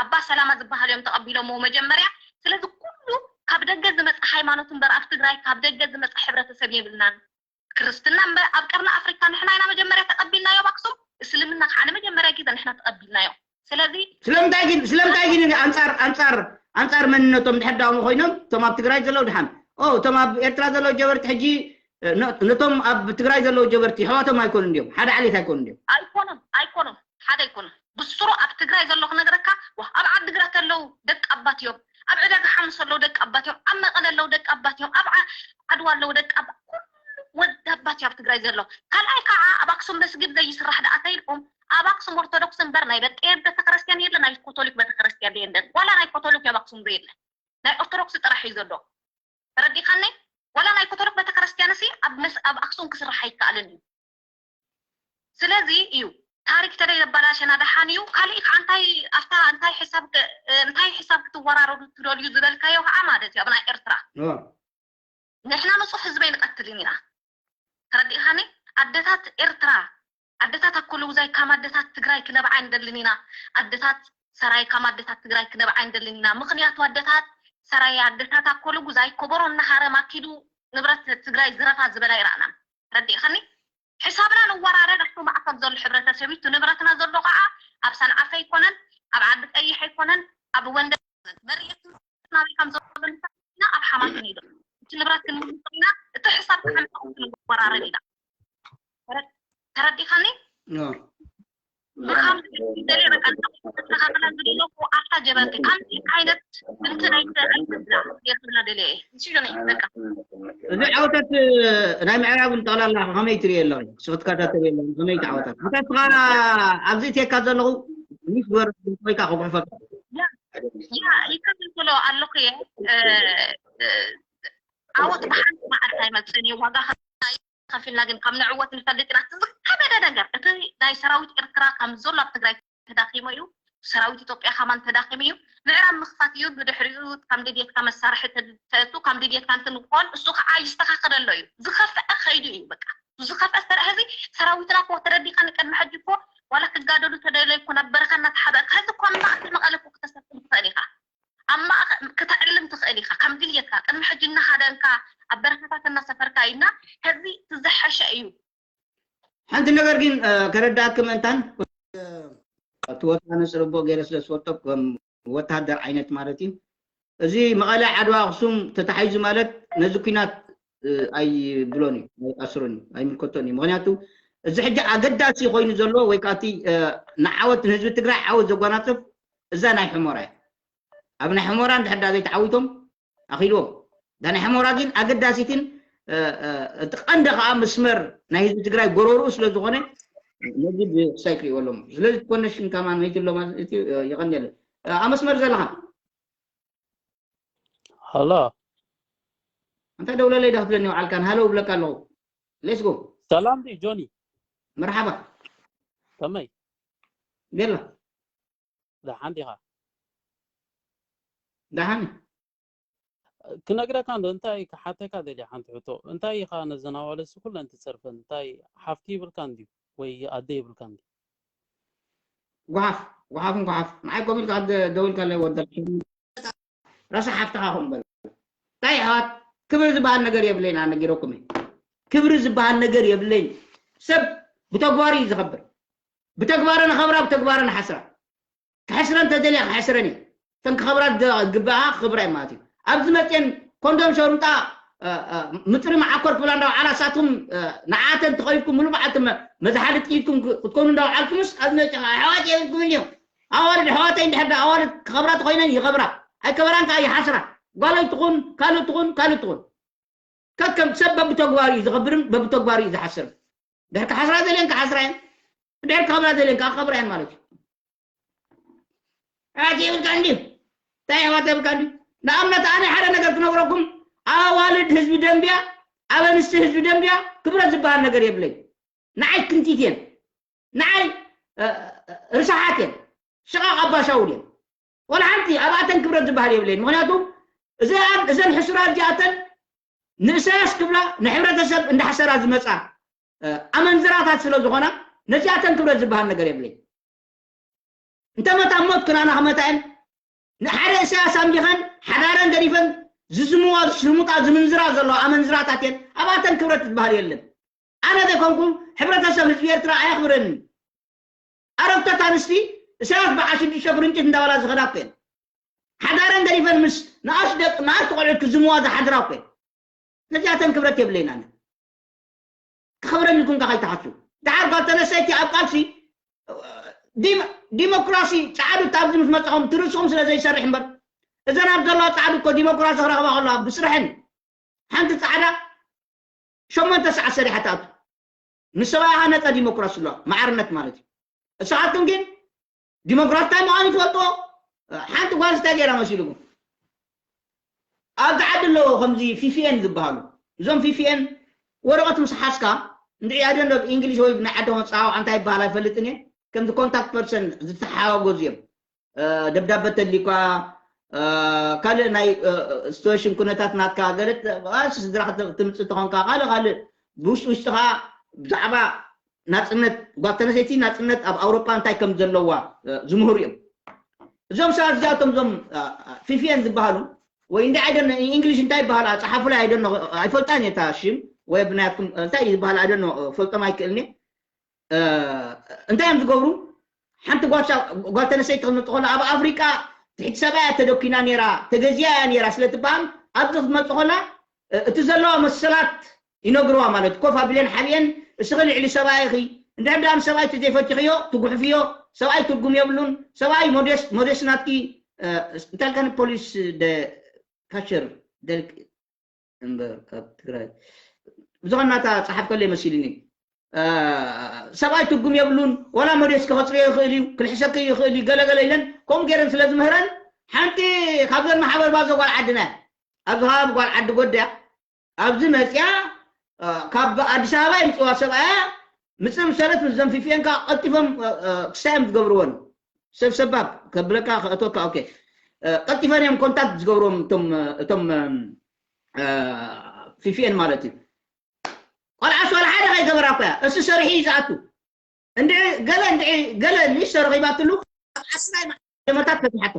ኣባ ሰላማ ዝበሃል እዮም ተቐቢሎምዎ መጀመርያ። ስለዚ ኩሉ ካብ ደገ ዝመፅእ ሃይማኖት እምበር ኣብ ትግራይ ካብ ደገ ዝመፀ ሕብረተሰብ የብልናን። ክርስትና እምበር ኣብ ቀርኒ ኣፍሪካ ንሕና ኢና መጀመርያ ተቐቢልናዮ ኣብ ኣክሱም፣ እስልምና ከዓ ንመጀመርያ ግዜ ንሕና ተቐቢልናዮ። ስለዚ ስለምንታይ ግን ስለምንታይ ግን ኣንጻር ኣንጻር ኣንጻር መንነቶም ድሕር ዳሞ ኮይኖም እቶም ኣብ ትግራይ ዘለዉ ድሓን ኦ እቶም ኣብ ኤርትራ ዘለዉ ጀበርቲ ሕጂ ነ- ነቶም ኣብ ትግራይ ዘለዉ ጀበርቲ ኣሕዋቶም ኣይኮኑ እንዲዮም ሓደ ዓሌት ኣይኮኑ እንዲዮም ኣይኮኑን ኣይኮኑን ሓደ ኣይኮኑን ብስሩ ኣብ ትግራይ ዘሎ ክነግረካ ዋ ኣብ ዓድግራት ኣለዉ ደቂ ኣባት እዮም ኣብ ዕዳጋ ሓሙስ ኣለዉ ደቂ ኣባት እዮም ኣብ መቐለ ኣለዉ ደቂ ኣባት እዮም ኣብ ዓ- ዓድዋ ኣለዉ ደቂ ኣባት ኩሉ ወዲ ኣባት እዩ ኣብ ትግራይ ዘሎ ካልኣይ ከዓ ኣብ ኣክሱም መስጊድ ዘይስራሕ ደኣ ተይልኩም ኣብ ኣክሱም ኦርቶዶክስ እምበር ናይ በጤ ቤተክርስትያን የለ ናይ ኮቶሊክ ቤተክርስትያን የለን ዋላ ናይ ኮቶሊክ ኣብ ኣክሱም የለ ናይ ኦርቶዶክስ ጥራሕ እዩ ዘሎ ተረዲኻኒ ዋላ ናይ ኮቶሊክ ቤተክርስትያን ሲ ኣብ መስ ኣብ ኣክሱም ክስራሕ ኣይከኣልን እዩ ስለዚ እዩ ታሪክ ተደይ ዘባላሸና ደሓን እዩ ካሊእ ከዓ እንታይ ኣብታ እንታይ ሕሳብ እንታይ ሕሳብ ክትወራረዱ ትደልዩ ዝበልካዮ ከዓ ማለት እዩ ኣብ ናይ ኤርትራ ንሕና ንፁህ ህዝበይ ንቐትልን ኢና ተረዲእኻኒ ኣደታት ኤርትራ ኣደታት ኣኮለጉዛይ ካም ኣደታት ትግራይ ክነብዓ ንደልን ኢና ኣደታት ሰራይ ካም ኣደታት ትግራይ ክነብዓ ንደልን ኢና ምክንያቱ ኣደታት ሰራይ ኣደታት ኣኮለጉዛይ ኮቦሮ እናሃረ ማኪዱ ንብረት ትግራይ ዝረፋ ዝበላ ይረኣና ተረዲእኻኒ ሕሳብና ንወራረድ ኣብቲ ማእከል ዘሎ ሕብረተሰብ እዩ እቲ ንብረትና ዘሎ ከዓ ኣብ ሰንዓፈ ኣይኮነን ኣብ ዓዲ ቀይሕ ኣይኮነን ኣብ ወንደ መሬት ናበይ ከም ዘሎ ንፈልጥ ኢና ኣብ ሓማት ንኢዶ እቲ ንብረት ክንምልሶ ኢና እቲ ሕሳብ ክሓምሳ ክንወራረድ ኢና ተረዲኻኒ ብካም ደልየ በቃ ተስተኻኽላ ዝደለኹ ኣብታ ጀበርቲ ከምዚ ዓይነት እንትን ኣይትብላ የትብላ ደልየ እሺ ጆኒ በቃ እዚ ዓወታት ናይ ምዕራብን ጠቕላላ ከመይ ትሪኦ ኣለኺ? ንስኺ ትከታተልዮ ኣለኺ ከመይ እቲ ዓወታት? ኣታ ንስኻ ኣብዚ እትየካ ዘለኹ ሚስ ግበር ኮይካ ክጉሕፈካ። ያ ይከታተሎ ኣለኹ እየ ዓወት ብሓንቲ መዓልቲ ኣይመፅእን እዩ ዋጋ ከፊልና ግን ካብ ንዕወት ንፈልጥ ኢና እቲ ዝከበደ ነገር እቲ ናይ ሰራዊት ኤርትራ ከም ዘሎ ኣብ ትግራይ ተዳኺሙ እዩ ሰራዊት ኢትዮጵያ ከማን ተዳኺሙ እዩ ምዕራብ ምኽፋት እዩ ብድሕሪኡ ከም ድልየትካ መሳርሒ ተእቱ ከም ድልየትካ እንትን ክኾን እሱ ከዓ ይስተኻኸለሎ እዩ ዝኸፍአ ከይዱ እዩ በቃ ዝኸፍአ ስራሕ እዚ ሰራዊትና እኮ ተረዲኻ ንቅድሚ ሕጂ እኮ ዋላ ክጋደሉ ተደለዩ እኮ ናብ በረኻ እናተሓበእካ ሕዚ እኮ ኣብ ማእከል መቐለ እኮ ክተሰፍር ትኽእል ኢኻ ኣብ ማእከል ክተዕልም ትኽእል ኢኻ ከም ድልየትካ ቅድሚ ሕጂ እናሃደንካ ኣብ በረኻታት እናሰፈርካ እዩ እና ሕዚ ዝሓሸ እዩ ሓንቲ ነገር ግን ከረዳእኪ ምእንታን እቲ ወታነ ፅርቦ ገይረ ስለ ዝፈልጦ ከም ወታሃደር ዓይነት ማለት እዩ እዚ መቐለ ዓድዋ ኣክሱም ተታሒዙ ማለት ነዚ ኩናት ኣይብሎን እዩ ኣይኣስሮን እዩ ኣይምልከቶን እዩ ምክንያቱ እዚ ሕጂ ኣገዳሲ ኮይኑ ዘሎ ወይ ከዓ እቲ ንዓወት ንህዝቢ ትግራይ ዓወት ዘጓናፅፍ እዛ ናይ ሕሞራ እያ ኣብ ናይ ሕሞራ እንድሕዳ ዘይተዓዊቶም ኣኺልዎም እዛ ናይ ሕሞራ ግን ኣገዳሲትን እቲ ቀንዲ ከዓ መስመር ናይ ህዝቢ ትግራይ ጎረርኡ ስለ ዝኾነ ነዚ ብክሳይ ክሪእዎ ኣለዎም ስለዚ ኮነሽን ከማን መይትሎ ማለት እዩ የቐንየለን ኣብ መስመር ዘለኻ ሃሎ እንታይ ደውለለይ ዳ ክትብለኒ ውዓልካን ሃሎ እብለካ ኣለኹ let's go ሰላም ድዩ ጆኒ መርሓባ ከመይ ቤላ ደሓን ዲኻ ደሓን ክነግረካ እንዶ እንታይ ክሓተካ ደልየ ሓንቲ ሕቶ እንታይ ኢኻ ነዘን ኣዋልድሲ ኩለን ትፀርፈን እንታይ ሓፍቲ ይብልካ እንድዩ ወይ ኣደ ይብልካ እንድዩ ጓሓፍ ጓሓፍን ጓሓፍ ንዓይ ኮፍ ኢልካ ደው ኢልካ ኣለይ ወዳ ራሳ ሓፍትኻ ኹም በል እንታይ ኣሕዋት ክብሪ ዝበሃል ነገር የብለይን ኣነ ነጊረኩም እየ ክብሪ ዝበሃል ነገር የብለይን ሰብ ብተግባሩ እዩ ዝኸብር ብተግባረ ንኸብራ ብተግባረ ንሓስራ ክሕስረን ተደልየ ክሕስረን እየ እተን ክኸብራ ዝግብኣ ክኽብራ እየ ማለት እዩ ኣብዚ መፅየን ኮንዶም ሸሩምጣ ምፅሪ መዓኮር ክብላ እንዳውዓላ ሳትኩም ንዓተን ተኸይድኩም ሙሉ በዓልቲ መዝሓሊ ጥይትኩም ክትኮኑ እንዳውዓልኩምስ ኣብዚ መፅኻ ኣሕዋት የብልኩምን እዮም ኣዋልድ ኣሕዋተይ እንድሕር ኣዋልድ ክኸብራ ተኾይነን ይኸብራ ኣይከበራን ከዓ ይሓስራ ጓል ትኹን ካልእ ትኹን ካልእ ትኹን ከከም ሰብ በብተግባሩ እዩ ዝኸብርን በብተግባሩ እዩ ዝሓስርን ድሕር ክሓስራ ዘልየን ክሓስራ እየን ድሕር ክኸብራ ዘልየን ከዓ ክኸብራ እየን ማለት እዩ ኣቲ ይብልካ እንዲ እንታይ ኣሕዋት ይብልካ እንዲ ንኣብነት ኣነ ሓደ ነገር ክነግረኩም ኣዋልድ ህዝቢ ደንብያ ኣብ ኣንስቲ ህዝቢ ደንብያ ክብረት ዝበሃል ነገር የብለይ ንዓይ ክንቲት እየን ንዓይ ርሳሓት እየን ሽቓቕ ኣባሻውል እየን ወላ ሓንቲ ኣብኣተን ክብረት ዝበሃል የብለይን ምክንያቱ እዚኣን እዘን ሕሱራት እዚኣተን ንእሳያስ ክብላ ንሕብረተሰብ እንዳሕሰራ ዝመፃ ኣመንዝራታት ስለ ዝኾና ነዚኣተን ክብረት ዝበሃል ነገር የብለይን እንተ መታ ሞት ክናና ክመታየን ንሓደ እሳያስ ኣምሊኸን ሓዳረን ገዲፈን ዝስምዋ ዝሽርሙጣ ዝምንዝራ ዘለዋ ኣመንዝራታት እየን። ኣብኣተን ክብረት ዝበሃል የለን። ኣነ ዘይኮንኩ ሕብረተሰብ ህዝቢ ኤርትራ ኣየኽብረንን። ኣረግቶት ኣንስቲ እሳያስ በዓል ሽዱሽተ ፍርንጭት እንዳበላ ዝኸዳ እኮ እየን። ሓዳረን ገዲፈን ምስ ንኣሽ ደቂ ንኣሽቱ ቆልዑት ክዝምዋ ዝሓድራ እኮ እየን። ነዚኣተን ክብረት የብለይናን። ክኸብረኒ ኢልኩም ከ ከይትሓስቡ። ደሓር ጓል ተነስተይቲ ኣብ ቃልሲ ዲም- ዲሞክራሲ ጻዕዱ ኣብዚ ምስ መጻኹም ትርእስኹም ስለ ዘይሰርሕ እምበር እዘን ኣብ ዘለዋ ጻዕዱ እኮ ዲሞክራሲ ክረኽባ ከለዋ ብስርሐን ሓንቲ ጻዕዳ ሸሞንተ ሰዓት ሰሪሓ ትኣቱ። ንሰብኣይኻ ነጻ ዲሞክራሲ ኣለዋ፣ ማዕርነት ማለት እዩ። እሳኻትኩም ግን ዲሞክራሲ እንታይ ምዃኑ ትፈልጥዎ? ሓንቲ ጓል እንታይ ገይራ መሲልኩም? ኣብዚ ዓዲ ኣለዎ ከምዚ ፊፊኤን ዝበሃሉ። እዞም ፊፊኤን ወረቐት ምስ ሓዝካ እንድዒ ኣደን ብ ኢንግሊሽ ወይ ብናይ ዓድኹም ኣጸዋውዓ እንታይ ይበሃል ኣይፈልጥን እየ። ከምዚ ኮንታክት ፐርሰን ዝተሓጋገዙ እዮም። ደብዳበ ተሊኳ ካልእ ናይ ስቱዌሽን ኩነታት ናትካ ገለ ስድራ ትምፅእ ተኾንካ ካልእ ካልእ ብውሽጢ ውሽጥኻ ብዛዕባ ናፅነት ጓል ተነሰይቲ ናፅነት ኣብ ኣውሮፓ እንታይ ከም ዘለዋ ዝምህሩ እዮም። እዞም ሰባት እዚኣቶም እዞም ፊፊኤን ዝበሃሉ ወይ እንደ ኣይደነ ኢንግሊሽ እንታይ ይበሃል ጸሓፉ ላይ ኣይደነ ኣይፈልጣን እየ እታ ሽም ወይ ብናያትኩም እንታይ ይበሃል ኣይደነ ፈልጦም ኣይክእልኒ። እንታይ እዮም ዝገብሩ? ሓንቲ ጓል ተነሰይቲ ክትመፅእ ከላ ኣብ ኣፍሪቃ ትሕቲ ሰብኣያ ተደኪና ነይራ ተገዚያ እያ ነይራ ስለ ትበሃል ኣብዚ ክትመፅእ ከላ እቲ ዘለዋ መሰላት ይነግርዋ ማለት ኮፍ ኣቢለን ሓቢአን እስኺ ልዕሊ ሰብኣይኺ እንድሕር ደኣ ንሰብኣይ ተዘይፈቲኽዮ ትጉሕፍዮ ሰብኣይ ትርጉም የብሉን ሰብኣይ ሞዴስ ሞዴስ ናትኪ እንታይ ፖሊስ ካቸር ደልክ እምበር ካብ ትግራይ ብዝኾነ ናታ ጸሓፍከለይ መሲሉኒ ሰብኣይ ትርጉም የብሉን ወላ መሬት ከጽርዮ ይኽእል እዩ ክልሕሰኪ ይኽእል እዩ ገለገለ ኢለን ከምኡ ገይረን ስለ ዝምህረን ሓንቲ ካብዘን ማሕበር ባዞ ጓል ዓድና ኣብዚ ከባቢ ጓል ዓዲ ጎድያ ኣብዚ መጽያ ካብ ኣዲስ ኣበባ ይምጽዋ ሰብኣያ ምጽእ ምሰለት ምስ ዘንፊፍየን ከዓ ቀልጢፎም ክሳዮም ዝገብርወን ሰብ ሰባብ ከብለካ ከእቶካ ኦኬ ቀልጢፈን እዮም ኮንታክት ዝገብርዎም እቶም እቶም ፊፊኤን ማለት እዩ ቆልዓስ ዋላ ሓደ ከይገበራ እኮ እያ እሱ ሰርሒ እዩ ዝኣቱ እንድዒ ገለ እንድዒ ገለ ሊስቶ ረኺባትሉ ኣብ ዓስራይ ደመታት ፈቲሓቶ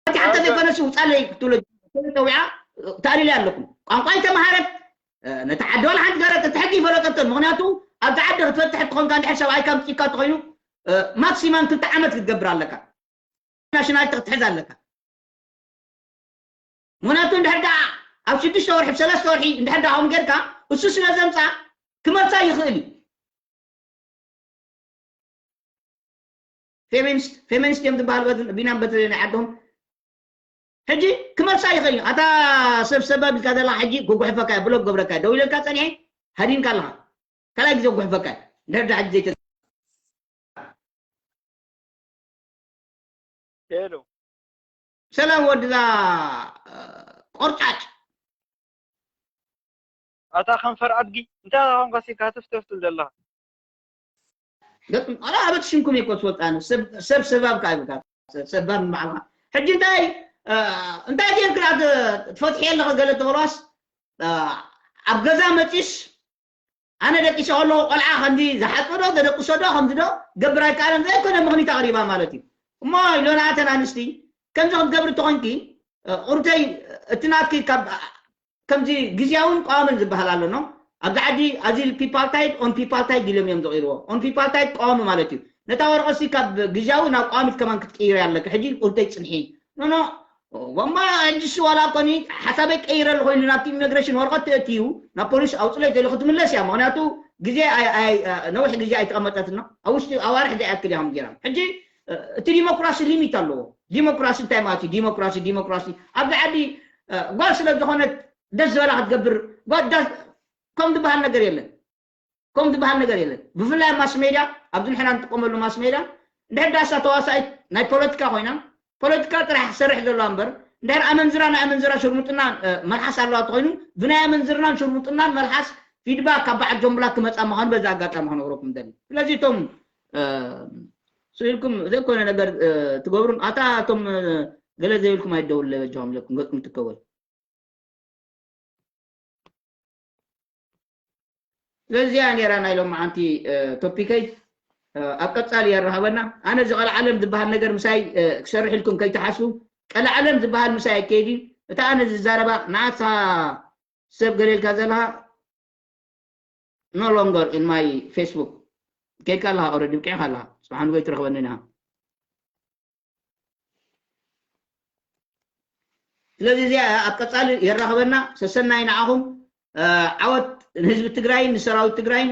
ፈቲሓቶ ዘይኮነስ ውፃለይ ክትብሎ ፀዊዓ ተኣሊለ ኣለኩም ቋንቋ ይተምሃረት ነቲ ዓዲ ዋላ ሓንቲ ገረት እቲ ሕጊ ይፈለጠቶን ምክንያቱ ኣብቲ ዓዲ ክትፈትሕ ትኾንካ እንድሕር ሰብኣይካ ምፅካ ተኮይኑ ማክሲማም ክልተ ዓመት ክትገብር ኣለካ ናሽናሊቲ ክትሕዝ ኣለካ ምክንያቱ እንድሕር ደኣ ኣብ ሽዱሽተ ወርሒ ብሰለስተ ወርሒ እንድሕር ደኣ ከምኡ ጌርካ እሱ ስለ ዘምፃ ክመርፃ ይኽእል እዩ ፌሚኒስት ፌሚኒስት እዮም ዝበሃል ቢናም በቲ ናይ ዓድኹም ሕጂ ክመርፃ ይኽእል እዩ ኣታ ሰብ ሰባብ ኢልካ ዘላ ሕጂ ክጉሕፈካ ብሎ ክገብረካ ደው ኢለልካ ፀኒሐ ሃዲንካ ኣለኻ ካልኣይ ግዜ ክጉሕፈካ ድሕር ዳ ሕጂ ዘይተ ሄሎ ሰላም ወድዛ ቆርጫጭ ኣታ ከንፈር ኣድጊ እንታይ ኾንካ ሲ ካትፍ ተፍትል ዘለኻ ኣላ ኣበት ሽምኩም እኮ ትፈልጣ ሰብ ሰባብ ከ ይብልካ ሰባብ ማዕልካ ሕጂ እንታይ እንታይ ጌርክ ትፈትሒ ኣለኸ ገለ ተበሏስ ኣብ ገዛ መፂስ ኣነ ደቂሰ ከለኹ ቆልዓ ከምዚ ዝሓፅዶ ዘደቅሶዶ ከምዚ ዶ ገብር ኣይከኣለን ዘይኮነ ምኽኒት ኣቕሪባ ማለት እዩ እሞ ኢሎናተን ኣንስቲ ከምዚ ክትገብሪ ተኾንኪ ቁርተይ እቲ ናትኪ ካብ ከምዚ ግዝያውን ቀዋምን ዝበሃል ኣሎ ኖ ኣብዚ ዓዲ ኣዚ ፒፓልታይድ ኦን ፒፓልታይድ ኢሎም እዮም ዘቕርዎ ኦን ፒፓልታይድ ቀዋሚ ማለት እዩ ነታ ወረቐሲ ካብ ግዝያዊ ናብ ቀዋሚት ከማን ክትቅይር ኣለካ ሕጂ ቁርተይ ፅንሒ ኖ ኖ ወማ ሕጅስ ዋላ ኮኒ ሓሳበይ ቀይረ ኣለኹ ኢሉ ናብቲ ኢሚግሬሽን ወረቐት ተእትዩ ናብ ፖሊስ ኣውፅለይ ተልኹ ትምለስ እያ ምክንያቱ ግዜ ነዊሕ ግዜ ኣይተቐመጠትና ኣብ ውሽጢ ኣዋርሕ ዘይኣክል እያ ከምገይራ ሕጂ እቲ ዲሞክራሲ ሊሚት ኣለዎ ዲሞክራሲ እንታይ ማለት እዩ ዲሞክራሲ ዲሞክራሲ ኣብዚ ዓዲ ጓል ስለ ዝኾነት ደስ ዝበላ ክትገብር ጓል ከም ዝበሃል ነገር የለን ከም ዝበሃል ነገር የለን ብፍላይ ኣብ ማስ ሜድያ ኣብዚ ንሕና ንጥቀመሉ ማስ ሜድያ እንድሕር ዳሳ ተዋሳኢት ናይ ፖለቲካ ኮይና ፖለቲካ ጥራሕ ትሰርሕ ዘለዋ እምበር እንድሕር ኣመንዝራ ናይ ኣመንዝራ ሽርሙጥና መልሓስ ኣለዋ ተኮይኑ ብናይ ኣመንዝርናን ሽርሙጥናን መልሓስ ፊድባክ ካብ በዓል ጆምብላ ክመፃ ምዃኑ በዚ ኣጋጣሚ ክነግረኩም ደሊ ስለዚ እቶም ስኢልኩም ዘይኮነ ነገር ትገብሩን ኣታ እቶም ገለ ዘይብልኩም ኣይደውል ለበጃኹም ለኩም ገፅኩም ትከወል ስለዚኣ ነራ ናይ ሎማዓንቲ ቶፒከይ ኣብ ቀፃሊ የረኸበና ኣነ እዚ ቀልዓለም ዝበሃል ነገር ምሳይ ክሰርሕ ኢልኩም ከይትሓስቡ ቀላዓለም ዝበሃል ምሳይ ኣይከይድ እዩ። እታ ኣነ ዝዛረባ ንኣታ ሰብ ገለ ኢልካ ዘለኻ no longer in my Facebook። ከይድካ ኣለኻ፣ ኦረዲ ብቂዕካ ኣለኻ። ጽባሕ ንጎይ ትረኽበኒ ኢና። ስለዚ እዚኣ ኣብ ቀጻሊ የራኽበና። ሰሰናይ ንዓኹም። ዓወት ንህዝቢ ትግራይን ንሰራዊት ትግራይን፣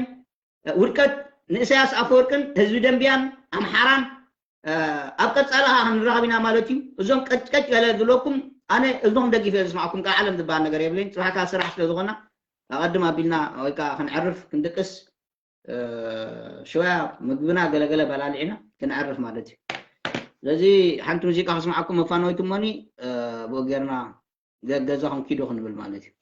ውድቀት ንእሳያስ ኣፈወርቅን ህዝቢ ደንቢያን ኣምሓራን። ኣብ ቀጻሊ ከዓ ክንራኸብ ኢና ማለት እዩ። እዞም ቀጭቀጭ ገለ ዝብለኩም ኣነ እዝንኹም ደጊፈ ዝስማዕኩም፣ ቃል ዓለም ዝበሃል ነገር የብለይን። ጽባሕ ከዓ ስራሕ ስለ ዝኾና ኣቐድም ኣቢልና ወይ ከዓ ክንዕርፍ ክንድቅስ ሽወያ ምግብና ገለገለ በላሊዕና ክንዕርፍ ማለት እዩ። ስለዚ ሓንቲ ሙዚቃ ከስማዓኩም መፋነዊት እሞኒ ብኡ ጌርና ገገዛኹም ኪዱ ክንብል ማለት እዩ።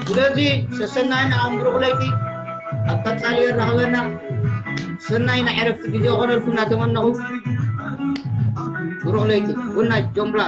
ስለዚ ሰሰናይና ኣም ብሩኽ ለይቲ ኣብ ቀጻሊ የራኸበና። ሰናይ ናይ ዕረፍቲ ግዜ ኾነልኩም እናተመነኹ ብሩኽ ለይቲ ቡና ጆምራ